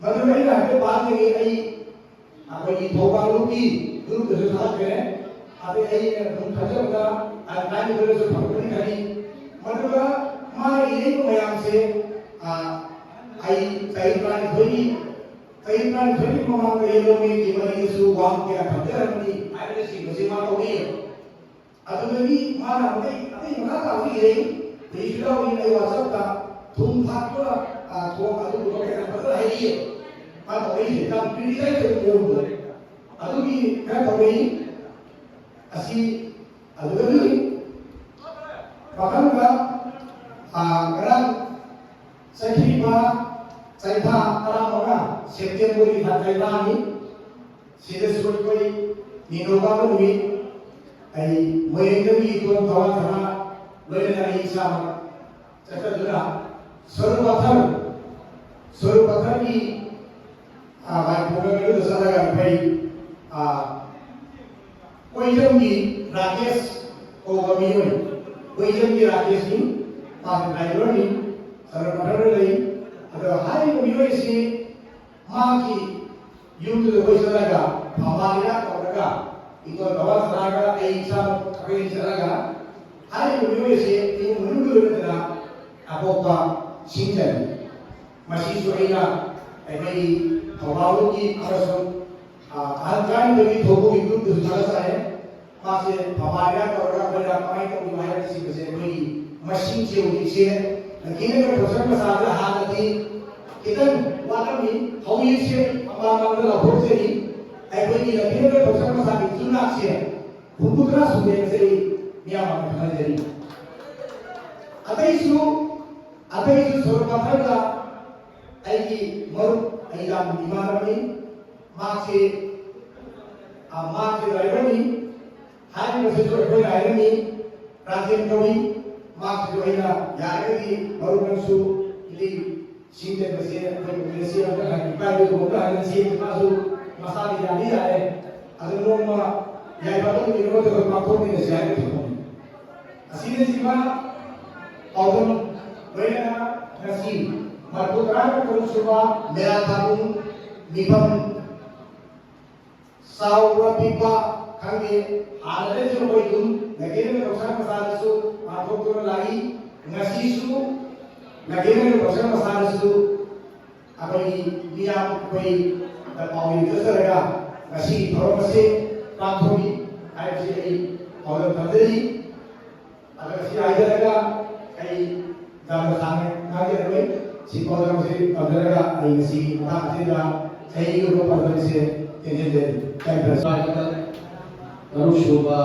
ꯃꯗꯨꯗ ꯑꯩꯅ ꯍꯥꯏꯐꯦꯠ ꯄꯥꯖꯒꯦ꯫ ꯑꯩ ꯑꯩꯈꯣꯏꯒꯤ ꯊꯧꯕꯥꯜ ꯂꯣꯝꯒꯤ group-ꯇꯁꯨ ꯊꯥꯒꯠꯈ꯭ꯔꯦ꯫ ꯑꯗꯩ ꯑꯩꯅ ꯑꯗꯨꯝ ꯈꯟꯖꯕꯗ ꯑꯗꯨꯃꯥꯏꯅ ꯈꯔꯁꯨ ꯐꯪꯒꯅꯤ ꯈꯜꯂꯤ꯫ ꯃꯗꯨꯒ ꯃꯥꯅ ꯏꯔꯛꯏꯕ ꯃꯌꯥꯝꯁꯦ, ꯑꯥ, ꯑꯩ ꯆꯍꯤ ꯇꯔꯥꯅꯤꯊꯣꯏꯒꯤ, ꯆꯍꯤ ꯇꯔꯥꯅꯤꯊꯣꯏꯒꯤ ꯃꯃꯥꯡꯗ ꯌꯦꯜꯂꯣꯃꯦꯒꯤ ꯃꯔꯤꯗꯁꯨ ꯋꯥꯍꯪ ꯀꯌꯥ ꯊꯝꯖꯔꯝꯃꯤ ꯍꯥꯏꯕꯅꯆꯤꯡꯕꯁꯦ ꯃꯥ ꯂꯧꯅꯩꯌꯦꯕ꯫ ꯑꯗꯨꯗꯒꯤ ꯃꯥꯅ ꯑꯇꯩ, ꯑꯇꯩ ꯃꯈꯥ ꯇꯥꯕꯁꯨ ꯏꯔꯛꯏ꯫ ꯍꯧꯖꯤꯛꯁꯨ ꯌꯥꯎꯔꯤ ꯑꯩ WhatsApp-ꯇ ꯊꯨꯝ ꯊꯥꯛꯄ, ꯑ, ꯊꯣꯡ ꯑꯗꯨꯒꯨꯝꯕ ꯀꯌꯥ ꯐꯖꯅ ꯍꯥꯏꯔꯛꯏ꯫ ꯃꯥꯅ ꯇꯧꯔꯛꯏꯁꯦ ꯌꯥꯝ criticize ꯇꯧꯕ ꯃꯑꯣꯡꯗꯣ꯫ ꯑꯗꯨꯒꯤ ꯈꯔ ꯇꯧꯔꯛꯏ꯫ ꯑꯁꯤ ꯑꯗꯨꯗꯒꯤ ꯃꯊꯪꯗ, ꯑ, ꯉꯔꯥꯡ ꯆꯠꯈꯤꯕ ꯆꯍꯤ ꯊꯥ ꯇꯔꯥꯃꯉꯥ, September-ꯒꯤ ꯊꯥ ꯆꯍꯤ ꯊꯥꯅꯤ꯫ ꯁꯤꯗꯁꯨ ꯑꯩꯈꯣꯏ ꯅꯤꯡꯊꯧꯀꯥꯕ ꯅꯨꯃꯤꯠ ꯑꯩ ꯃꯣꯏꯔꯦꯡꯗꯒꯤ ꯏꯇꯣꯝ ꯊꯋꯥꯟ ꯁꯅꯥ ꯂꯣꯏꯅꯅ ꯑꯩ ꯏꯁꯥꯃꯛ ꯆꯠꯆꯗꯨꯅ ꯁꯣꯔꯨ ꯄꯊꯔ, ꯁꯣꯔꯨ ꯄꯊꯔꯒꯤ, ꯑ, ꯂꯥꯏ ꯈꯨꯔꯨꯝꯕꯗꯨꯗ ꯆꯠꯂꯒ ꯑꯩꯈꯣꯏ, ꯑ, ꯀꯣꯏꯖꯝꯒꯤ ꯔꯥꯀꯦꯁ ꯀꯧꯕ ꯃꯤꯑꯣꯏ, ꯀꯣꯏꯖꯝꯒꯤ ꯔꯥꯀꯦꯁꯅꯤ, ꯃꯥꯁꯦ driver-ꯅꯤ, ꯁꯣꯔꯨ ꯄꯊꯔꯗ ꯂꯩ꯫ ꯑꯗꯣ ꯍꯥꯏꯔꯤꯕ ꯃꯤꯑꯣꯏ ꯑꯁꯤ ꯃꯍꯥꯛꯀꯤ ꯌꯨꯝꯗꯨꯗ ꯑꯩꯈꯣꯏ ꯆꯠꯂꯒ ꯐꯝꯕꯥꯜ ꯂꯤꯂꯥ ꯇꯧꯔꯒ ꯏꯀꯣꯟ ꯕꯕꯥ ꯁꯅꯥꯒ ꯑꯩ ꯏꯁꯥꯃꯛ ꯑꯩꯈꯣꯏ ꯆꯠꯂꯒ ꯍꯥꯏꯔꯤꯕ ꯃꯤꯑꯣꯏ ꯑꯁꯤ ꯏꯃꯨꯡ ꯃꯅꯨꯡꯗ ꯂꯣꯏꯅꯅ ꯑꯇꯣꯞꯄ ꯁꯤꯡꯖꯅꯤ꯫ ꯃꯁꯤꯁꯨ ꯑꯩꯅ ꯑꯩꯈꯣꯏꯒꯤ ꯊꯧꯕꯥꯜꯒꯤ ꯑꯃꯁꯨꯡ, ꯑ, ꯑꯍꯜ ꯀꯥꯏꯅꯕꯒꯤ ꯊꯧꯕꯨꯒꯤ group-ꯇꯁꯨ ꯊꯥꯒꯠꯆꯔꯦ꯫ ꯃꯥꯁꯦ ꯐꯝꯕꯥꯜ ꯂꯤꯂꯥ ꯇꯧꯔꯒ ꯑꯩꯈꯣꯏꯅ ꯀꯃꯥꯏꯅ ꯇꯧꯔꯤꯅꯣ ꯍꯥꯏꯕꯅꯆꯤꯡꯕꯁꯦ ꯑꯩꯈꯣꯏꯒꯤ ꯃꯁꯤꯡꯁꯦ ꯍꯧꯖꯤꯛꯁꯦ ꯅꯈꯤꯅꯒ ꯄ꯭ꯔꯣꯐꯦꯁꯔ ꯃꯆꯥꯗ ꯍꯥꯟꯅꯗꯤ ꯈꯤꯇꯪ ꯋꯥꯠꯂꯝꯃꯤ꯫ ꯍꯧꯖꯤꯛꯁꯦ ꯑꯃꯃꯝꯗ ꯂꯥꯎꯊꯣꯛꯆꯔꯤ꯫ ꯑꯩꯈꯣꯏꯒꯤ ꯂꯝꯐꯦꯜꯗ ꯊꯧꯁꯥ ꯃꯁꯥꯒꯤ ꯏꯆꯤꯟ ꯏꯅꯥꯎꯁꯦ ꯍꯨꯝꯐꯨꯇꯔꯥ ꯁꯨꯔꯦ ꯍꯥꯏꯕꯁꯦ ꯑꯩ ꯃꯤꯌꯥꯝ ꯃꯃꯥꯡꯗ ꯈꯪꯍꯟꯖꯔꯤ꯫ ꯑꯇꯩꯁꯨ, ꯑꯇꯩꯁꯨ ꯁꯣꯔꯣꯛ ꯄꯥꯊꯔꯒ ꯑꯩꯒꯤ ꯃꯔꯨꯞ, ꯑꯩ ꯌꯥꯝ ꯏꯃꯥꯟꯅꯕꯅꯤ꯫ ꯃꯍꯥꯛꯁꯤ, ꯑ, ꯃꯍꯥꯛꯁꯤ ꯗ꯭ꯔꯥꯏꯚꯔꯅꯤ꯫ ꯍꯥꯏꯔꯤꯕꯁꯤꯁꯨ ꯑꯩꯈꯣꯏꯅ ꯍꯥꯏꯔꯝꯃꯤ, ꯔꯥꯖꯦꯟ ꯀꯧꯏ꯫ ꯃꯍꯥꯛꯁꯤꯁꯨ ꯑꯩꯅ ꯌꯥꯔꯒꯗꯤ ꯃꯔꯨꯞ ꯅꯪꯁꯨ ꯏꯂꯤ ꯁꯤꯡ ꯆꯟꯕꯁꯦ ꯑꯩꯈꯣꯏ ꯀꯣꯡꯒ꯭ꯔꯦꯁꯁꯤ ꯑꯝꯇ ꯍꯥꯏ-, ꯏꯀꯥꯏꯕꯒꯨꯝ ꯑꯝꯇ ꯍꯥꯏꯅꯁꯤ꯫ ꯃꯥꯁꯨ ꯃꯁꯥꯗꯤ ꯌꯥꯗꯤ ꯌꯥꯔꯦ꯫ ꯑꯗꯨ ꯅꯣꯡꯃ ꯌꯥꯏꯐꯕ ꯅꯨꯃꯤꯠ ꯑꯃꯗ ꯑꯩꯈꯣꯏ ꯄꯥꯡꯊꯣꯛꯃꯤꯟꯅꯁꯤ ꯍꯥꯏꯅ ꯊꯝꯃꯝꯃꯤ꯫ ꯑꯁꯤꯅꯆꯤꯡꯕ ꯄꯥꯎꯗꯝ ꯂꯣꯏꯅꯅ ꯉꯁꯤ ꯃꯔꯐꯨ ꯇꯔꯥꯒ ꯇꯔꯨꯛ ꯁꯨꯕ ꯃꯦꯔꯥ ꯊꯥꯕꯨꯡ ꯃꯤꯐꯝ ꯆꯥꯎꯕ ꯄꯤꯛꯄ ꯈꯪꯗꯦ, ꯍꯥꯟꯅꯗꯩꯁꯨ ꯑꯩꯈꯣꯏ ꯑꯗꯨꯝ ꯂꯩꯀꯦꯜꯒꯤ ꯊꯧꯁꯥ ꯃꯁꯥꯗꯁꯨ ꯄꯥꯡꯊꯣꯛꯇꯨꯅ ꯂꯥꯛꯏ꯫ ꯉꯁꯤꯁꯨ ꯂꯩꯀꯦꯜꯒꯤ ꯊꯧꯁꯥ ꯃꯁꯥꯗꯁꯨ ꯑꯩꯈꯣꯏꯒꯤ ꯃꯤꯌꯥꯝ ꯑꯩꯈꯣꯏ ꯄꯥꯎꯃꯤ ꯆꯠꯆꯔꯒ ꯉꯁꯤꯒꯤ ꯊꯧꯔꯝ ꯑꯁꯤ ꯄꯥꯡꯊꯣꯛꯏ ꯍꯥꯏꯕꯁꯤ ꯑꯩ ꯄꯥꯎꯗꯝ ꯊꯝꯖꯔꯤ꯫ ꯑꯗꯨꯒ ꯁꯤ ꯍꯥꯏꯖꯔꯒ ꯑꯩ ꯌꯥꯝꯅ ꯁꯥꯡꯅ ꯉꯥꯡꯖꯔꯔꯣꯏ꯫ ꯁꯤ ꯄꯥꯎꯗꯝꯁꯤ ꯇꯝꯖꯔꯒ ꯑꯩ ꯉꯁꯤꯒꯤ ꯃꯇꯥꯡ ꯑꯁꯤꯗ ꯑꯩꯒꯤ ꯑꯣꯏꯕ ꯄꯥꯎꯗꯝꯁꯦ ꯇꯦꯟꯁꯤꯟꯖꯔꯤ꯫ ꯌꯥꯝ ꯐꯔꯦ꯫ ꯁ꯭ꯋꯥꯒꯇ ꯇꯔꯨꯛ ꯁꯨꯕ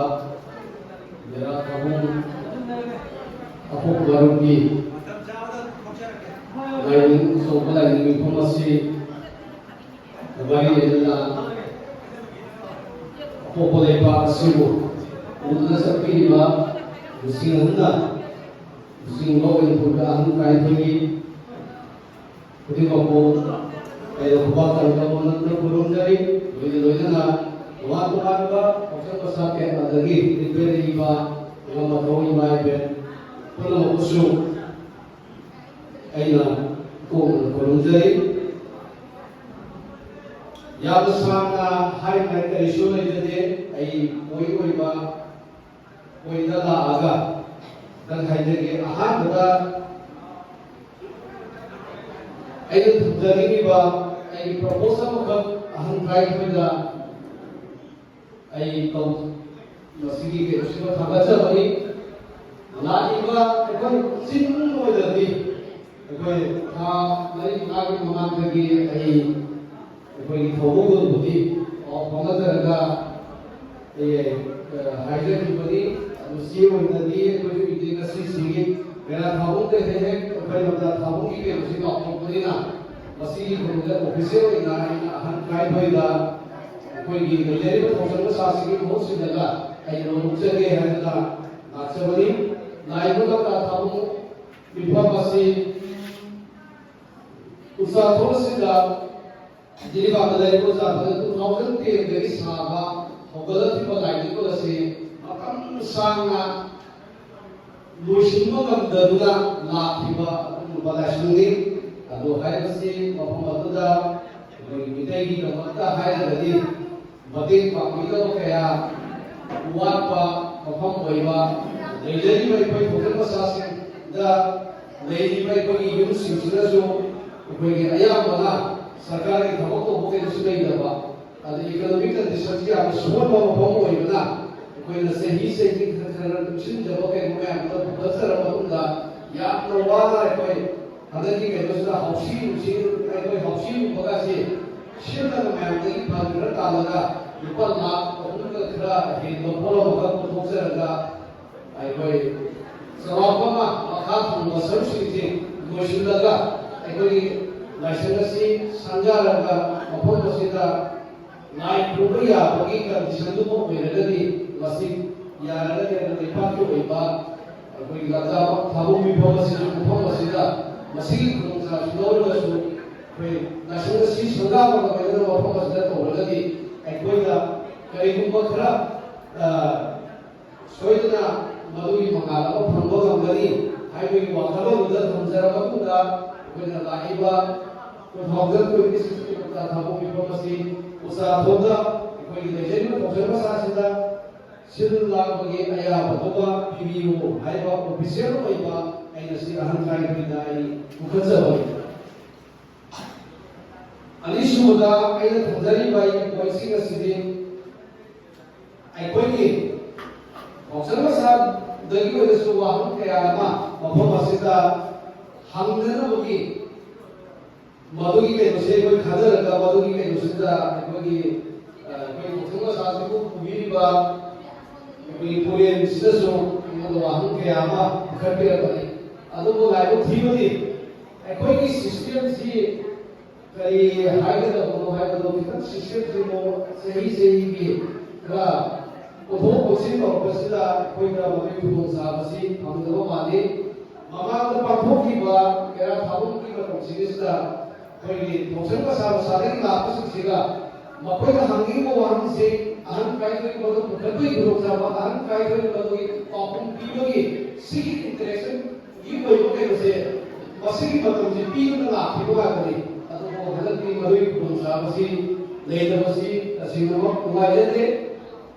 ꯃꯦꯔꯥ ꯊꯥꯕꯨꯡ ꯑꯄꯣꯛꯄ ꯃꯔꯨꯞꯀꯤ ꯂꯥꯏꯅꯤꯡ ꯑꯆꯧꯕ ꯂꯥꯏꯅꯤꯡ ꯃꯤꯐꯝ ꯑꯁꯤ ꯋꯥꯔꯤ ꯂꯩꯅꯅ ꯑꯄꯣꯛꯄ ꯂꯩꯄꯥꯛ ꯑꯁꯤꯕꯨ ꯎꯗꯨꯅ ꯆꯠꯄꯤꯔꯤꯕ ꯂꯨꯆꯤꯡ ꯑꯍꯨꯝꯅ ꯂꯨꯆꯤꯡꯕ ꯑꯣꯏꯅ ꯄꯨꯔꯒ ꯑꯍꯟ ꯀꯥꯏꯊꯣꯛꯏ꯫ ꯈꯨꯗꯤꯡꯃꯛꯄꯨ ꯑꯩꯅ ꯈꯨꯕꯥꯛ ꯇꯧꯗꯕ ꯃꯅꯨꯡꯗ ꯈꯨꯔꯨꯝꯖꯔꯤ꯫ ꯂꯣꯏꯅ ꯂꯣꯏꯅꯅ ꯇꯣꯉꯥꯟ ꯇꯣꯉꯥꯟꯕ ꯄꯥꯎꯆꯦ ꯄꯥꯎꯆꯥ ꯀꯌꯥ ꯑꯗꯒꯤ ꯂꯤꯡꯈꯠꯂꯛꯏꯕ ꯏꯃꯥ ꯃꯊꯧ ꯏꯃꯥ ꯏꯕꯦꯟ ꯄꯨꯝꯅꯃꯛꯄꯨꯁꯨ ꯑꯩꯅ ꯀꯣꯛꯅ ꯈꯨꯔꯨꯝꯖꯔꯤ꯫ ꯌꯥꯝꯅ ꯁꯥꯡꯅ ꯍꯥꯏꯅꯤꯡꯉꯥꯏ ꯀꯔꯤꯁꯨ ꯂꯩꯖꯗꯦ꯫ ꯑꯩ ꯃꯣꯏ ꯑꯣꯏꯕ ꯑꯣꯏꯅ ꯂꯥꯛꯑꯒ ꯈꯤꯇꯪ ꯍꯥꯏꯖꯒꯦ꯫ ꯑꯍꯥꯟꯕꯗ ꯑꯩꯅ ꯊꯝꯖꯅꯤꯡꯉꯤꯕ ꯑꯩꯒꯤ ꯄ꯭ꯔꯄꯣꯖ ꯑꯃꯈꯛ ꯑꯍꯟ ꯀꯥꯏꯊꯣꯏꯗ ꯑꯩ ꯇꯧ-, ꯃꯁꯤꯒꯤ ꯀꯩꯅꯣꯁꯤꯃ ꯊꯥꯒꯠꯆꯕꯅꯤ꯫ ꯂꯥꯛꯂꯤꯕ ꯑꯩꯈꯣꯏ ꯆꯤꯡ ꯑꯣꯏꯔꯗꯤ ꯑꯩꯈꯣꯏ ꯊꯥ ꯃꯔꯤ ꯃꯉꯥꯒꯤ ꯃꯃꯥꯡꯗꯒꯤ ꯑꯩ ꯑꯩꯈꯣꯏꯒꯤ ꯊꯧꯕꯨ ꯒꯨꯔꯨꯕꯨꯗꯤ ꯄꯥꯎ ꯐꯥꯎꯅꯖꯔꯒ ꯑꯩ, ꯑ, ꯍꯥꯏꯖꯈꯤꯕꯅꯤ꯫ ꯑꯗꯨ ꯁꯤ ꯑꯣꯏꯅꯗꯤ ꯑꯩꯈꯣꯏꯁꯨ ꯏꯗꯤ ꯉꯁꯤꯁꯤꯒꯤ ꯃꯦꯔꯥ ꯊꯥꯕꯨꯡꯗ ꯍꯦꯛ ꯍꯦꯛ ꯑꯩꯈꯣꯏ ꯂꯝꯗ ꯊꯥꯕꯨꯡꯒꯤ ꯀꯩꯅꯣꯁꯤ ꯂꯥꯎꯊꯣꯛꯄꯅꯤꯅ ꯃꯁꯤꯒꯤ ꯊꯧꯔꯝꯗ ꯑꯣꯐꯤꯁꯤꯌꯦꯜ ꯑꯣꯏꯅ ꯑꯩꯅ ꯑꯍꯟ ꯀꯥꯏꯕꯣꯏꯗ ꯑꯩꯈꯣꯏꯒꯤ ꯂꯩꯖꯔꯤꯕ ꯊꯧꯖꯜ ꯃꯆꯥꯁꯤꯒꯤ ꯃꯍꯨꯠ ꯁꯤꯜꯂꯒ ꯑꯩ ꯂꯧꯖꯒꯦ ꯍꯥꯏꯗꯅ ꯂꯥꯛꯆꯕꯅꯤ꯫ ꯂꯥꯛꯏꯕ ꯂꯝꯇꯥ ꯊꯥꯕꯨꯡ ꯃꯤꯐꯝ ꯑꯁꯤ ꯎꯆꯥꯊꯣꯛ ꯑꯁꯤꯗ ꯖꯤꯔꯤꯕꯥꯝꯗ ꯂꯩꯔꯤꯕ ꯎꯆꯥꯊꯣꯛꯇ two thousand ten ꯗꯒꯤ ꯁꯥꯕ ꯍꯧꯒꯠꯂꯛꯂꯤꯕ ꯂꯥꯏꯅꯤꯡꯊꯧ ꯑꯁꯤ ꯃꯇꯝ ꯁꯥꯡꯅ ꯂꯣꯏꯁꯤꯟꯕ ꯉꯝꯗꯗꯨꯅ ꯂꯥꯛꯈꯤꯕ ꯑꯗꯨꯒꯨꯝꯕ ꯂꯥꯏꯁꯪꯅꯤ꯫ ꯑꯗꯣ ꯍꯥꯏꯔꯤꯕꯁꯤ ꯃꯐꯝ ꯑꯗꯨꯗ ꯑꯩꯈꯣꯏꯒꯤ ꯃꯤꯇꯩꯒꯤꯗꯃꯛꯇ ꯍꯥꯏꯔꯒꯗꯤ ꯃꯇꯦꯡ ꯄꯥꯡꯕꯤꯅꯕ ꯀꯌꯥ ꯋꯥꯠꯄ ꯃꯐꯝ ꯑꯣꯏꯕ, ꯂꯩꯖꯔꯤꯕ ꯑꯩꯈꯣꯏ ꯈꯨꯡꯒꯪ ꯃꯆꯥꯁꯤꯡꯗ ꯂꯩꯔꯤꯕ ꯑꯩꯈꯣꯏꯒꯤ ꯌꯨꯝꯁꯤꯡꯁꯤꯗꯁꯨ ꯑꯩꯈꯣꯏꯒꯤ ꯑꯌꯥꯝꯕꯅ ꯁꯔꯀꯥꯔꯒꯤ ꯊꯕꯛ ꯇꯧꯕ ꯀꯩꯁꯨ ꯂꯩꯇꯕ, ꯑꯗ ꯏꯀꯣꯅꯣꯃꯤꯛ ꯀꯟꯗꯤꯁꯟꯁꯤ ꯌꯥꯝꯅ ꯁꯣꯟꯕ ꯃꯐꯝ ꯑꯣꯏꯕꯅ ꯑꯩꯈꯣꯏꯅ ꯆꯍꯤ ꯆꯍꯤ ꯈꯔ ꯈꯔ ꯇꯨꯡꯁꯤꯟꯖꯕ ꯀꯩꯅꯣ ꯃꯌꯥꯝꯗꯣ ꯐꯒꯠꯆꯔ ꯃꯇꯨꯡꯗ ꯌꯥꯝꯅ ꯋꯥꯅ ꯑꯩꯈꯣꯏ ꯍꯟꯗꯛꯀꯤ ꯀꯩꯅꯣꯁꯤꯗ ꯍꯥꯎꯁꯤ ꯅꯨꯡꯁꯤ ꯑꯩꯈꯣꯏ ꯍꯥꯎꯁꯤꯒꯨꯝꯕꯒꯁꯤ ꯁꯤꯜꯂꯒ ꯃꯌꯥꯝꯗꯒꯤ ꯐꯟ ꯈꯔ ꯇꯥꯜꯂꯒ ꯂꯨꯄꯥ ꯂꯥꯈ ꯑꯍꯨꯝꯒ ꯈꯔ ꯍꯦꯟꯕ ꯄꯣꯠ ꯑꯃꯈꯛ ꯄꯨꯊꯣꯛꯆꯔꯒ ꯑꯩꯈꯣꯏ ꯆꯥꯎꯔꯥꯛꯄ ꯑꯃ ꯃꯈꯥ ꯊꯪꯕ ꯁꯔꯨꯛꯁꯤꯡꯁꯤ ꯂꯣꯏꯁꯤꯜꯂꯒ ꯑꯩꯈꯣꯏꯒꯤ ꯂꯥꯏꯁꯪ ꯑꯁꯤ ꯁꯪꯒꯥꯔꯒ ꯃꯐꯝ ꯑꯁꯤꯗ ꯂꯥꯏ ꯄꯨꯕ ꯌꯥꯕꯒꯤ ꯀꯟꯗꯤꯁꯟꯗꯨꯃ ꯑꯣꯏꯔꯒꯗꯤ ꯃꯁꯤ ꯌꯥꯔꯒꯗꯤ ꯑꯗꯨ ꯂꯩꯕꯥꯛꯀꯤ ꯑꯣꯏꯕ ꯑꯩꯈꯣꯏꯒꯤ ꯂꯝꯇꯥ ꯊꯥꯕꯨꯡ ꯃꯤꯐꯝ ꯑꯁꯤꯁꯨ ꯃꯐꯝ ꯑꯁꯤꯗ ꯃꯁꯤꯒꯤ ꯈꯨꯗꯣꯡꯆꯥꯕꯁꯤ ꯂꯧꯔꯒꯁꯨ ꯑꯩꯈꯣꯏ ꯂꯥꯏꯁꯪ ꯑꯁꯤ ꯁꯪꯒꯥꯕꯒ ꯂꯣꯏꯅꯅ ꯃꯐꯝ ꯑꯁꯤꯗ ꯇꯧꯔꯒꯗꯤ ꯑꯩꯈꯣꯏꯅ ꯀꯔꯤꯒꯨꯝꯕ ꯈꯔ, ꯑ, ꯁꯣꯏꯗꯅ ꯃꯗꯨꯒꯤ ꯃꯉꯥꯜ ꯑꯃ ꯐꯪꯕ ꯉꯝꯒꯅꯤ ꯍꯥꯏꯕꯒꯤ ꯋꯥꯈꯜꯂꯣꯟꯗꯨꯗ ꯊꯝꯖꯔ ꯃꯇꯨꯡꯗ ꯑꯩꯈꯣꯏꯅ ꯂꯥꯛꯏꯕ two thousand twenty six ꯀꯤ ꯄꯇꯥ ꯊꯥꯕ ꯃꯤꯐꯝ ꯑꯁꯤ ꯎꯆꯥꯊꯣꯛꯇ ꯑꯩꯈꯣꯏꯒꯤ ꯂꯩꯖꯔꯤꯕ ꯊꯧꯖꯜ ꯃꯆꯥꯁꯤꯗ ꯁꯤꯜ ꯂꯥꯡꯕꯒꯤ ꯑꯌꯥꯕꯗꯨꯃ ꯄꯤꯕꯤꯌꯨ ꯍꯥꯏꯕ ꯑꯣꯐꯤꯁꯤꯌꯦꯜ ꯑꯣꯏꯕ ꯑꯩꯅ ꯁꯤ ꯑꯍꯟ ꯀꯥꯏꯕꯒꯤꯗ ꯑꯩ ꯄꯨꯈꯠꯆꯕꯅꯤ꯫ ꯑꯅꯤꯁꯨꯕꯗ ꯑꯩꯅ ꯊꯝꯖꯔꯤꯕ ꯑꯩꯒꯤ ꯄꯣꯏꯟꯁꯤꯡ ꯑꯁꯤꯗꯤ ꯑꯩꯈꯣꯏꯒꯤ ꯊꯧꯖꯜ ꯃꯆꯥꯗꯒꯤ ꯑꯣꯏꯔꯁꯨ ꯋꯥꯍꯪ ꯀꯌꯥ ꯑꯃ ꯃꯐꯝ ꯑꯁꯤꯗ ꯍꯪꯅꯅꯕꯒꯤ ꯃꯗꯨꯒꯤ ꯀꯩꯅꯣꯁꯦ ꯑꯩꯈꯣꯏ ꯈꯟꯅꯔꯒ ꯃꯗꯨꯒꯤ ꯀꯩꯅꯣꯁꯤꯗ ꯑꯩꯈꯣꯏꯒꯤ ꯑ, ꯑꯩꯈꯣꯏ ꯊꯣꯡꯁꯪ ꯃꯆꯥꯁꯤꯕꯨ ꯄꯨꯕꯤꯔꯤꯕ ꯑꯩꯈꯣꯏꯒꯤ ꯄꯨꯂꯦꯟꯁꯤꯗꯁꯨ ꯑꯩꯉꯣꯟꯗ ꯋꯥꯍꯪ ꯀꯌꯥ ꯑꯃ ꯄꯨꯈꯠꯄꯤꯔꯛꯄꯅꯤ꯫ ꯑꯗꯨꯕꯨ ꯂꯥꯏꯕꯛ ꯊꯤꯕꯗꯤ ꯑꯩꯈꯣꯏꯒꯤ ꯁꯤꯁꯇꯦꯝꯁꯤ ꯀꯔꯤ ꯍꯥꯏꯒꯗꯕꯅꯣ ꯍꯥꯏꯕꯗꯣ ꯈꯤꯇꯪ ꯁꯤꯁꯇꯦꯝꯁꯤꯕꯨ ꯆꯍꯤ ꯆꯍꯤꯒꯤ ꯈꯔ ꯑꯣꯟꯊꯣꯛ ꯑꯣꯟꯁꯤꯟ ꯇꯧꯔꯛꯄꯁꯤꯗ ꯑꯩꯈꯣꯏꯗ ꯃꯗꯨꯒꯤ ꯈꯨꯗꯣꯡꯆꯥꯕꯁꯤ ꯐꯪꯗꯕ ꯃꯥꯜꯂꯤ꯫ ꯃꯃꯥꯡꯗ ꯄꯥꯡꯊꯣꯛꯈꯤꯕ ꯃꯦꯔꯥ ꯊꯥꯕꯝꯒꯤ ꯃꯇꯝꯁꯤꯡꯁꯤꯗ ꯑꯩꯈꯣꯏꯒꯤ ꯊꯣꯡꯁꯪ ꯃꯁꯥ ꯃꯁꯥꯗꯒꯤ ꯂꯥꯛꯄꯁꯤꯡꯁꯤꯒ ꯃꯈꯣꯏꯅ ꯍꯪꯅꯤꯡꯕ ꯋꯥꯍꯪꯁꯤꯡ ꯑꯍꯟ ꯀꯥꯏꯗꯣꯏ ꯃꯗꯨ ꯄꯨꯈꯠꯄꯒꯤ ꯈꯨꯗꯣꯡꯆꯥꯕ, ꯑꯍꯟ ꯀꯥꯏꯗꯣꯏ ꯃꯗꯨꯒꯤ ꯄꯥꯎꯈꯨꯝ ꯄꯤꯕꯒꯤ ꯁꯤꯒꯤ interaction ꯒꯤ ꯑꯣꯏꯕ ꯀꯩꯅꯣꯁꯦ ꯃꯁꯤꯒꯤ ꯃꯇꯝꯁꯦ ꯄꯤꯗꯨꯅ ꯂꯥꯛꯈꯤꯕ ꯉꯥꯛꯇꯅꯤ꯫ ꯑꯗꯨꯕꯨ ꯍꯟꯗꯛꯇꯤ ꯃꯗꯨꯒꯤ ꯈꯨꯗꯣꯡꯆꯥꯕꯁꯤ ꯂꯩꯇꯕꯁꯤ ꯇꯁꯦꯡꯅꯃꯛ ꯅꯨꯡꯉꯥꯏꯖꯗꯦ꯫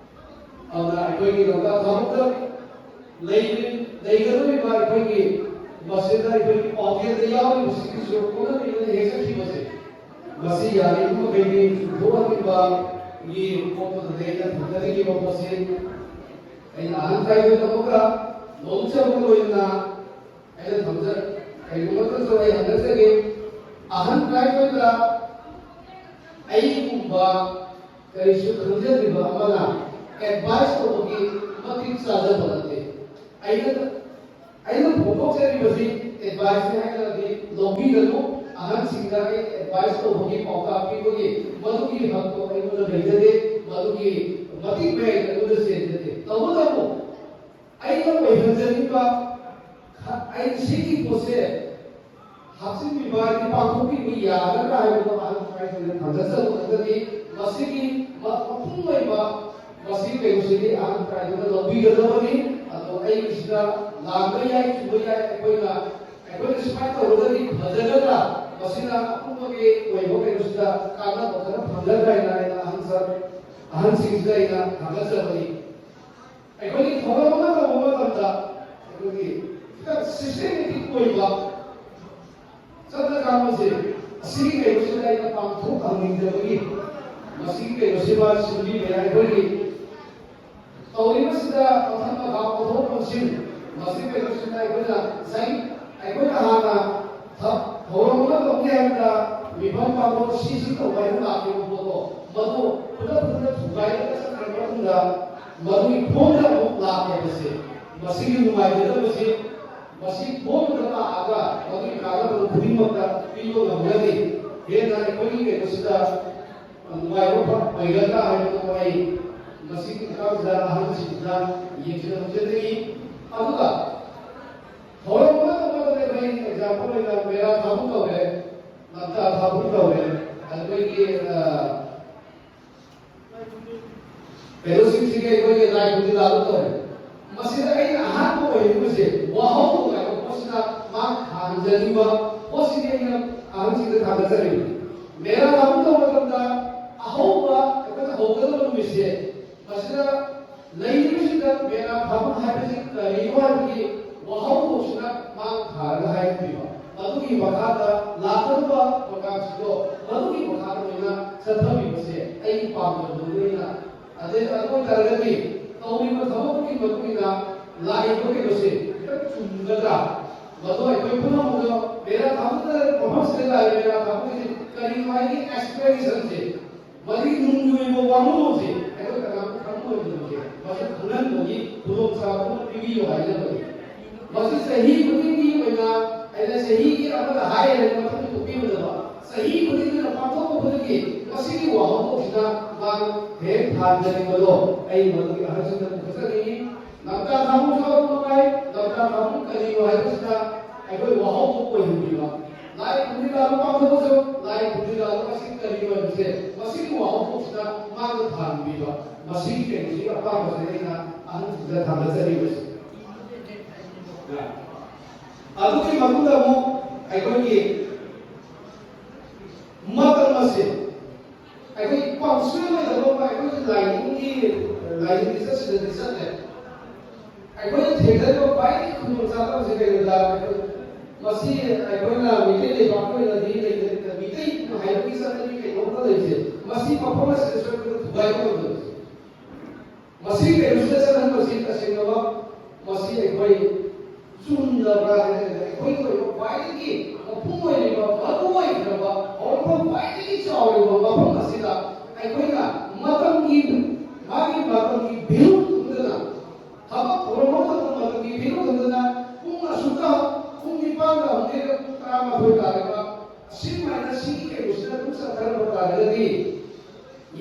ꯑꯗꯨꯅ ꯑꯩꯈꯣꯏꯒꯤ ꯂꯣꯛꯇꯥꯛ ꯊꯥꯕꯨꯛꯇ ꯂꯩꯔꯤ-, ꯂꯩꯒꯗꯧꯔꯤꯕ ꯑꯩꯈꯣꯏꯒꯤ ꯃꯁꯤꯗ ꯑꯩꯈꯣꯏꯒꯤ ꯄꯥꯎꯖꯦꯜꯗ ꯌꯥꯎꯔꯤꯕꯁꯤꯒꯤꯁꯨ ꯄꯨꯟꯅ ꯍꯦꯛ ꯆꯠꯈꯤꯕꯁꯦ ꯃꯁꯤ ꯌꯥꯔꯤꯕ ꯃꯈꯩꯗꯤ ꯊꯣꯛꯍꯟꯕꯒꯤ ꯄꯣꯠꯇꯨꯗ ꯑꯩꯅ ꯊꯝꯖꯅꯤꯡꯉꯤꯕ ꯄꯣꯠꯁꯤ ꯑꯩꯅ ꯑꯍꯟ ꯀꯥꯏꯗꯣꯏꯗꯃꯛꯇ ꯂꯧꯖꯕꯒꯤ ꯑꯣꯏꯅ ꯑꯩꯅ ꯊꯝꯖ-, ꯀꯩꯒꯨꯝꯕꯗꯁꯨ ꯑꯩ ꯍꯪꯅꯖꯒꯦ, ꯑꯍꯟ ꯀꯥꯏꯗꯣꯏꯗ ꯑꯩꯒꯨꯝꯕ ꯀꯔꯤꯁꯨ ꯈꯪꯖꯗ꯭ꯔꯤꯕ ꯑꯃꯅ advice ꯇꯧꯕꯒꯤ ꯃꯇꯤꯛ ꯆꯥꯖꯕ ꯅꯠꯇꯦ꯫ ꯑꯩꯅ, ꯑꯩꯅ ꯐꯣꯡꯗꯣꯛꯆꯔꯤꯕꯁꯤ advice ꯅꯤ ꯍꯥꯏꯗꯅꯗꯤ ꯂꯧꯕꯤꯒꯅꯨ꯫ ꯑꯍꯟꯁꯤꯡꯗ ꯑꯩ advice ꯇꯧꯕꯒꯤ, ꯄꯥꯎꯇꯥꯛ ꯄꯤꯕꯒꯤ ꯃꯗꯨꯒꯤ ꯍꯛꯇꯣ ꯑꯩꯉꯣꯟꯗ ꯂꯩꯖꯗꯦ, ꯃꯗꯨꯒꯤ ꯃꯇꯤꯛ ꯃꯌꯥꯏꯗ ꯑꯩꯉꯣꯟꯗ ꯆꯦꯟꯖꯗꯦ꯫ ꯇꯧꯕꯇꯕꯨ ꯑꯩꯅ ꯑꯣꯏꯍꯟꯖꯅꯤꯡꯕ, ꯈ-, ꯑꯩ ꯁꯤꯒꯤ ꯄꯣꯠꯁꯦ ꯍꯥꯞꯆꯤꯟꯕꯤꯕ ꯍꯥꯏꯗꯤ ꯄꯥꯡꯊꯣꯛꯄꯤꯕ ꯌꯥꯒꯗ꯭ꯔꯥ ꯍꯥꯏꯕꯗꯣ ꯑꯍꯟ ꯍꯥꯏꯁꯤꯅ ꯊꯝꯖꯖꯕ ꯈꯛꯇꯅꯤ꯫ ꯃꯁꯤꯒꯤ ꯃ-, ꯃꯄꯨꯡ ꯑꯣꯏꯕ ꯃꯁꯤ ꯀꯩꯅꯣꯁꯤꯗꯤ ꯑꯍꯟ ꯍꯥꯏꯗꯨꯅ ꯂꯧꯕꯤꯒꯗꯕꯅꯤ꯫ ꯑꯗꯣ ꯑꯩꯒꯤꯁꯤꯗ ꯂꯥꯟꯕ ꯌꯥꯏ, ꯆꯨꯝꯕ ꯌꯥꯏ, ꯑꯩꯈꯣꯏꯅ, ꯑꯩꯈꯣꯏꯅ ꯁꯨꯃꯥꯏꯅ ꯇꯧꯔꯒꯗꯤ ꯐꯖꯒꯗ꯭ꯔꯥ, ꯃꯁꯤꯅ ꯑꯄꯨꯟꯕꯒꯤ ꯑꯣꯏꯕ ꯀꯩꯅꯣꯁꯤꯗ ꯀꯥꯟꯅꯕ ꯈꯔ ꯐꯪꯒꯗ꯭ꯔꯥ ꯍꯥꯏꯅ ꯑꯩꯅ ꯑꯍꯟ ꯁꯥ-, ꯑꯍꯟꯁꯤꯡꯁꯤꯗ ꯑꯩꯅ ꯊꯥꯒꯠꯆꯕꯅꯤ꯫ ꯑꯩꯈꯣꯏꯒꯤ ꯊꯧꯔꯝ ꯑꯃ ꯇꯧꯕ ꯃꯇꯝꯗ ꯑꯩꯈꯣꯏꯒꯤ ꯈꯤꯇꯪ systematic ꯑꯣꯏꯕ ꯆꯠꯅ ꯀꯥꯡꯂꯣꯟꯁꯦ ꯑꯁꯤꯒꯤ ꯀꯩꯅꯣꯁꯤꯗ ꯑꯩꯅ ꯄꯥꯡꯊꯣꯛꯍꯟꯅꯤꯡꯗꯕꯒꯤ ꯃꯁꯤꯒꯤ ꯀꯩꯅꯣꯁꯤꯃ ꯁꯤꯟꯕꯤꯕ ꯌꯥꯏ꯫ ꯑꯩꯈꯣꯏꯒꯤ ꯇꯧꯔꯤꯕꯁꯤꯗ ꯃꯊꯪ ꯃꯈꯥ ꯑꯣꯟꯊꯣꯛ ꯑꯣꯟꯁꯤꯟ ꯃꯁꯤꯒꯤ ꯀꯩꯅꯣꯁꯤꯗ ꯑꯩꯈꯣꯏꯅ ꯉꯁꯥꯏꯒꯤ ꯑꯩꯈꯣꯏꯅ ꯍꯥꯟꯅ ꯊ- ꯊꯧꯔꯝ ꯑꯃ ꯇꯧꯒꯦ ꯍꯥꯏꯕꯗ ꯃꯤꯐꯝ ꯄꯥꯡꯊꯣꯛ ꯁꯤ ꯁꯤ ꯇꯧꯕ ꯍꯥꯏꯅ ꯂꯥꯛꯈꯤꯕ ꯄꯣꯠꯇꯣ, ꯃꯗꯨ ꯈꯨꯗꯛ ꯈꯨꯗꯛꯇ ꯊꯨꯒꯥꯏꯔꯒ ꯆꯠꯈ꯭ꯔꯕ ꯃꯇꯨꯡꯗ ꯃꯗꯨꯒꯤ ꯐꯣꯝꯗ ꯑꯃꯨꯛ ꯂꯥꯛꯂꯦꯕꯁꯦ, ꯃꯁꯤꯒꯤ ꯅꯨꯡꯉꯥꯏꯖꯗꯕꯁꯤ ꯃꯁꯤ ꯐꯣꯝꯗ ꯂꯥꯛꯑꯒ ꯃꯗꯨꯒꯤ ꯀꯥꯟꯅꯕ ꯈꯨꯗꯤꯡꯃꯛꯇ ꯄꯤꯕ ꯉꯝꯒꯅꯤ꯫ ꯍꯦꯟꯅ ꯑꯩꯈꯣꯏꯒꯤ ꯀꯩꯅꯣꯁꯤꯗ ꯅꯨꯡꯉꯥꯏꯕ ꯑꯣꯏꯒꯗ꯭ꯔꯥ ꯍꯥꯏꯕꯗꯨ ꯑꯩ ꯃꯁꯤꯒꯤ ꯃꯇꯥꯡꯁꯤꯗ ꯑꯍꯜꯁꯤꯡꯁꯤꯗ ꯌꯦꯡꯁꯤꯟꯍꯧꯖꯅꯤꯡꯏ꯫ ꯑꯗꯨꯒ ꯊꯧꯔꯝ ꯑꯃ ꯇꯧꯕꯗ ꯑꯩꯈꯣꯏ ꯑꯦꯛꯖꯥꯝꯄꯜ ꯑꯣꯏꯅ ꯃꯦꯔꯥ ꯊꯥꯕꯨ ꯇꯧꯔꯦ, ꯂꯝꯇꯥ ꯊꯥꯕꯨ ꯇꯧꯔꯦ, ꯑꯩꯈꯣꯏꯒꯤ, ꯑ, ꯀꯩꯅꯣꯁꯤꯡꯁꯤꯒꯤ ꯑꯩꯈꯣꯏꯒꯤ ꯂꯥꯏ ꯈꯨꯗꯤꯡ ꯂꯥꯠꯄ ꯇꯧꯔꯦ꯫ ꯃꯁꯤꯗ ꯑꯩꯅ ꯑꯍꯥꯟꯕ ꯑꯣꯏꯔꯤꯕꯁꯦ ꯋꯥꯍꯧ ꯍꯥꯏꯕ ꯄꯣꯠꯁꯤꯗ ꯃꯥ ꯊꯥꯡꯖꯅꯤꯡꯕ ꯄꯣꯠꯁꯤꯗꯤ ꯑꯩꯅ ꯑꯍꯟꯁꯤꯡꯗ ꯊꯥꯡꯒꯠꯆꯔꯤꯕꯅꯤ꯫ ꯃꯦꯔꯥ ꯊꯥꯕꯨ ꯇꯧꯕ ꯃꯇꯝꯗ ꯑꯍꯧꯕ ꯑꯩꯈꯣꯏꯅ ꯍꯧꯒꯗꯕ ꯅꯨꯃꯤꯠꯁꯦ ꯃꯁꯤꯗ ꯂꯩꯔꯤꯕꯁꯤꯡꯗ ꯃꯦꯔꯥ ꯊꯥꯕꯨ ꯍꯥꯏꯕꯁꯤ ꯀꯔꯤꯅꯣ ꯍꯥꯏꯕꯒꯤ ꯋꯥꯍꯧꯗꯣꯛꯁꯤꯅ ꯃꯥꯡ ꯊꯥꯔꯒ ꯍꯥꯏꯔꯛꯄꯤꯕ, ꯃꯗꯨꯒꯤ ꯃꯈꯥꯗ ꯂꯥꯛꯀꯗꯕ ꯄ꯭ꯔꯣꯒ꯭ꯔꯥꯝꯁꯤꯡꯗꯣ ꯃꯗꯨꯒꯤ ꯃꯈꯥꯗ ꯑꯣꯏꯅ ꯆꯠꯊꯕꯤꯕꯁꯦ ꯑꯩꯒꯤ ꯄꯥꯝꯖꯕꯗꯨꯅ ꯑꯩꯅ, ꯑꯗꯩ ꯑꯗꯨ ꯑꯣꯏꯇꯥꯔꯒꯗꯤ ꯇꯧꯔꯤꯕ ꯊꯕꯛꯇꯨꯒꯤ ꯃꯇꯨꯡ ꯏꯟꯅ ꯂꯥꯛꯏꯕ ꯀꯩꯅꯣꯁꯦ ꯈꯤꯇꯪ ꯆꯨꯝꯒꯗ꯭ꯔꯥ? ꯃꯗꯨ ꯑꯩꯈꯣꯏ ꯄꯨꯝꯅꯃꯛꯇ ꯃꯦꯔꯥ ꯊꯥꯕꯗ ꯃꯐꯝꯁꯤꯗ ꯂꯥꯛꯏꯕ ꯃꯦꯔꯥ ꯊꯥꯕꯒꯤꯁꯦ ꯀꯔꯤ ꯍꯥꯏꯒꯦ? ꯑꯦꯛꯁꯄ꯭ꯂꯦꯅꯦꯁꯟꯁꯦ, ꯃꯁꯤꯒꯤ ꯅꯨꯡꯒꯤ ꯑꯣꯏꯕ ꯋꯥꯉꯨ ꯑꯁꯤ ꯑꯩꯈꯣꯏ ꯀꯅꯥꯝꯇ ꯈꯪꯕ ꯑꯣꯏꯗꯕꯁꯦ ꯃꯁꯤ ꯈꯪꯍꯟꯕꯒꯤ ꯈꯨꯗꯣꯡꯆꯥꯕ ꯑꯃ ꯄꯤꯕꯤꯌꯨ ꯍꯥꯏꯖꯕꯅꯤ꯫ ꯃꯁꯤ ꯆꯍꯤ ꯈꯨꯗꯤꯡꯒꯤ ꯑꯣꯏꯅ ꯑꯩꯅ ꯆꯍꯤꯒꯤ ꯑꯃꯗ ꯍꯥꯏꯔꯦ ꯃꯊꯪꯗ ꯇꯣꯛꯄꯤꯔꯨꯗꯕ ꯆꯍꯤ ꯈꯨꯗꯤꯡꯒꯤ ꯑꯣꯏꯅ ꯄꯥꯡꯊꯣꯛꯄ ꯈꯨꯗꯤꯡꯒꯤ ꯃꯁꯤꯒꯤ ꯋꯥꯍꯧꯗꯣꯛꯁꯤꯅ ꯃꯥ ꯍꯦꯛ ꯊꯥꯟꯖꯅꯤꯡꯕꯗꯣ ꯑꯩ ꯃꯗꯨꯒꯤ ꯑꯍꯜꯁꯤꯡꯗ ꯄꯨꯈꯠꯆꯅꯤꯡꯉꯤ꯫ ꯂꯝꯇꯥ ꯊꯥꯕꯨꯡꯁꯨ ꯑꯗꯨꯝ ꯃꯉꯥꯏ, ꯂꯝꯇꯥ ꯊꯥꯕꯨꯡ ꯀꯔꯤꯅꯣ ꯍꯥꯏꯕꯁꯤꯗ ꯑꯩꯈꯣꯏ ꯋꯥꯍꯧꯗꯣꯛ ꯑꯣꯏꯍꯟꯕꯤꯕ꯫ ꯂꯥꯏ ꯈꯨꯗꯤꯡ ꯂꯥꯠꯄ ꯄꯥꯡꯊꯣꯛꯄꯁꯨ ꯂꯥꯏ ꯈꯨꯗꯤꯡ ꯂꯥꯠꯄ ꯑꯁꯤ ꯀꯔꯤꯅꯣ ꯍꯥꯏꯕꯁꯦ ꯃꯁꯤꯒꯤ ꯋꯥꯍꯧꯗꯣꯛꯁꯤꯗ ꯃꯥꯡꯗ ꯊꯥꯍꯟꯕꯤꯕ꯫ ꯃꯁꯤꯒꯤ ꯀꯩꯅꯣꯁꯤꯒꯤ ꯑꯄꯥꯝꯕꯁꯤꯅ ꯑꯩꯅ ꯑꯍꯟꯁꯤꯡꯗ ꯊꯥꯡꯒꯠꯆꯔꯤꯕꯁꯦ꯫ ꯑꯗꯨꯒꯤ ꯃꯇꯨꯡꯗ ꯑꯃꯨꯛ ꯑꯩꯈꯣꯏꯒꯤ ꯃꯇꯝ ꯑꯁꯤ ꯑꯩꯈꯣꯏ ꯄꯥꯡꯁꯣꯏ ꯑꯣꯏꯗꯕ ꯑꯃ ꯑꯩꯈꯣꯏꯒꯤ ꯂꯥꯏꯅꯤꯡꯒꯤ, ꯂꯥꯏꯅꯤꯡꯒꯤ ꯆꯠꯁꯤꯗꯗꯤ ꯆꯠꯂꯦ꯫ ꯑꯩꯈꯣꯏꯅ ꯊꯦꯡꯅꯔꯤꯕ ꯈ꯭ꯋꯥꯏꯗꯒꯤ ꯈꯨꯗꯣꯡ ꯆꯥꯗꯕꯁꯦ ꯀꯩꯅꯣꯗ, ꯑꯩꯈꯣꯏ ꯃꯁꯤ ꯑꯩꯈꯣꯏꯅ ꯃꯤꯇꯩ ꯂꯩꯕꯥꯛꯀꯤ ꯑꯣꯏꯅꯗꯤ ꯂꯩꯇꯦ, ꯃꯤꯇꯩ ꯍꯥꯏꯕꯒꯤ ꯆꯠꯅꯕꯤ ꯀꯩꯅꯣꯝꯇ ꯂꯩꯇꯦ꯫ ꯃꯁꯤ ꯃꯐꯝ ꯑꯁꯤꯗꯁꯨ ꯑꯩꯈꯣꯏꯅ ꯊꯨꯒꯥꯏꯕ ꯉꯝꯗꯕꯁꯦ꯫ ꯃꯁꯤ ꯀꯩꯅꯣꯁꯤꯗ ꯆꯠꯍꯟꯕꯁꯤ ꯇꯁꯦꯡꯅꯃꯛ ꯃꯁꯤ ꯑꯩꯈꯣꯏ ꯆꯨꯝꯗꯕ꯭ꯔꯥ ꯍꯥꯏꯔꯒꯗꯤ ꯑꯩꯈꯣꯏ ꯈ꯭ꯋꯥꯏꯗꯒꯤ ꯃꯄꯨꯡ ꯑꯣꯏꯔꯤꯕ, ꯃꯔꯨ ꯑꯣꯏꯈ꯭ꯔꯕ, ꯑꯋꯥꯠꯄ ꯈ꯭ꯋꯥꯏꯗꯒꯤ ꯆꯥꯎꯔꯤꯕ ꯃꯐꯝ ꯑꯁꯤꯗ ꯑꯩꯈꯣꯏꯅ ꯃꯇꯝꯒꯤ, ꯃꯥꯒꯤ ꯃꯇꯝꯒꯤ ꯚꯦꯂꯨ ꯈꯪꯗꯅ, ꯊꯕꯛ ꯊꯧꯔꯝ ꯑꯃꯈꯛꯇ ꯃꯇꯝꯒꯤ ꯚꯦꯂꯨ ꯈꯪꯗꯅ, ꯄꯨꯡ ꯑꯁꯨꯛꯇ, ꯄꯨꯡ ꯅꯤꯄꯥꯟꯗ ꯍꯧꯒꯠꯂꯒ ꯄꯨꯡ ꯇꯔꯥꯃꯥꯊꯣꯏ ꯇꯥꯔꯦꯕ, ꯑꯁꯨꯃꯥꯏꯅ ꯁꯤꯒꯤ ꯀꯩꯅꯣꯁꯤꯗ ꯑꯗꯨꯝ ꯆꯠꯊꯔꯛꯄ ꯇꯥꯔꯒꯗꯤ,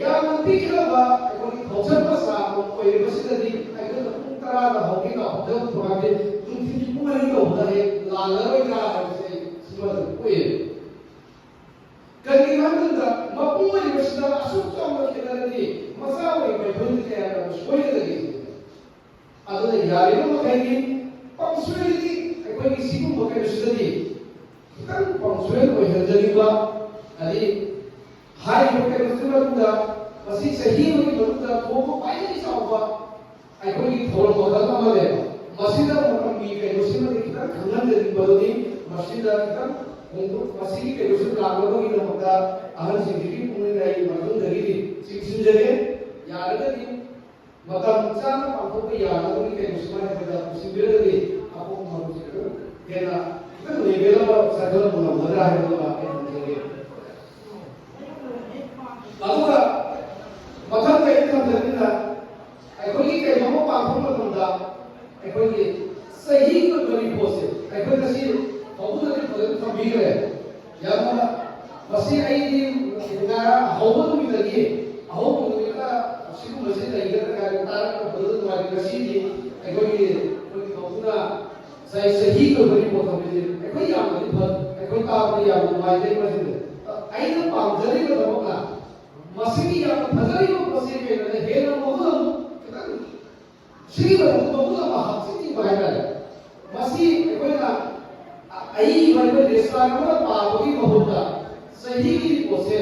ꯌꯥꯝꯅ ꯄꯤꯛꯈ꯭ꯔꯕ ꯑꯩꯈꯣꯏꯒꯤ ꯊꯧꯁꯟ ꯃꯆꯥ ꯑꯃ ꯑꯣꯏꯔꯤꯕꯁꯤꯗꯗꯤ ꯑꯩꯈꯣꯏꯅ ꯄꯨꯡ ꯇꯔꯥꯗ ꯍꯧꯒꯦ ꯇꯧꯕꯗ ꯄ꯭ꯔꯣꯒ꯭ꯔꯥꯝꯁꯦ ꯅꯨꯡꯊꯤꯜꯒꯤ ꯄꯨꯡ ꯑꯅꯤ ꯇꯧꯕꯗ ꯍꯦꯛ ꯂꯥꯜꯂꯔꯣꯏꯗ꯭ꯔꯥ ꯍꯥꯏꯕꯁꯦ ꯑꯩ ꯁꯤꯃ ꯑꯗꯨꯝ ꯄꯣꯛꯑꯦ꯫ ꯀꯔꯤꯒꯤꯅꯣ ꯍꯥꯏꯕ ꯃꯇꯝꯗ ꯃꯄꯨꯡ ꯑꯣꯏꯔꯤꯕꯁꯤꯗ ꯑꯁꯨꯛ ꯆꯥꯎꯅ ꯈꯦꯠꯅꯔꯗꯤ ꯃꯆꯥ ꯑꯣꯏꯔꯤꯕ ꯑꯩꯈꯣꯏꯗꯤ ꯀꯌꯥ ꯌꯥꯝꯅ ꯁꯣꯏꯒꯗꯒꯦ? ꯑꯗꯨꯅ ꯌꯥꯔꯤꯕ ꯃꯈꯩꯗꯤ ꯄꯪꯁꯣꯏꯗꯤ ꯑꯩꯈꯣꯏꯒꯤ ꯁꯤꯒꯨꯝꯕ ꯀꯩꯅꯣꯁꯤꯗꯗꯤ ꯈꯤꯇꯪ ꯄꯪꯁꯣꯏ ꯑꯣꯏꯍꯟꯖꯅꯤꯡꯕ, ꯑꯗꯩ ꯍꯥꯏꯔꯤꯕ ꯀꯩꯅꯣꯁꯤꯒꯤ ꯃꯅꯨꯡꯗ ꯃꯁꯤ ꯆꯍꯤ ꯑꯃꯒꯤ ꯃꯅꯨꯡꯗ ꯊꯣꯛꯄ ꯈ꯭ꯋꯥꯏꯗꯒꯤ ꯆꯥꯎꯕ ꯑꯩꯈꯣꯏꯒꯤ ꯊꯧꯔꯝ ꯃꯈꯜ ꯑꯃꯅꯦꯕ꯫ ꯃꯁꯤꯗ ꯃꯇꯝꯒꯤ ꯀꯩꯅꯣꯁꯤꯃꯗꯤ ꯈꯤꯇꯪ ꯈꯪꯍꯟꯖꯅꯤꯡꯕꯗꯨꯅꯤ꯫ ꯃꯁꯤꯗ ꯈꯤꯇꯪ ꯍꯣꯡꯗꯣꯛ-, ꯃꯁꯤꯒꯤ ꯀꯩꯅꯣꯁꯤ ꯂꯥꯛꯅꯕꯒꯤꯗꯃꯛꯇ ꯑꯍꯜꯁꯤꯡꯁꯤꯒꯤ ꯄꯨꯛꯅꯤꯡ ꯑꯩ ꯃꯇꯨꯡꯗꯒꯤꯗꯤ ꯆꯤꯡꯁꯤꯟꯖꯒꯦ꯫ ꯌꯥꯔꯒꯗꯤ ꯃꯇꯝ ꯆꯥꯅ ꯄꯥꯡꯊꯣꯛꯄ ꯌꯥꯅꯕꯒꯤ ꯀꯩꯅꯣꯁꯤꯃ ꯍꯥꯏꯕꯗ ꯄꯨꯁꯤꯟꯕꯤꯔꯒꯗꯤ ꯑꯄꯣꯛꯄ ꯃꯔꯨꯞꯁꯦ ꯈꯤꯇꯪ ꯍꯦꯟꯅ ꯈꯤꯇꯪ ꯂꯦꯚꯦꯜ ꯑꯃ ꯆꯠꯊꯕ ꯉꯝꯒꯗ꯭ꯔꯥ ꯍꯥꯏꯕꯗꯨꯃ ꯑꯩ ꯊꯝꯖꯒꯦ꯫ ꯑꯗꯨꯒ ꯃꯊꯪꯗ ꯑꯩꯅ ꯊꯝꯖꯅꯤꯡꯕ, ꯑꯩꯈꯣꯏꯒꯤ ꯀꯩꯅꯣꯝꯃ ꯄꯥꯡꯊꯣꯛꯄ ꯃꯇꯝꯗ ꯑꯩꯈꯣꯏꯒꯤ ꯆꯍꯤꯒꯤ ꯑꯣꯏꯕ ꯔꯤꯄꯣꯔꯠꯁꯦ ꯑꯩꯈꯣꯏ ꯉꯁꯤ ꯍꯧꯕꯗꯒꯤ ꯐꯖꯅ ꯊꯝꯕꯤꯈ꯭ꯔꯦ꯫ ꯌꯥꯝꯅ ꯃꯁꯤ ꯑꯩꯗꯤ ꯉꯔꯥꯡ ꯍꯧꯕ ꯅꯨꯃꯤꯠꯇꯒꯤ, ꯑꯍꯧꯕ ꯅꯨꯃꯤꯠꯇ ꯁꯤꯒꯨꯝꯕꯁꯤ ꯂꯩꯒꯗ꯭ꯔꯥ ꯀꯥꯏꯅ ꯇꯥꯔꯛꯄꯗꯨꯗ ꯅꯨꯡꯉꯥꯏꯇꯦ꯫ ꯉꯁꯤꯗꯤ ꯑꯩꯈꯣꯏꯒꯤ, ꯑꯩꯈꯣꯏꯒꯤ ꯃꯄꯨꯅ ꯆꯍꯤ, ꯆꯍꯤꯒꯤ ꯑꯣꯏꯕ ꯔꯤꯄꯣꯔꯠ ꯊꯝꯕꯤꯁꯦ ꯑꯩꯈꯣꯏ ꯌꯥꯝꯅꯗꯤ ꯐ-, ꯑꯩꯈꯣꯏ ꯇꯥꯕꯗ ꯌꯥꯝꯅ ꯅꯨꯡꯉꯥꯏꯖꯩ꯫ ꯃꯁꯤꯗ ꯑꯩꯅ ꯄꯥꯝꯖꯔꯤꯕ ꯊꯕꯛꯅ ꯃꯁꯤꯒꯤ ꯌꯥꯝꯅ ꯐꯖꯔꯤꯕ ꯄꯣꯠꯁꯤ ꯀꯩꯅꯣꯗ ꯍꯦꯟꯅ ꯃꯒꯨꯟ ꯑꯃꯨꯛ ꯈꯤꯇꯪ ꯁꯤꯒꯤ ꯃꯊꯛꯇ ꯃꯒꯨꯟ ꯑꯃ ꯍꯥꯞꯆꯤꯟꯅꯤꯡꯕ ꯍꯥꯏꯇꯥꯔꯦ꯫ ꯃꯁꯤ ꯑꯩꯈꯣꯏꯅ ꯑ-, ꯑꯏꯕ ꯑꯩꯈꯣꯏ ꯔꯦꯁꯇꯥꯔ ꯑꯃ ꯄꯥꯕꯒꯤ ꯃꯍꯨꯠꯇ ꯆꯍꯤꯒꯤ ꯔꯤꯄꯣꯔꯠꯁꯦ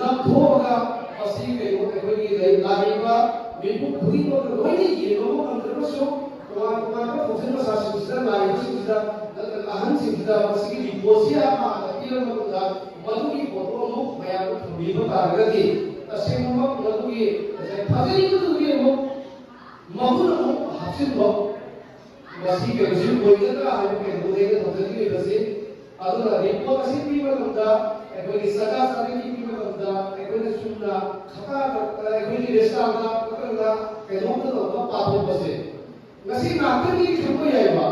ꯅꯝꯊꯣꯛꯑꯒ ꯃꯁꯤ ꯀꯩꯅꯣ ꯑꯩꯈꯣꯏꯒꯤ ꯂꯩ-, ꯂꯥꯛꯏꯕ ꯃꯤꯄꯨꯝ ꯈꯨꯗꯤꯡꯃꯛꯅ ꯂꯣꯏꯅ ꯌꯦꯡꯕ ꯉꯝꯗ꯭ꯔꯒꯁꯨ ꯇꯣꯉꯥꯟ ꯇꯣꯉꯥꯟꯕ ꯐꯪꯁꯟ ꯃꯆꯥꯁꯤꯡꯁꯤꯗ ꯂꯥꯛꯏꯕꯁꯤꯡꯁꯤꯗ ꯅꯠꯇ꯭ꯔꯒ ꯑꯍꯟꯁꯤꯡꯁꯤꯗ ꯃꯁꯤꯒꯤ ꯔꯤꯄꯣꯔꯠꯁꯤ ꯍꯥꯟꯅ ꯄꯤꯔꯕ ꯃꯇꯨꯡꯗ ꯃꯗꯨꯒꯤ ꯄꯣꯠꯇꯣ ꯑꯃꯨꯛ ꯃꯌꯥꯝꯗ ꯊꯝꯕꯤꯕ ꯇꯥꯔꯒꯗꯤ ꯇꯁꯦꯡꯅꯃꯛ ꯃꯗꯨꯒꯤ ꯉꯁꯥꯏ ꯐꯖꯔꯤꯕꯗꯨꯒꯤ ꯑꯃꯨꯛ ꯃꯒꯨꯟ ꯑꯃꯨꯛ ꯍꯥꯞꯆꯤꯟꯕ ꯃꯁꯤ ꯀꯩꯅꯣꯁꯤ ꯑꯣꯏꯒꯗ꯭ꯔꯥ ꯍꯥꯏꯕ ꯀꯩꯅꯣꯗꯩꯅ ꯇꯧꯖꯈꯤꯕꯁꯤ꯫ ꯑꯗꯨꯅ ꯔꯤꯄꯣꯔꯠ ꯑꯁꯤ ꯄꯤꯕ ꯃꯇꯝꯗ, ꯑꯩꯈꯣꯏꯒꯤ ꯆꯥꯗꯥ ꯆꯥꯗꯤꯡꯒꯤ ꯄꯤꯕ ꯃꯇꯝꯗ, ꯑꯩꯈꯣꯏꯅ ꯆꯨꯝꯅ ꯈꯇꯥ ꯑꯩꯈꯣꯏꯒꯤ ꯔꯦꯁꯇꯥꯔꯗ ꯅꯠꯇ꯭ꯔꯒ ꯀꯩꯅꯣꯝꯇ ꯇꯧꯔꯒ ꯄꯥꯊꯣꯛꯄꯁꯦ ꯉꯁꯤ ꯉꯥꯛꯇꯪꯒꯤ ꯈꯪꯕ ꯌꯥꯏꯕ꯫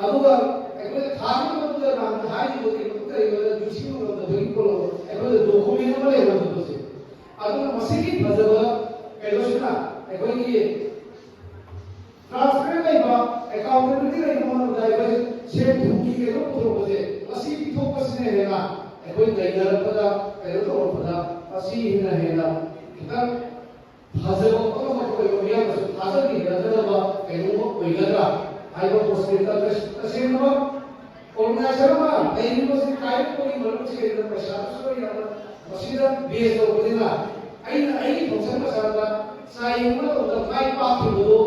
ꯑꯗꯨꯒ ꯑꯩꯈꯣꯏꯅ ꯊꯥ ꯑꯃ ꯃꯇꯨꯡꯗ ꯅꯍꯥꯟ ꯍꯥꯏꯔꯤꯕ ꯀꯩꯅꯣꯝꯇ ꯂꯩꯕꯗ ꯅꯤꯡꯁꯤꯡꯕ ꯉꯝꯗꯕꯒꯤ ꯄꯣꯠꯂꯣ ꯑꯩꯈꯣꯏꯗ ꯗꯣꯀꯨꯃꯦꯟ ꯑꯃ ꯂꯩꯔꯝꯗꯕꯁꯦ꯫ ꯑꯗꯨꯅ ꯃꯁꯤꯒꯤ ꯐꯖꯕ ꯀꯩꯅꯣꯁꯤꯅ ꯑꯩꯈꯣꯏꯒꯤ ꯇ꯭ꯔꯥꯟꯁꯄꯦꯔꯦꯟ ꯂꯩꯕ, ꯑꯦꯀꯥꯎꯟꯇꯦꯕꯤꯂꯤꯇꯤ ꯂꯩꯕ ꯃꯔꯝꯗ ꯑꯩꯈꯣꯏ ꯁꯦꯟ ꯊꯨꯝꯒꯤ ꯀꯩꯅꯣ ꯄꯨꯊꯣꯛꯄꯁꯦ, ꯃꯁꯤ ꯄꯤꯊꯣꯛꯄꯁꯤꯅ ꯍꯦꯟꯅ ꯑꯩꯈꯣꯏ ꯅꯩꯅꯔꯛꯄꯗ, ꯀꯩꯅꯣ ꯇꯧꯔꯛꯄꯗ ꯃꯁꯤ ꯍꯦꯟꯅ ꯍꯦꯟꯅ ꯈꯤꯇꯪ ꯐꯖꯕ ꯄꯣꯠ ꯑꯃ ꯑꯣꯏꯕ, ꯃꯤꯌꯥꯝꯅꯁꯨ ꯊꯥꯖꯕꯤꯒꯗꯕ ꯀꯩꯅꯣꯝꯃ ꯑꯣꯏꯒꯗ꯭ꯔꯥ ꯍꯥꯏꯕ ꯄꯣꯠꯁꯦ ꯇꯁꯦꯡꯅꯃꯛ ꯑꯣꯔꯒꯅꯥꯏꯖꯔ ꯑꯃ ꯂꯩꯔꯤꯕꯁꯤ ꯀꯥꯏꯔꯛꯄꯒꯤ ꯃꯔꯝꯁꯤ ꯀꯩꯅꯣ? ꯄꯩꯁꯥꯗꯨꯁꯨ ꯌꯥꯝꯅ ꯃꯁꯤꯗ ꯕꯦꯖ ꯇꯧꯕꯅꯤꯅ ꯑꯩꯅ ꯑꯩꯒꯤ ꯐꯪꯁꯟ ꯃꯁꯥꯗ ꯆꯥꯌꯦꯡ ꯑꯃ ꯇꯧꯕꯗ ꯃꯥꯏ ꯄꯥꯛꯈꯤꯕꯗꯣ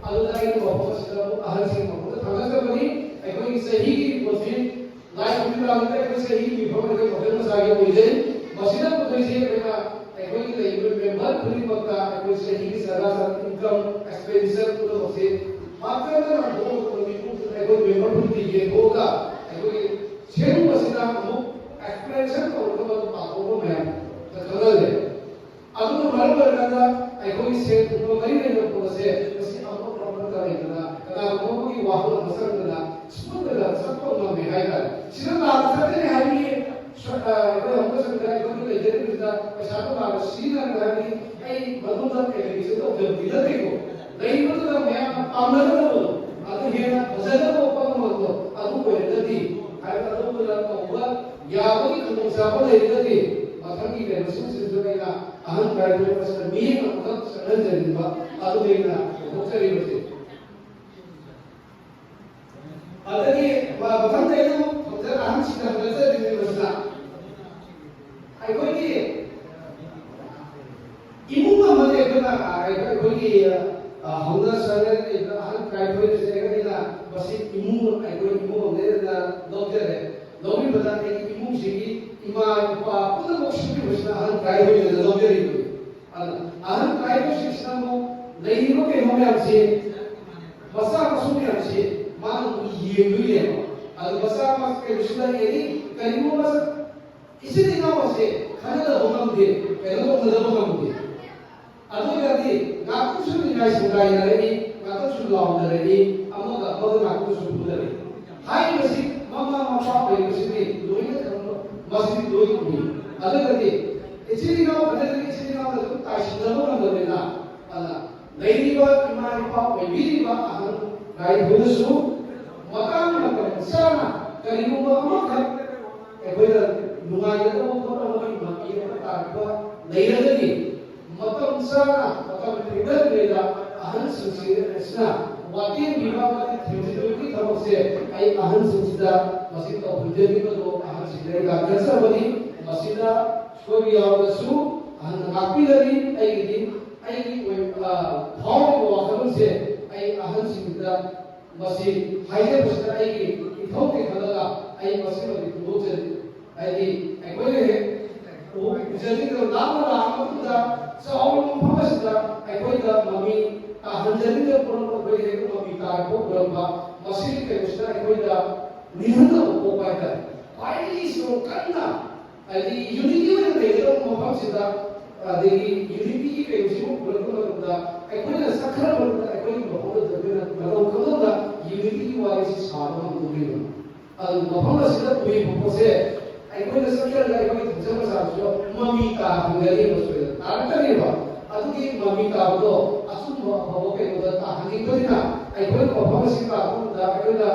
ꯑꯗꯨꯗ ꯑꯩꯅ ꯃꯐꯝ ꯑꯁꯤꯗ ꯑꯃꯨꯛ ꯑꯍꯜꯁꯤꯡ ꯃꯐꯝꯗ ꯊꯥꯒꯠꯆꯕꯅꯤ꯫ ꯑꯩꯈꯣꯏꯒꯤ ꯆꯍꯤꯒꯤ ꯔꯤꯄꯣꯔꯠꯁꯤ ꯂꯥꯏ ꯈꯨꯔꯨꯝ ꯂꯥꯛꯂꯤꯕ ꯑꯩꯈꯣꯏ ꯆꯍꯤꯒꯤ ꯃꯤꯐꯝ ꯑꯩꯈꯣꯏ ꯃꯈꯜ ꯃꯁꯥꯒꯤ ꯑꯣꯏꯖꯩ꯫ ꯃꯁꯤꯗ ꯄꯨꯊꯣꯛꯏꯁꯦ ꯑꯩꯈꯣꯏꯅ ꯑꯩꯈꯣꯏꯒꯤ ꯂꯩꯔꯤꯕ ꯃꯦꯝꯕꯔ ꯈꯨꯗꯤꯡꯃꯛꯇ ꯑꯩꯈꯣꯏ ꯆꯍꯤꯒꯤ ꯁꯔꯀꯥꯔ ꯏꯟꯀꯝ ꯑꯦꯛꯁꯄꯦꯟꯗꯤꯆꯔ ꯄꯨꯝꯅꯃꯛꯁꯦ ꯃꯥꯇꯔꯗ ꯂꯥꯟꯊꯣꯛꯑꯒ ꯃꯤꯄꯨꯝ ꯑꯩꯈꯣꯏ ꯃꯦꯝꯕꯔ ꯈꯨꯗꯤꯡꯒꯤ ꯌꯦꯟꯊꯣꯛꯑꯒ ꯑꯩꯈꯣꯏꯒꯤ ꯁꯦꯝꯕꯁꯤꯅ ꯑꯃꯨꯛ ꯑꯦꯛꯁꯄ꯭ꯂꯦꯅꯦꯁꯟ ꯇꯧꯔꯒ ꯃꯗꯨ ꯄꯥꯊꯣꯛꯑꯒ ꯃꯌꯥꯝ ꯈꯪꯍꯜꯂꯦ꯫ ꯑꯗꯨꯅ ꯃꯔꯝ ꯑꯣꯏꯔꯀꯥꯟꯗ ꯑꯩꯈꯣꯏꯒꯤ ꯁꯦꯜ ꯊꯨꯝꯒ ꯃꯔꯤ ꯂꯩꯅꯕ ꯄꯣꯠ ꯑꯁꯦ ꯃꯁꯤ ꯑꯃꯠꯇ ꯑꯃꯠꯇ ꯂꯩꯇꯅ ꯀꯅꯥꯒꯨꯝꯕ ꯑꯃꯒꯤ ꯋꯥꯍꯪ ꯑꯃ ꯆꯪꯗꯅ ꯁ꯭ꯃꯨꯠ ꯑꯣꯏꯅ ꯆꯠꯄ ꯉꯝꯃꯦ ꯍꯥꯏꯇꯥꯔꯦ꯫ ꯁꯤꯗ ꯂꯥꯟꯅ ꯆꯠꯀꯅꯤ ꯍꯥꯏꯕꯒꯤ ꯁ-, ꯑ, ꯑꯩꯈꯣꯏ ꯑꯃꯨꯛꯀ ꯆꯠꯄꯗ ꯑꯩꯈꯣꯏꯒꯤ ꯂꯩꯖꯔꯤꯕꯁꯤꯗ ꯄꯩꯁꯥꯗꯣ ꯂꯥꯟꯅ ꯁꯤꯖꯤꯟꯅꯔꯦ ꯍꯥꯏꯕꯒꯤ ꯑꯩ ꯃꯗꯨꯗ ꯑꯦꯂꯤꯒꯦꯁꯟ ꯇꯧꯖꯕꯗꯤ ꯅꯠꯇꯦꯀꯣ꯫ ꯂꯩꯔꯤꯕꯗꯨꯗ ꯃꯌꯥꯝꯅ ꯄꯥꯝꯅꯒꯗꯕꯗꯣ, ꯑꯗꯨ ꯍꯦꯟꯅ ꯐꯖꯅꯕ ꯄꯣꯠ ꯑꯃꯗꯣ ꯑꯗꯨ ꯑꯣꯏꯔꯒꯗꯤ ꯍꯥꯏꯕ ꯑꯗꯣꯝꯗꯨꯅ ꯇꯧꯕ ꯌꯥꯕꯒꯤ ꯈꯨꯗꯣꯡꯆꯥꯕ ꯂꯩꯔꯒꯗꯤ ꯃꯊꯪꯒꯤ ꯀꯩꯅꯣꯁꯤꯡꯁꯤꯁꯨ ꯑꯩꯅ ꯑꯍꯟ ꯀꯥꯏꯊꯣꯛꯄꯁꯤꯗ ꯃꯤꯠꯌꯦꯡ ꯑꯃꯈꯛ ꯆꯪꯍꯟꯖꯅꯤꯡꯕ ꯑꯗꯨꯒꯤ ꯑꯩꯅ ꯐꯣꯡꯗꯣꯛꯆꯔꯤꯕꯁꯦ꯫ ꯑꯗꯒꯤ ꯃ-, ꯃꯊꯪꯗ ꯑꯩꯅ ꯑꯃꯨꯛ ꯐꯪꯖ-, ꯑꯍꯟꯁꯤꯡꯗ ꯍꯪꯒꯠꯆꯅꯤꯡꯉꯤꯕꯁꯤꯅ ꯑꯩꯈꯣꯏꯒꯤ ꯏꯃꯨꯡ ꯑꯃꯗꯤ ꯑꯩꯈꯣꯏꯅ, ꯑ, ꯑꯩꯈꯣꯏ-, ꯑꯩꯈꯣꯏꯒꯤ, ꯑ, ꯍꯧꯅ ꯁꯥꯟꯅꯔꯤꯕ ꯑꯍꯟ ꯀꯥꯏꯊꯣꯛꯏꯁꯦ ꯑꯩꯈꯣꯏꯅ ꯃꯁꯤ ꯏꯃꯨꯡ, ꯑꯩꯈꯣꯏ ꯏꯃꯨꯡ ꯑꯃꯗꯩꯅ ꯂꯧꯖꯔꯦ꯫ ꯂꯧꯔꯤꯕꯗ ꯑꯩꯒꯤ ꯏꯃꯨꯡꯁꯤꯒꯤ ꯏꯃꯥ, ꯏꯄꯥ ꯄꯨꯝꯅꯃꯛ ꯁꯨꯔꯤꯕꯁꯤꯅ ꯑꯍꯟ ꯀꯥꯏꯊꯣꯛꯏꯅ ꯂꯧꯖꯔꯤꯕꯅꯤ꯫ ꯑꯗ ꯑꯍꯟ ꯀꯥꯏꯊꯣꯛꯏꯁꯤꯅ ꯑꯃꯨꯛ ꯂꯩꯔꯤꯕ ꯀꯩꯅꯣ ꯃꯌꯥꯝꯁꯤ ꯃꯆꯥ ꯃꯁꯨ ꯃꯌꯥꯝꯁꯤ ꯃꯥꯅ ꯑꯃꯨꯛ ꯌꯦꯡꯗꯣꯏꯅꯦꯕ꯫ ꯑꯗꯨ ꯃꯆꯥ ꯃꯁꯨ ꯀꯩꯁꯨ ꯂꯩꯔꯤ, ꯀꯔꯤꯒꯨꯝꯕ ꯃꯆꯥ ꯏꯆꯤꯟ ꯏꯅꯥꯎ ꯑꯁꯦ ꯈꯟꯅꯗꯕ ꯉꯝꯗꯦ, ꯀꯩꯅꯣ ꯇꯧꯅꯗꯕ ꯉꯝꯗꯦ꯫ ꯑꯗꯨ ꯑꯣꯏꯔꯒꯗꯤ ꯉꯥꯛꯇꯪꯁꯨ ꯅꯤꯡꯉꯥꯏ ꯁꯪꯒꯥꯏꯅꯔꯛꯏ, ꯉꯥꯛꯇꯪꯁꯨ ꯂꯥꯎꯅꯔꯛꯏ, ꯑꯃꯒ ꯑꯃꯒ ꯉꯥꯛꯇꯪꯁꯨ ꯐꯨꯅꯔꯛꯏ꯫ ꯍꯥꯏꯔꯤꯕꯁꯤ ꯃꯃꯥ ꯃꯄꯥ ꯑꯣꯏꯕꯁꯤꯗꯤ ꯂꯣꯏꯅ ꯈꯪꯕ, ꯃꯁꯤꯗꯤ ꯂꯣꯏꯅ ꯎꯏ꯫ ꯑꯗꯨꯒꯗꯤ ꯏꯆꯤꯟ ꯏꯅꯥꯎ ꯈꯛꯇꯗꯤ ꯏꯆꯤꯟ ꯏꯅꯥꯎꯗ ꯑꯗꯨꯝ ꯇꯥꯏꯁꯤꯟꯅꯕ ꯉꯝꯗꯕꯅꯤꯅ, ꯑꯗꯨꯅ ꯂꯩꯔꯤꯕ ꯏꯃꯥ ꯏꯄꯥ ꯑꯣꯏꯕꯤꯔꯤꯕ ꯑꯍꯟ ꯒꯥꯏꯗ ꯍꯣꯏꯅꯁꯨ ꯃꯇꯥꯡ ꯃꯇꯝ ꯆꯥꯅ ꯀꯔꯤꯒꯨꯝꯕ ꯑꯃꯈꯛ ꯑꯩꯈꯣꯏꯅ ꯅꯨꯡꯉꯥꯏꯒꯗꯕ ꯈꯣꯠꯀꯗꯕꯒꯤ ꯃꯄꯤ ꯑꯃ ꯇꯥꯔꯛꯄ ꯂꯩꯔꯒꯗꯤ, ꯃꯇꯝ ꯆꯥꯅ ꯃꯇꯝ ꯊꯦꯡꯅꯔꯤꯉꯩꯗ ꯑꯍꯟꯁꯤꯡꯁꯤ ꯑꯁꯤꯅ ꯋꯥꯇꯦꯝꯕꯤꯕ ꯑꯃꯗꯤ ꯊꯦꯝꯖꯤꯟꯕꯒꯤ ꯊꯕꯛꯁꯦ ꯑꯩ ꯑꯍꯟꯁꯤꯡꯁꯤꯗ ꯃꯁꯤ ꯇꯧꯍꯟꯖꯅꯤꯡꯕꯗꯣ ꯑꯍꯟꯁꯤꯡꯗ ꯑꯩ ꯂꯥꯛꯆꯕꯅꯤ꯫ ꯃꯁꯤꯗ ꯁꯣꯏꯕ ꯌꯥꯎꯔꯒꯁꯨ ꯑꯍꯟꯅ ꯉꯥꯛꯄꯤꯒꯅꯤ꯫ ꯑꯩꯒꯤꯗꯤ ꯑꯩꯒꯤ ꯑꯣꯏꯕ ꯐꯥꯎꯔꯤꯕ ꯋꯥꯈꯜꯂꯣꯟꯁꯦ ꯑꯩ ꯑꯍꯟꯁꯤꯡꯗ ꯃꯁꯤ ꯍꯥꯏꯖꯕꯁꯤꯗ ꯑꯩꯒꯤ ꯏꯊꯧꯅꯤ ꯈꯜꯂꯒ ꯑꯩ ꯃꯁꯤꯃꯗꯤ ꯐꯣꯡꯗꯣꯛꯆꯔꯤ꯫ ꯍꯥꯏꯗꯤ ꯑꯩꯈꯣꯏꯅ ꯍꯦꯛ ꯎꯖꯅꯤꯡꯗꯕ ꯂꯥꯞꯅ ꯂꯥꯛꯑ ꯃꯇꯨꯡꯗ ꯆꯥꯎꯔꯕ ꯃꯐꯝ ꯑꯁꯤꯗ ꯑꯩꯈꯣꯏꯗ ꯃꯃꯤ ꯇꯥꯍꯟꯖꯅꯤꯡꯗꯕ ꯄꯣꯠ ꯑꯃ ꯑꯩꯈꯣꯏ ꯍꯦꯛ ꯃꯃꯤ ꯇꯥꯔꯛꯄ ꯎꯔꯛꯄ, ꯃꯁꯤꯒꯤ ꯀꯩꯅꯣꯁꯤꯅ ꯑꯩꯈꯣꯏꯗ ꯅꯤꯡꯍꯟꯅꯕ ꯄꯣꯛꯄ ꯍꯥꯏꯇꯥꯔꯦ꯫ ꯈ꯭ꯋꯥꯏꯗꯒꯤ ꯁꯣꯔꯣꯛ ꯀꯟꯅ ꯍꯥꯏꯗꯤ ꯌꯨꯅꯤꯇꯤ ꯑꯣꯏꯅ ꯂꯩꯒꯗꯕ ꯃꯐꯝꯁꯤꯗ, ꯑꯗꯒꯤ ꯌꯨꯅꯤꯇꯤꯒꯤ ꯀꯩꯅꯣꯁꯤꯕꯨ ꯄꯨꯔꯛꯄ ꯃꯇꯝꯗ ꯑꯩꯈꯣꯏꯅ ꯆꯠꯈ꯭ꯔꯕ ꯃꯇꯝꯗ ꯑꯩꯈꯣꯏꯒꯤ ꯃꯐꯝꯗꯨꯗ ꯑꯩꯈꯣꯏꯅ ꯃꯇꯧ ꯀꯔꯝꯅ ꯌꯨꯅꯤꯇꯤꯒꯤ ꯋꯥꯔꯤꯁꯤ ꯁꯥꯕ ꯉꯝꯒꯗꯧꯔꯤꯕꯅꯣ? ꯑꯗꯨ ꯃꯐꯝ ꯑꯁꯤꯗ ꯎꯔꯤꯕ ꯄꯣꯠꯁꯦ ꯑꯩꯈꯣꯏꯅ ꯆꯠꯈ꯭ꯔꯒ ꯑꯩꯈꯣꯏꯒꯤ ꯊꯣꯡꯖ ꯃꯆꯥꯁꯨ ꯃꯃꯤ ꯇꯥꯍꯟꯒꯅꯤ, ꯃꯁꯣꯏꯗ ꯇꯥꯔꯛꯀꯅꯦꯕ꯫ ꯑꯗꯨꯒꯤ ꯃꯃꯤ ꯇꯥꯕꯗꯣ ꯑꯆꯨꯝꯕ ꯑꯐꯕ ꯀꯩꯅꯣꯗ ꯇꯥꯍꯟꯅꯤꯡꯕꯅꯤꯅ ꯑꯩꯈꯣꯏꯅ ꯃꯐꯝ ꯑꯁꯤ ꯂꯥꯛꯄ ꯃꯇꯝꯗ ꯑꯩꯈꯣꯏꯅ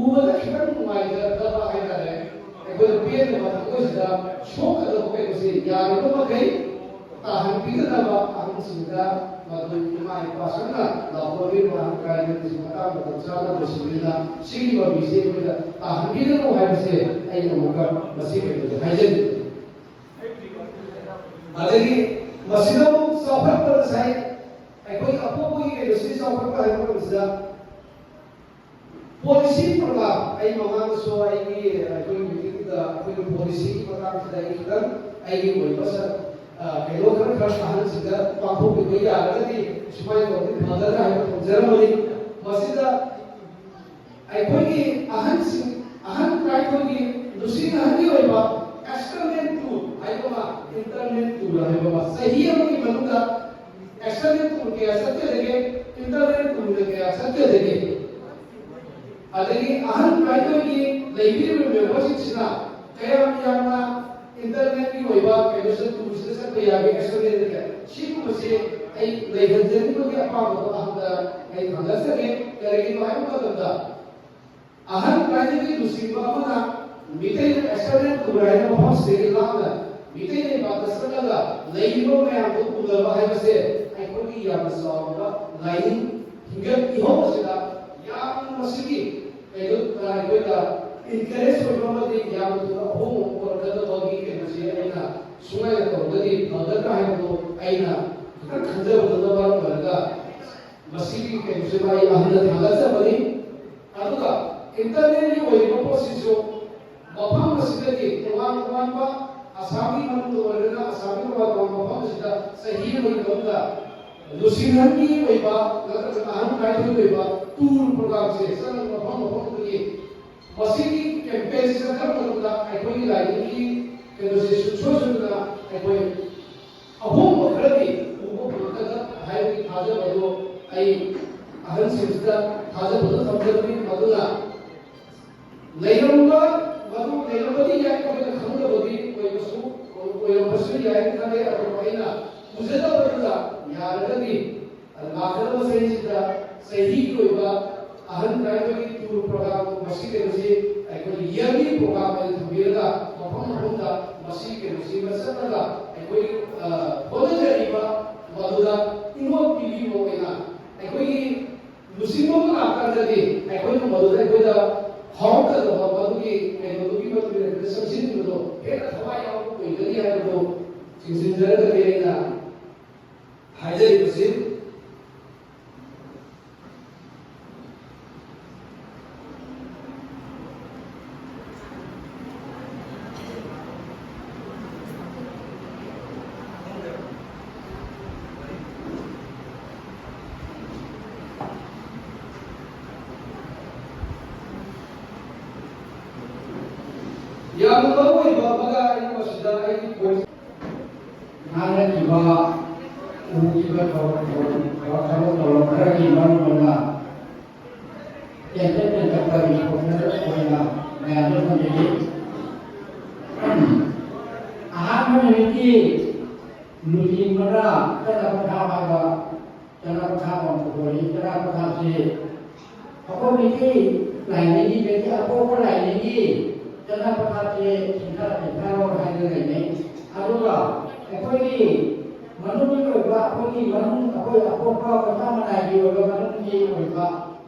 ꯎꯕꯗ ꯈꯤꯇꯪ ꯅꯨꯡꯉꯥꯏꯖꯗꯕ ꯍꯥꯏꯇꯥꯔꯦ, ꯑꯩꯈꯣꯏꯅ ꯄꯦꯟꯗꯕ ꯊꯃꯣꯏꯁꯤꯗ ꯁꯣꯛꯀꯗꯕ ꯀꯩꯅꯣꯁꯤ ꯌꯥꯔꯤꯕ ꯃꯈꯩ ꯇꯥꯍꯟꯕꯤꯗꯅꯕ ꯑꯍꯟꯁꯤꯡꯗ ꯃꯗꯨ ꯏꯃꯥ ꯏꯄꯥ ꯁꯣꯏꯅ ꯂꯥꯎꯊꯣꯛꯄꯤꯕ ꯀꯥꯏꯗꯕꯁꯤ ꯃꯇꯥꯡ ꯃꯇꯝ ꯆꯥꯅ ꯂꯣꯏꯁꯤꯟꯕꯤꯗꯨꯅ ꯁꯤꯒꯤ ꯃꯃꯤꯁꯦ ꯑꯩꯈꯣꯏꯗ ꯇꯥꯍꯟꯕꯤꯒꯅꯨ ꯍꯥꯏꯕꯁꯦ ꯑꯩ ꯑꯃꯨꯛꯀ ꯃꯁꯤ ꯀꯩꯅꯣꯁꯦ ꯍꯥꯏꯖꯅꯤꯡꯉꯤ꯫ ꯑꯗꯒꯤ ꯃꯁꯤꯗ ꯑꯃꯨꯛ ꯆꯥꯎꯈꯠꯄ ꯉꯁꯥꯏ ꯑꯩꯈꯣꯏ ꯑꯄꯣꯛꯄꯒꯤ ꯀꯩꯅꯣꯁꯤ ꯆꯥꯎꯈꯠꯄ ꯍꯥꯏꯕ ꯃꯇꯝꯁꯤꯗ ꯄꯣꯂꯤꯁꯤ ꯄ꯭ꯔꯣꯒ꯭ꯔꯥꯝ ꯑꯩ ꯃꯃꯥꯡꯗꯁꯨ ꯑꯩꯒꯤ ꯑꯩꯈꯣꯏ ꯃꯤꯇꯤꯡꯗ ꯑꯩꯈꯣꯏꯒꯤ ꯄꯣꯂꯤꯁꯤꯒꯤ ꯃꯇꯥꯡꯁꯤꯗ ꯑꯩ ꯈꯤꯇꯪ ꯑꯩꯒꯤ ꯑꯣꯏꯕ ꯁ-, ꯑ, ꯀꯩꯅꯣ ꯈꯔ ꯈꯔ ꯑꯍꯟꯁꯤꯡꯗ ꯄꯥꯡꯊꯣꯛꯄꯤꯕ ꯌꯥꯔꯒꯗꯤ ꯁꯨꯃꯥꯏꯅ ꯇꯧꯔꯗꯤ ꯐꯒꯗ꯭ꯔꯥ ꯍꯥꯏꯕ ꯊꯝꯖꯔꯝꯕꯅꯤ꯫ ꯃꯁꯤꯗ ꯑꯩꯈꯣꯏꯒꯤ ꯑꯍꯟꯁꯤꯡ, ꯑꯍꯟ ꯇꯔꯥꯅꯤꯊꯣꯏꯒꯤ ꯂꯨꯆꯤꯡ ꯑꯍꯟꯒꯤ ꯑꯣꯏꯕ external tour ꯍꯥꯏꯕ ꯑꯃ, internal tour ꯍꯥꯏꯕ ꯑꯃ, ꯆꯍꯤ ꯑꯃꯒꯤ ꯃꯅꯨꯡꯗ external tour ꯀꯌꯥ ꯆꯠꯀꯗꯒꯦ, internal tour ꯀꯌꯥ ꯆꯠꯀꯗꯒꯦ, ꯑꯗꯒꯤ ꯑꯍꯟ ꯇꯔꯥꯅꯤꯊꯣꯏꯒꯤ ꯂꯩꯕꯤꯔꯤꯕ ꯃꯦꯝꯕꯔꯁꯤꯡꯁꯤꯅ ꯀꯌꯥꯝ ꯌꯥꯝꯅ internalꯒꯤ ꯑꯣꯏꯕ ꯀꯩꯅꯣꯁꯤꯗ, tourꯁꯤꯗ ꯆꯠꯄ ꯌꯥꯒꯦ, externalꯗ ꯀꯌꯥ, ꯁꯤꯒꯨꯝꯕꯁꯤ ꯑꯩ ꯂꯩꯍꯟꯖꯅꯤꯡꯕꯒꯤ ꯑꯄꯥꯝꯕꯗꯣ ꯑꯍꯟꯗ ꯑꯩ ꯊꯝꯖꯒꯦ꯫ ꯀꯔꯤꯒꯤꯅꯣ ꯍꯥꯏꯕ ꯃꯇꯝꯗ, ꯑꯍꯟ ꯈ꯭ꯋꯥꯏꯗꯒꯤ ꯂꯨꯆꯤꯡꯕ ꯑꯃꯅ ꯃꯤꯇꯩ external tour ꯍꯥꯏꯅ ꯃꯐꯝꯁꯤꯗꯒꯤ ꯂꯥꯞꯅ ꯃꯤꯇꯩ ꯂꯩꯕꯥꯛꯇ ꯆꯠꯂꯒ ꯂꯩꯔꯤꯕ ꯃꯌꯥꯝꯗꯨ ꯎꯅꯕ ꯍꯥꯏꯕꯁꯦ ꯑꯩꯈꯣꯏꯒꯤ ꯌꯥꯝꯅ ꯆꯥꯎꯔꯕ ꯂꯥꯏꯅꯤꯡ ꯍꯤꯡꯒꯠ ꯏꯍꯧ ꯑꯁꯤꯗ ꯌꯥꯝꯅ ꯃꯁꯤꯒꯤ ꯀꯩꯅꯣ, ꯑꯩꯈꯣꯏꯗ encourage ꯑꯣꯏꯕ ꯑꯃꯗꯤ ꯌꯥꯝꯅ ꯊꯨꯅ ꯑꯍꯣꯡꯕ ꯑꯃ ꯄꯨꯔꯛꯀꯗꯕꯒꯤ ꯀꯩꯅꯣꯁꯤ ꯑꯩꯅ ꯁꯨꯃꯥꯏꯅ ꯇꯧꯔꯒꯗꯤ ꯐꯒꯗ꯭ꯔꯥ ꯍꯥꯏꯕꯗꯨ ꯑꯩꯅ ꯈꯤꯇꯪ ꯈꯟꯖꯕꯗꯨꯅ ꯃꯔꯝ ꯑꯣꯏꯔꯒ ꯃꯁꯤꯒꯤ ꯀꯩꯅꯣꯁꯦ ꯑꯩ ꯑꯍꯟꯗ ꯊꯥꯒꯠꯆꯕꯅꯤ꯫ ꯑꯗꯨꯒ internalꯒꯤ ꯑꯣꯏꯔꯤꯕ ꯄꯣꯠꯁꯤꯁꯨ ꯃꯐꯝ ꯑꯁꯤꯗꯒꯤ ꯇꯣꯉꯥꯟ ꯇꯣꯉꯥꯟꯕ ꯑꯁꯥꯝꯒꯤ ꯃꯅꯨꯡꯗ ꯑꯣꯏꯔꯒꯅ ꯑꯁꯥꯝꯒꯤ ꯇꯣꯉꯥꯟ ꯇꯣꯉꯥꯟꯕ ꯃꯐꯝ ꯑꯁꯤꯗ ꯆꯍꯤ ꯑꯃꯒꯤ ꯃꯅꯨꯡꯗ ꯂꯨꯆꯤꯡꯍꯟꯒꯤ ꯑꯣꯏꯕ ꯅꯠꯇ꯭ꯔꯒ ꯑꯍꯟ ꯇꯔꯥꯅꯤꯊꯣꯏꯒꯤ ꯑꯣꯏꯕ tour programꯁꯦ ꯆꯠꯂꯒ ꯃꯐꯝ ꯃꯐꯝꯗꯨꯒꯤ ꯃꯁꯤꯒꯤ campaignꯁꯤ ꯆꯠꯈ꯭ꯔꯕ ꯃꯇꯨꯡꯗ ꯑꯩꯈꯣꯏꯒꯤ ꯂꯥꯏꯅꯤꯡꯒꯤ ꯀꯩꯅꯣꯁꯦ ꯁꯨꯡꯁꯣꯏ ꯁꯣꯏꯗꯅ ꯑꯩꯈꯣꯏ ꯑꯍꯣꯡꯕ ꯈꯔꯗꯤ ꯎꯕ ꯐꯪꯂꯛꯀꯗ꯭ꯔꯥ ꯍꯥꯏꯕꯒꯤ ꯊꯥꯖꯕꯗꯨ ꯑꯩ ꯑꯍꯟꯁꯤꯡꯁꯤꯗ ꯊꯥꯖꯕꯗꯨ ꯊꯝꯖꯕꯅꯤ꯫ ꯃꯗꯨꯅ ꯂꯩꯔꯝꯕ, ꯃꯗꯨ ꯂꯩꯔꯝꯕꯗꯤ ꯌꯥꯏ, ꯑꯩꯈꯣꯏꯅ ꯈꯪꯗꯕꯒꯤ ꯑꯣꯏꯕꯁꯨ, ꯑꯣꯏꯔꯝꯕꯁꯨ ꯌꯥꯏ ꯈꯜꯂꯦ꯫ ꯑꯗꯨꯕꯨ ꯑꯩꯅ ꯎꯖꯗꯕꯗꯨꯗ ꯌꯥꯔꯒꯗꯤ ꯂꯥꯛꯀꯗꯕ ꯆꯍꯤꯁꯤꯗ ꯆꯍꯤꯒꯤ ꯑꯣꯏꯕ ꯑꯍꯟ ꯇꯔꯥꯅꯤꯊꯣꯏꯒꯤ tour program ꯃꯁꯤ ꯀꯩꯅꯣꯁꯤ ꯑꯩꯈꯣꯏ yearly program ꯑꯣꯏꯅ ꯊꯝꯕꯤꯔꯒ ꯃꯐꯝ ꯃꯐꯝꯗ ꯃꯁꯤ ꯀꯩꯅꯣꯁꯤ ꯆꯠꯂꯒ ꯑꯩꯈꯣꯏ, ꯑ, ꯍꯣꯠꯅꯖꯔꯤꯕ ꯃꯗꯨꯗ ꯏꯅꯣꯠ ꯄꯤꯕꯤꯕ ꯑꯣꯏꯅ ꯑꯩꯈꯣꯏꯒꯤ ꯂꯨꯆꯤꯡꯕ ꯑꯃ ꯂꯥꯛꯀꯥꯟꯗꯗꯤ ꯑꯩꯈꯣꯏꯅ ꯃꯗꯨꯗ ꯑꯩꯈꯣꯏꯗ ꯐꯥꯎꯔꯛꯀꯗꯕ ꯃꯗꯨꯒꯤ ꯀꯩꯅꯣꯗꯨꯒꯤ ꯃꯇꯨꯡ ꯏꯟꯅ ꯆꯪꯁꯤꯟꯕꯗꯣ ꯍꯦꯟꯅ ꯊꯋꯥꯏ ꯌꯥꯎꯕ ꯑꯣꯏꯒꯅꯤ ꯍꯥꯏꯕꯗꯨ ꯆꯤꯡꯁꯤꯟꯖꯔꯒꯗꯤ ꯑꯩꯅ ꯍꯥꯏꯖꯔꯤꯕꯁꯤ꯫ ꯅꯨꯃꯤꯠꯀꯤ ꯂꯨꯆꯤꯡꯕꯅ ꯆꯠꯅ ꯄꯊꯥꯞ ꯍꯥꯏꯕ ꯆꯠꯅ ꯄꯊꯥꯞ ꯑꯃ ꯄꯨꯊꯣꯔꯛꯏ꯫ ꯆꯠꯅ ꯄꯊꯥꯞꯁꯤ ꯑꯩꯈꯣꯏ ꯃꯤꯇꯩ ꯂꯥꯏꯅꯤꯡꯒꯤ, ꯃꯩꯇꯩ ꯑꯄꯣꯛꯄ ꯂꯥꯏꯅꯤꯡꯒꯤ ꯆꯠꯅ ꯄꯊꯥꯞꯁꯦ ꯁꯤꯡꯊꯥ ꯁꯤꯡꯊꯥꯔꯣ ꯍꯥꯏꯅ ꯂꯩꯅꯩ꯫ ꯑꯗꯨꯒ ꯑꯩꯈꯣꯏꯒꯤ ꯃꯅꯨꯡꯒꯤ ꯑꯣꯏꯕ, ꯑꯩꯈꯣꯏꯒꯤ ꯃꯅꯨꯡ, ꯑꯩꯈꯣꯏ ꯑꯄꯣꯛꯄ ꯃꯆꯥ ꯃꯅꯥꯏꯒꯤ ꯑꯣꯏꯕ ꯃꯅꯨꯡꯒꯤ ꯑꯣꯏꯕ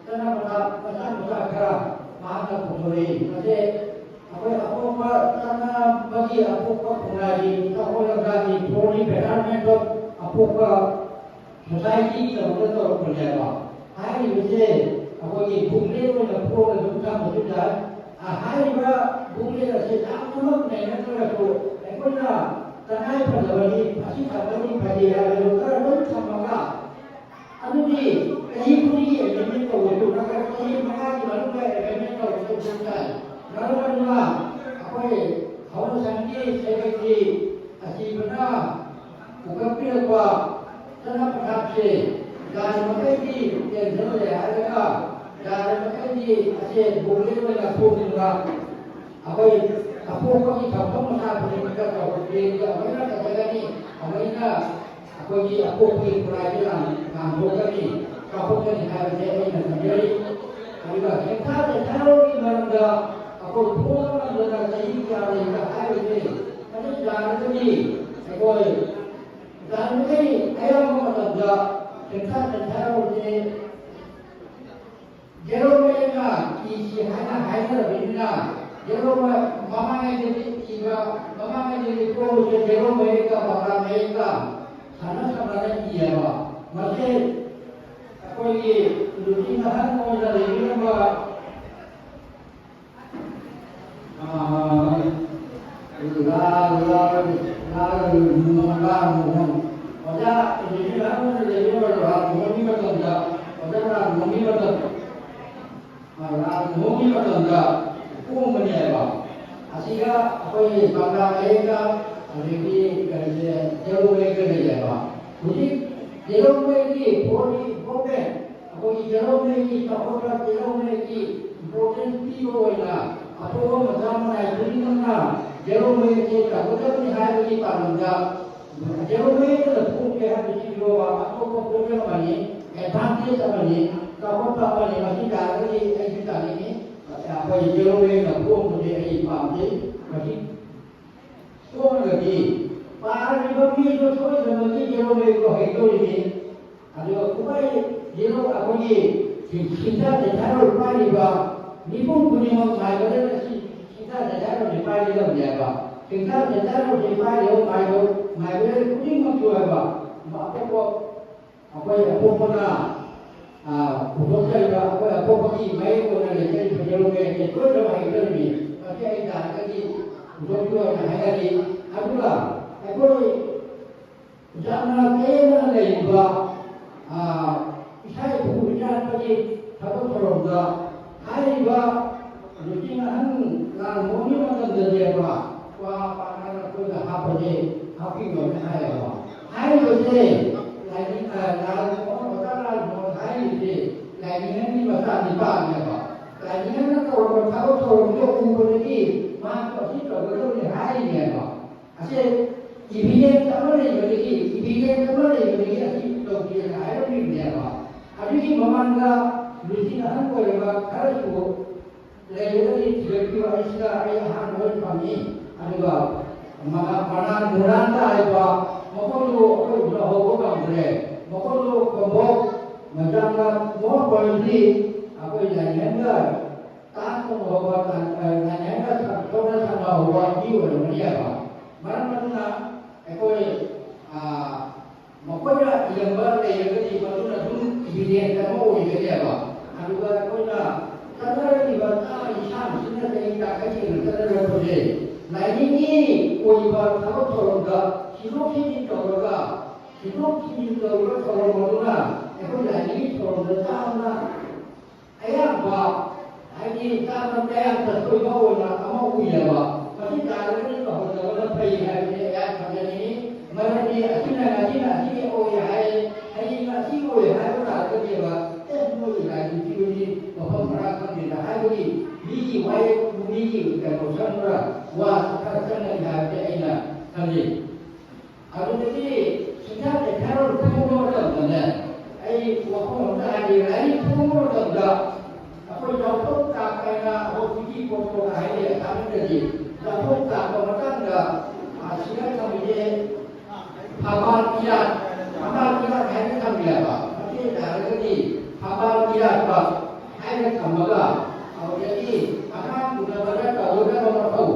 ꯆꯠꯅ ꯄꯊꯥꯞ ꯃꯆꯥ ꯃꯆꯥ ꯈꯔ ꯃꯍꯥꯛꯅ ꯄꯨꯊꯣꯔꯛꯏ꯫ ꯃꯁꯦ ꯑꯩꯈꯣꯏ ꯑꯄꯣꯛꯄ ꯆꯠꯅꯕꯒꯤ ꯑꯄꯣꯛꯄ ꯈꯨꯟꯅꯥꯏꯒꯤ ꯆꯥꯎꯈꯠ ꯂꯝꯖꯥꯒꯤ ꯐꯣꯔꯝꯒꯤ ꯕꯦꯇꯔꯃꯦꯟ ꯑꯣꯐ ꯑꯄꯣꯛꯄ ꯁꯣꯁꯥꯏꯇꯤ ꯇꯧꯔꯒ ꯇꯧꯔꯛꯄꯅꯦꯕ꯫ ꯍꯥꯏꯔꯤꯕꯁꯦ ꯑꯩꯈꯣꯏꯒꯤ ꯕꯨꯛꯂꯦꯠ ꯑꯣꯏꯅ ꯐꯣꯡꯅ ꯑꯗꯨꯝ ꯊꯝꯕꯁꯨ ꯌꯥꯏ꯫ ꯑ, ꯍꯥꯏꯔꯤꯕ ꯕꯨꯛꯂꯦꯠ ꯑꯁꯤ ꯌꯥꯝꯅꯃꯛ ꯅꯩꯅꯗ꯭ꯔꯒꯁꯨ ꯑꯩꯈꯣꯏꯅ ꯇꯉꯥꯏ ꯐꯗꯕꯗꯤ ꯑꯁꯤ ꯊꯝꯕꯗꯤ ꯐꯩ ꯍꯥꯏꯕꯗꯨ ꯈꯔ ꯑꯗꯨꯝ ꯊꯝꯃꯒ ꯑꯗꯨꯗꯤ ꯆꯍꯤ ꯈꯨꯗꯤꯡꯒꯤ ꯑꯦꯒ꯭ꯔꯤꯃꯦꯟ ꯇꯧꯕꯁꯨ ꯅꯠꯇ꯭ꯔꯒ ꯆꯍꯤ ꯃꯉꯥꯒꯤ ꯃꯅꯨꯡꯗ ꯑꯦꯒ꯭ꯔꯤꯃꯦꯟ ꯇꯧꯕꯁꯨ ꯆꯥꯏ꯫ ꯃꯔꯝ ꯑꯗꯨꯅ ꯑꯩꯈꯣꯏ ꯍꯧꯔꯁꯪꯒꯤ ꯁꯦꯀ꯭ꯔꯦꯇꯔꯤ ꯑꯁꯤꯕꯅ ꯄꯨꯈꯠꯄꯤꯔꯛꯄ ꯆꯠꯅ ꯄꯊꯥꯞꯁꯦ ꯌꯥꯔꯤꯕꯃꯈꯩꯗꯤ ꯀꯦꯟꯁꯤꯜꯂꯦ ꯍꯥꯏꯔꯒ ꯌꯥꯔꯤꯕꯃꯈꯩꯗꯤ ꯑꯁꯦ ꯕꯨꯛꯂꯦꯠ ꯑꯣꯏꯅ ꯐꯣꯡꯗꯨꯅ ꯑꯩꯈꯣꯏ ꯑꯄꯣꯛꯄꯒꯤ ꯊꯧꯐꯝ ꯃꯁꯥ ꯈꯨꯗꯤꯡꯃꯛꯇ ꯇꯧꯔꯛꯇꯦ꯫ ꯑꯃꯨꯛꯅ ꯀꯩꯗꯧꯒꯅꯤ? ꯑꯃꯨꯛꯅ ꯑꯩꯈꯣꯏꯒꯤ ꯑꯄꯣꯛꯄꯒꯤ ꯈꯨꯔꯥꯏꯗ ꯂꯥꯟ-, ꯂꯥꯟꯊꯣꯛꯀꯅꯤ, ꯀꯥꯞꯊꯣꯛꯀꯅꯤ ꯍꯥꯏꯕꯁꯦ ꯑꯩꯅ ꯊꯝꯖꯔꯤ꯫ ꯑꯗꯨꯒ ꯍꯦꯟꯊꯥ ꯆꯦꯟꯊꯥꯔꯣꯜꯒꯤ ꯃꯔꯝꯗ ꯑꯩꯈꯣꯏ ꯊꯣꯛꯑ ꯉꯝꯗꯅ ꯆꯍꯤ ꯀꯌꯥ ꯂꯩꯕ ꯍꯥꯏꯕꯁꯦ ꯃꯁꯤ ꯌꯥꯔꯒꯗꯤ ꯑꯩꯈꯣꯏ ꯌꯥꯔꯤꯃꯈꯩ ꯑꯌꯥꯝꯕ ꯃꯇꯝꯗ ꯍꯦꯟꯊꯥ ꯆꯦꯟꯊꯥꯔꯣꯜꯁꯦ ꯖꯦꯔꯣ ꯃꯌꯦꯛꯅ ꯏꯁꯤ ꯍꯥꯏꯅ ꯍꯥꯏꯅꯔꯕꯅꯤꯅ, ꯖꯦꯔꯣ ꯃ-, ꯃꯃꯥꯡꯉꯩꯗꯗꯤ ꯏꯕ, ꯃꯃꯥꯡꯉꯩꯗꯗꯤ ꯄꯣꯛꯂꯨꯁꯦ ꯖꯦꯔꯣ ꯃꯌꯦꯛꯀ ꯕꯪꯒ꯭ꯂꯥ ꯃꯌꯦꯛꯀ ꯁꯥꯟꯅ ꯁꯝꯅꯅ ꯏꯌꯦꯕ꯫ ꯃꯁꯤ ꯑꯩꯈꯣꯏꯒꯤ ꯅꯨꯄꯤ ꯑꯍꯟ ꯑꯣꯏꯅ ꯂꯩꯕꯤꯔꯝꯕ, ꯑꯥ, ꯂꯥꯜ, ꯂꯥꯜ, ꯂꯥꯜ ꯃꯣꯍꯟ, ꯂꯥꯜ ꯃꯣꯍꯟ꯫ ꯑꯣꯖꯥ ꯅꯨꯄꯤ ꯑꯍꯟ ꯑꯣꯏꯅ ꯂꯩꯕꯤꯔꯝꯕ ꯂꯥꯜ ꯃꯣꯍꯟꯒꯤ ꯃꯇꯝꯗ, ꯑꯣꯖꯥ ꯂꯥꯜ ꯃꯣꯍꯟꯒꯤ ꯃꯇꯝ ꯂꯥꯜ ꯃꯣꯍꯟꯒꯤ ꯃꯇꯝꯗ ꯄꯣꯛꯑꯝꯕꯅꯦꯕ꯫ ꯑꯁꯤꯒ ꯑꯩꯈꯣꯏꯒꯤ ꯕꯪꯒ꯭ꯂꯥ ꯃꯌꯦꯛꯀ ꯑꯗꯒꯤ ꯀꯔꯤꯁꯦ, ꯖꯦꯔꯣ ꯃꯌꯦꯛꯀ ꯂꯩꯌꯦꯕ꯫ ꯍꯧꯖꯤꯛ ꯖꯦꯔꯣ ꯃꯌꯦꯛꯀꯤ ꯐꯣꯔ ꯗꯤ ꯒꯣꯔꯃꯦꯟ, ꯑꯩꯈꯣꯏꯒꯤ ꯖꯦꯔꯣ ꯃꯌꯦꯛꯀꯤ ꯆꯥꯎꯈꯠꯄ, ꯖꯦꯔꯣ ꯃꯌꯦꯛꯀꯤ ꯏꯝꯄꯣꯔꯇꯦꯟꯁ ꯄꯤꯕ ꯑꯣꯏꯅ ꯑꯇꯣꯞꯄ ꯃꯆꯥ ꯃꯅꯥꯏ ꯈꯨꯗꯤꯡꯃꯛꯅ ꯌꯦꯜꯂꯣ ꯃꯦꯠꯁꯦ ꯇꯧꯒꯗꯕꯅꯤ ꯍꯥꯏꯕꯒꯤ ꯄꯥꯟꯗꯝꯗ ꯌꯦꯜꯂꯣ ꯃꯦꯠꯇꯨꯅ ꯊꯣꯛꯀꯦ ꯍꯥꯏꯕꯁꯤꯁꯨ ꯑꯇꯣꯞꯄ ꯄ꯭ꯔꯣꯕ꯭ꯂꯦꯝ ꯑꯃꯅꯤ, ꯑꯦꯗꯚꯥꯟꯇꯦꯖ ꯑꯃꯅꯤ, ꯆꯥꯎꯈꯠꯄ ꯑꯃꯅꯤ꯫ ꯃꯁꯤ ꯇꯥꯔꯒꯗꯤ ꯑꯩꯁꯨ ꯇꯥꯅꯤꯡꯉꯤ꯫ ꯑꯩꯈꯣꯏ ꯌꯦꯜꯂꯣ ꯃꯦꯠꯅ ꯊꯣꯛꯄꯁꯦ ꯑꯩ ꯄꯥꯝꯖꯩ꯫ ꯃꯁꯤ ꯊꯣꯛꯑꯒꯗꯤ ꯄꯥꯔꯤꯕ ꯃꯤꯗꯣ ꯁꯣꯏꯗꯅꯃꯛꯀꯤ ꯌꯦꯜꯂꯣ ꯃꯦꯠꯇꯣ ꯍꯩꯗꯣꯔꯤꯅꯤ꯫ ꯑꯗꯨꯒ ꯈ꯭ꯋꯥꯏ ꯌꯦꯜꯂꯣ ꯑꯩꯈꯣꯏꯒꯤ ꯁꯤꯡꯊꯥ ꯆꯦꯟꯊꯥꯔꯣꯏ ꯄꯥꯏꯔꯤꯕ ꯃꯤꯄꯨꯝ ꯈꯨꯗꯤꯡꯃꯛ ꯉꯥꯏꯕꯗ ꯁꯤ ꯁꯤꯡꯊꯥ ꯆꯦꯟꯊꯥꯔꯣꯏꯁꯦ ꯄꯥꯏꯒꯗꯕꯅꯦꯕ꯫ ꯁꯤꯡꯊꯥ ꯆꯦꯟꯊꯥꯔꯣꯏꯁꯦ ꯄꯥꯏꯔꯤꯕ ꯉꯥꯏꯕ ꯉꯥꯏꯕꯗ ꯈꯨꯗꯤꯡꯃꯛꯁꯨ ꯍꯥꯏꯕ ꯑꯇꯣꯞꯄ ꯑꯩꯈꯣꯏ ꯑꯄꯣꯛꯄꯅ ꯄꯨꯊꯣꯛꯆꯔꯤꯕ ꯑꯩꯈꯣꯏ ꯑꯄꯣꯛꯄꯒꯤ ꯃꯌꯦꯛ ꯑꯣꯏꯅ ꯂꯩꯖꯔꯤꯕ ꯌꯦꯜꯂꯣ ꯃꯦꯠꯁꯦ ꯂꯣꯏꯅꯃꯛ ꯍꯩꯒꯗꯕꯅꯤ꯫ ꯃꯁꯤ ꯑꯩ ꯇꯥꯔꯒꯗꯤ ꯄꯨꯊꯣꯛꯄꯤꯌꯨ ꯍꯥꯏꯅ ꯍꯥꯏꯅꯔꯤ꯫ ꯑꯗꯨꯒ ꯑꯩꯈꯣꯏ ꯌꯥꯝꯅ ꯄꯦꯟꯅ ꯂꯩꯔꯤꯕ, ꯏꯁꯥ ꯏꯊꯧ ꯏꯆꯥꯒꯤ ꯊꯕꯛ ꯊꯧꯔꯝꯗ ꯍꯥꯏꯔꯤꯕ ꯂꯨꯆꯤꯡ ꯑꯍꯟ ꯂꯥꯟ ꯍꯧꯕꯒꯤ ꯃꯇꯝꯗꯅꯦꯕ ꯀ꯭ꯋꯥ ꯄꯥꯡꯒꯜ ꯑꯩꯈꯣꯏꯗ ꯍꯥꯞꯄꯁꯦ ꯍꯥꯞꯄꯤꯌꯣꯅ ꯍꯥꯏꯌꯦꯕ꯫ ꯍꯥꯏꯔꯤꯕꯁꯦ ꯂꯥꯏꯅꯤꯡ, ꯂꯥꯜ ꯃꯣꯍꯣꯟ, ꯑꯣꯖꯥ ꯂꯥꯜ ꯃꯣꯍꯣꯟ ꯍꯥꯏꯔꯤꯁꯦ ꯂꯥꯏꯅꯤꯡ ꯑꯅꯤ ꯃꯆꯥ ꯅꯤꯄꯥꯜꯅꯦꯕ꯫ ꯂꯥꯏꯅꯤꯡ ꯑꯃꯅ ꯇꯧꯔꯕ ꯊꯕꯛ ꯊꯧꯔꯝꯗꯣ ꯎꯕꯗꯒꯤ ꯃꯍꯥꯛꯁꯨ ꯑꯁꯤ ꯇꯧꯒꯗꯕꯅꯤ ꯍꯥꯏꯔꯤꯅꯦꯕ꯫ ꯑꯁꯦ ꯏꯚꯤꯗꯦꯟꯁ ꯑꯃ ꯂꯩꯕꯗꯒꯤ, ꯏꯚꯤꯗꯦꯟꯁ ꯑꯃ ꯂꯩꯕꯗꯒꯤ ꯑꯁꯤ ꯇꯧꯒꯦꯅ ꯍꯥꯏꯔꯝꯃꯤꯕꯅꯦꯕ꯫ ꯑꯗꯨꯒꯤ ꯃꯃꯥꯡꯗ ꯂꯨꯆꯤꯡ ꯑꯍꯟ ꯑꯣꯏꯔꯕ ꯈꯔꯁꯨ ꯂꯩꯔꯒꯗꯤ ꯊꯤꯒꯠꯄꯤꯌꯨ꯫ ꯑꯩ ꯁꯤꯗ ꯑꯩ ꯑꯍꯥꯟꯕ ꯑꯣꯏꯅ ꯐꯪꯉꯤ꯫ ꯑꯗꯨꯒ ꯃꯅꯥ, ꯃꯅꯥ ꯃꯨꯔꯥꯟ ꯇꯥꯔꯤꯕ ꯃꯈꯣꯏꯗꯨ ꯑꯩꯈꯣꯏ ꯎꯅꯍꯧꯕ ꯉꯝꯗ꯭ꯔꯦ꯫ ꯃꯈꯣꯏꯗꯨ ꯈꯣꯝꯕꯣꯛ ꯃꯩꯖꯥꯡꯅ ꯃꯣꯔ ꯄꯣꯏꯟꯗꯤ ꯑꯩꯈꯣꯏ ꯂꯥꯏꯅꯤꯡꯒ ꯇꯥꯛꯄ ꯍꯧꯕ, ꯂꯥꯏꯅꯤꯡꯒ ꯊꯧꯅ ꯁꯥꯟꯅꯍꯧꯕ ꯃꯤ ꯑꯣꯏꯔꯝꯒꯅꯤ ꯍꯥꯏꯕ꯫ ꯃꯔꯝ ꯑꯗꯨꯅ ꯑꯩꯈꯣꯏ, ꯑ, ꯃꯈꯣꯏꯅ ꯏꯔꯝꯕ ꯂꯩꯔꯒꯗꯤ ꯃꯗꯨꯅ ꯑꯗꯨꯝ ꯏꯚꯤꯗꯦꯟꯁ ꯑꯃ ꯑꯣꯏꯒꯅꯦꯕ꯫ ꯑꯗꯨꯒ ꯑꯩꯈꯣꯏꯅ ꯆꯠꯅꯔꯛꯂꯤꯕ ꯆꯥꯝꯃ ꯅꯤꯁꯥꯡꯁꯤꯅ ꯆꯍꯤ ꯌꯥꯡꯈꯩ ꯍꯦꯟꯅ ꯆꯠꯅꯔꯛꯄꯁꯦ ꯂꯥꯏꯅꯤꯡꯒꯤ ꯑꯣꯏꯕ ꯊꯕꯛ ꯊꯧꯔꯝꯗ ꯁꯤꯗꯣꯛ ꯁꯤꯖꯤꯟ ꯇꯧꯔꯒ, ꯁꯤꯗꯣꯛ ꯁꯤꯖꯤꯟ ꯇꯧꯔꯤꯕ ꯊꯧꯔꯝ ꯑꯗꯨꯅ ꯑꯩꯈꯣꯏ ꯂꯥꯏꯅꯤꯡꯒꯤ ꯊꯧꯔꯝꯗ ꯆꯥꯝꯃ ꯑꯌꯥꯝꯕ, ꯍꯥꯏꯗꯤ ꯆꯥꯝꯃ ꯃꯌꯥ ꯆꯠꯊꯣꯏꯕ ꯑꯣꯏꯅ ꯑꯃ ꯎꯏꯌꯦꯕ꯫ ꯃꯁꯤ ꯇꯥꯔꯒꯗꯤ ꯇꯧꯍꯟꯗꯕꯅ ꯐꯩ ꯍꯥꯏꯕꯁꯦ ꯑꯩꯍꯥꯛ ꯊꯝꯖꯅꯤꯡꯉꯤ꯫ ꯃꯔꯝꯗꯤ ꯑꯁꯤꯅ, ꯑꯁꯤꯅ ꯑꯁꯤꯒꯤ ꯑꯣꯏ ꯍꯥꯏ, ꯍꯌꯦꯡ ꯑꯁꯤ ꯑꯣꯏ ꯍꯥꯏꯕ ꯇꯥꯔꯒꯗꯤꯕ, ꯑꯦ, ꯃꯣꯏꯒꯤ ꯔꯥꯖꯅꯤꯇꯤꯗꯨꯗꯤ ꯃꯐꯝ ꯃꯔꯥꯡ ꯈꯪꯗꯦꯗ ꯍꯥꯏꯕꯒꯤ ꯃꯤꯒꯤ ꯋꯥꯍꯩ, ꯃꯤꯒꯤ ꯀꯩꯅꯣ ꯁꯪꯕ꯭ꯔꯥ, ꯋꯥ ꯈꯔ ꯑꯁꯤꯗ ꯊꯝꯃꯤꯁꯦ ꯐꯝꯕꯥꯜ ꯏꯔꯥꯠ, ꯐꯝꯕꯥꯜ ꯏꯔꯥꯠ ꯍꯥꯏꯅ ꯊꯝꯃꯦꯕ꯫ ꯃꯩꯇꯩꯗ ꯍꯥꯏꯔꯒꯗꯤ ꯐꯝꯕꯥꯜ ꯏꯔꯥꯠꯄ ꯍꯥꯏꯅ ꯊꯝꯃꯒ, ꯑꯗꯨꯗꯒꯤ ꯑꯉꯥꯡ ꯎꯅꯕꯗ ꯇꯧꯒꯗꯕ ꯃꯊꯧ,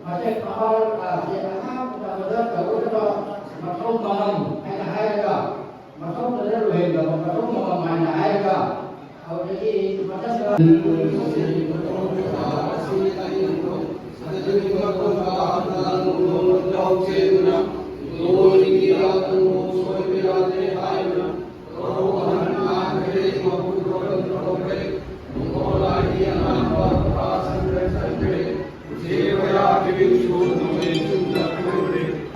ꯃꯁꯦ ꯐꯝꯕꯥꯜ, ꯑ, ꯁꯦ ꯑꯉꯥꯡ ꯎꯅꯕꯗ ꯇꯧꯒꯗꯕ ꯃꯊꯧ ꯃꯉꯝ ꯍꯥꯏꯅ ꯍꯥꯏꯔꯒ, ꯃꯊꯧꯗꯅ ꯂꯣꯏꯍꯟꯗꯕ ꯃꯊꯧ ꯃꯉꯝ ꯍꯥꯏꯅ ꯍꯥꯏꯔꯒ, ꯑꯗꯨꯗꯒꯤ ꯃꯊꯪꯗ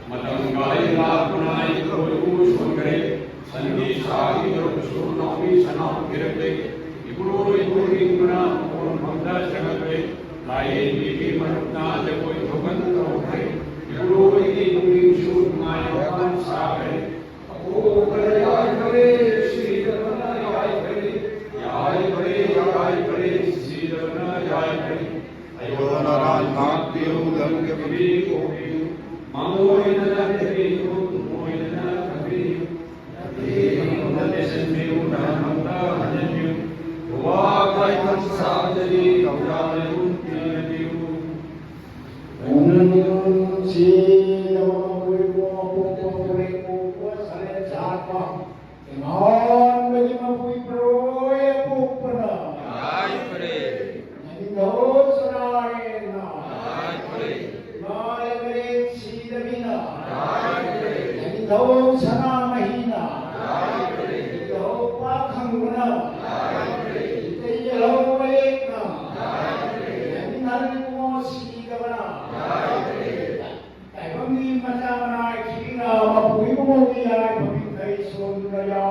ꯃꯇꯝ ꯀꯥꯏ ꯂꯥꯛꯄꯅ ꯑꯩꯈꯣꯏꯕꯨ ꯁꯣꯟꯈ꯭ꯔꯦ꯫ ꯁꯟꯒꯤ ꯁꯥꯒꯤ ꯃꯔꯨꯞꯁꯨ ꯅꯥꯎꯃꯤ ꯁꯅꯥꯎ ꯄꯤꯔꯛꯂꯦ꯫ ꯏꯕꯨꯡꯂꯣꯏ ꯅꯣꯛꯅꯤꯡꯕꯅ ꯃꯀꯣꯟ ꯐꯝꯗ ꯆꯪꯉꯛꯂꯦ꯫ ꯂꯥꯏꯔꯦꯝꯕꯤꯒꯤ ꯃꯔꯨꯞꯅ ꯖꯒꯣꯏ ꯊꯧꯒꯟ ꯇꯧꯈ꯭ꯔꯦ꯫ ꯏꯕꯨꯡꯂꯣꯏꯒꯤ ꯄꯨꯛꯅꯤꯡꯁꯨ ꯅꯨꯡꯉꯥꯏ ꯃꯄꯥꯟ ꯁꯥꯈ꯭ꯔꯦ꯫ ꯑꯄꯣꯛꯄꯗ ꯌꯥꯏꯐꯔꯦ, ꯁꯤꯗꯕꯅ ꯌꯥꯏꯐꯔꯦ꯫ ꯌꯥꯏꯐꯔꯦ, ꯌꯥꯏꯐꯔꯦ, ꯁꯤꯗꯕꯅ ꯌꯥꯏꯐꯔꯦ꯫ ꯑꯌꯣ ꯅꯔꯥꯟ ꯉꯥꯛꯄꯤꯌꯨ, ꯂꯝꯗꯝꯒꯤ ꯀꯣꯛꯄꯤꯌꯨ꯫ ꯃꯥꯡꯑꯣꯏꯅꯅ ꯊꯦꯝꯕꯤꯌꯨ, ꯇꯨꯡꯑꯣꯏꯅꯅ ꯊꯝꯕꯤꯌꯨ꯫ ꯅꯠꯇꯦ ꯑꯩꯉꯣꯟꯗ ꯂꯦꯞꯁꯤꯟꯕꯤꯌꯨ, ꯅꯍꯥꯟ ꯑꯃꯨꯛꯇ ꯍꯟꯖꯤꯟꯕꯤꯌꯨ꯫ ꯋꯥ ꯀꯥꯏꯊꯪ ꯁꯥꯖꯔꯤ, ꯊꯧꯖꯥꯜ ꯂꯩꯕꯨꯡ ꯄꯤꯅꯕꯤꯌꯨ꯫ ꯅꯨꯡꯁꯤꯔꯕ ꯃꯄꯨ ꯏꯕꯨꯡ ꯑꯄꯣꯛꯄ ꯄꯨꯔꯦꯟ ꯄꯣꯛꯄ ꯁꯔꯦꯟ ꯁꯥꯠꯄ ꯇꯣꯉꯥꯟꯕꯒꯤ ꯃꯄꯨ ꯏꯄꯨꯔꯣꯏ ꯑꯄꯣꯛꯄꯅ ꯌꯥꯏꯐꯔꯦ꯫ ꯅꯤꯡꯊꯧ ꯁꯅꯥꯔꯦꯟꯅ ꯌꯥꯏꯐꯔꯦ꯫ ꯏꯃꯥ ꯂꯩꯃꯔꯦꯟ ꯁꯤꯗꯕꯤꯅ ꯌꯥꯏꯐꯔꯦ꯫ ꯅꯤꯡꯊꯧ ꯁꯅꯥꯃꯍꯤꯅ ꯌꯥꯏꯐꯔꯦ꯫ ꯅꯤꯡꯊꯧ ꯄꯥꯈꯪꯕꯅ ꯌꯥꯏꯐꯔꯦ꯫ ꯏꯇꯩ ꯌꯦꯜꯍꯧ ꯃꯌꯦꯛꯅ ꯌꯥꯏꯐꯔꯦ꯫ ꯅꯤꯡꯊꯧ ꯏꯕꯨꯡꯉꯣ ꯁꯤꯗꯕꯅ ꯌꯥꯏꯐꯔꯦ꯫ ꯇꯥꯏꯕꯪꯒꯤ ꯃꯆꯥ ꯃꯅꯥꯏ ꯈꯤꯕꯤꯅ ꯃꯄꯨ ꯏꯕꯨꯡꯉꯣꯒꯤ ꯌꯥꯏꯐ ꯃꯤꯡꯊꯩ ꯁꯣꯟꯗꯨꯅ ꯌꯥꯎ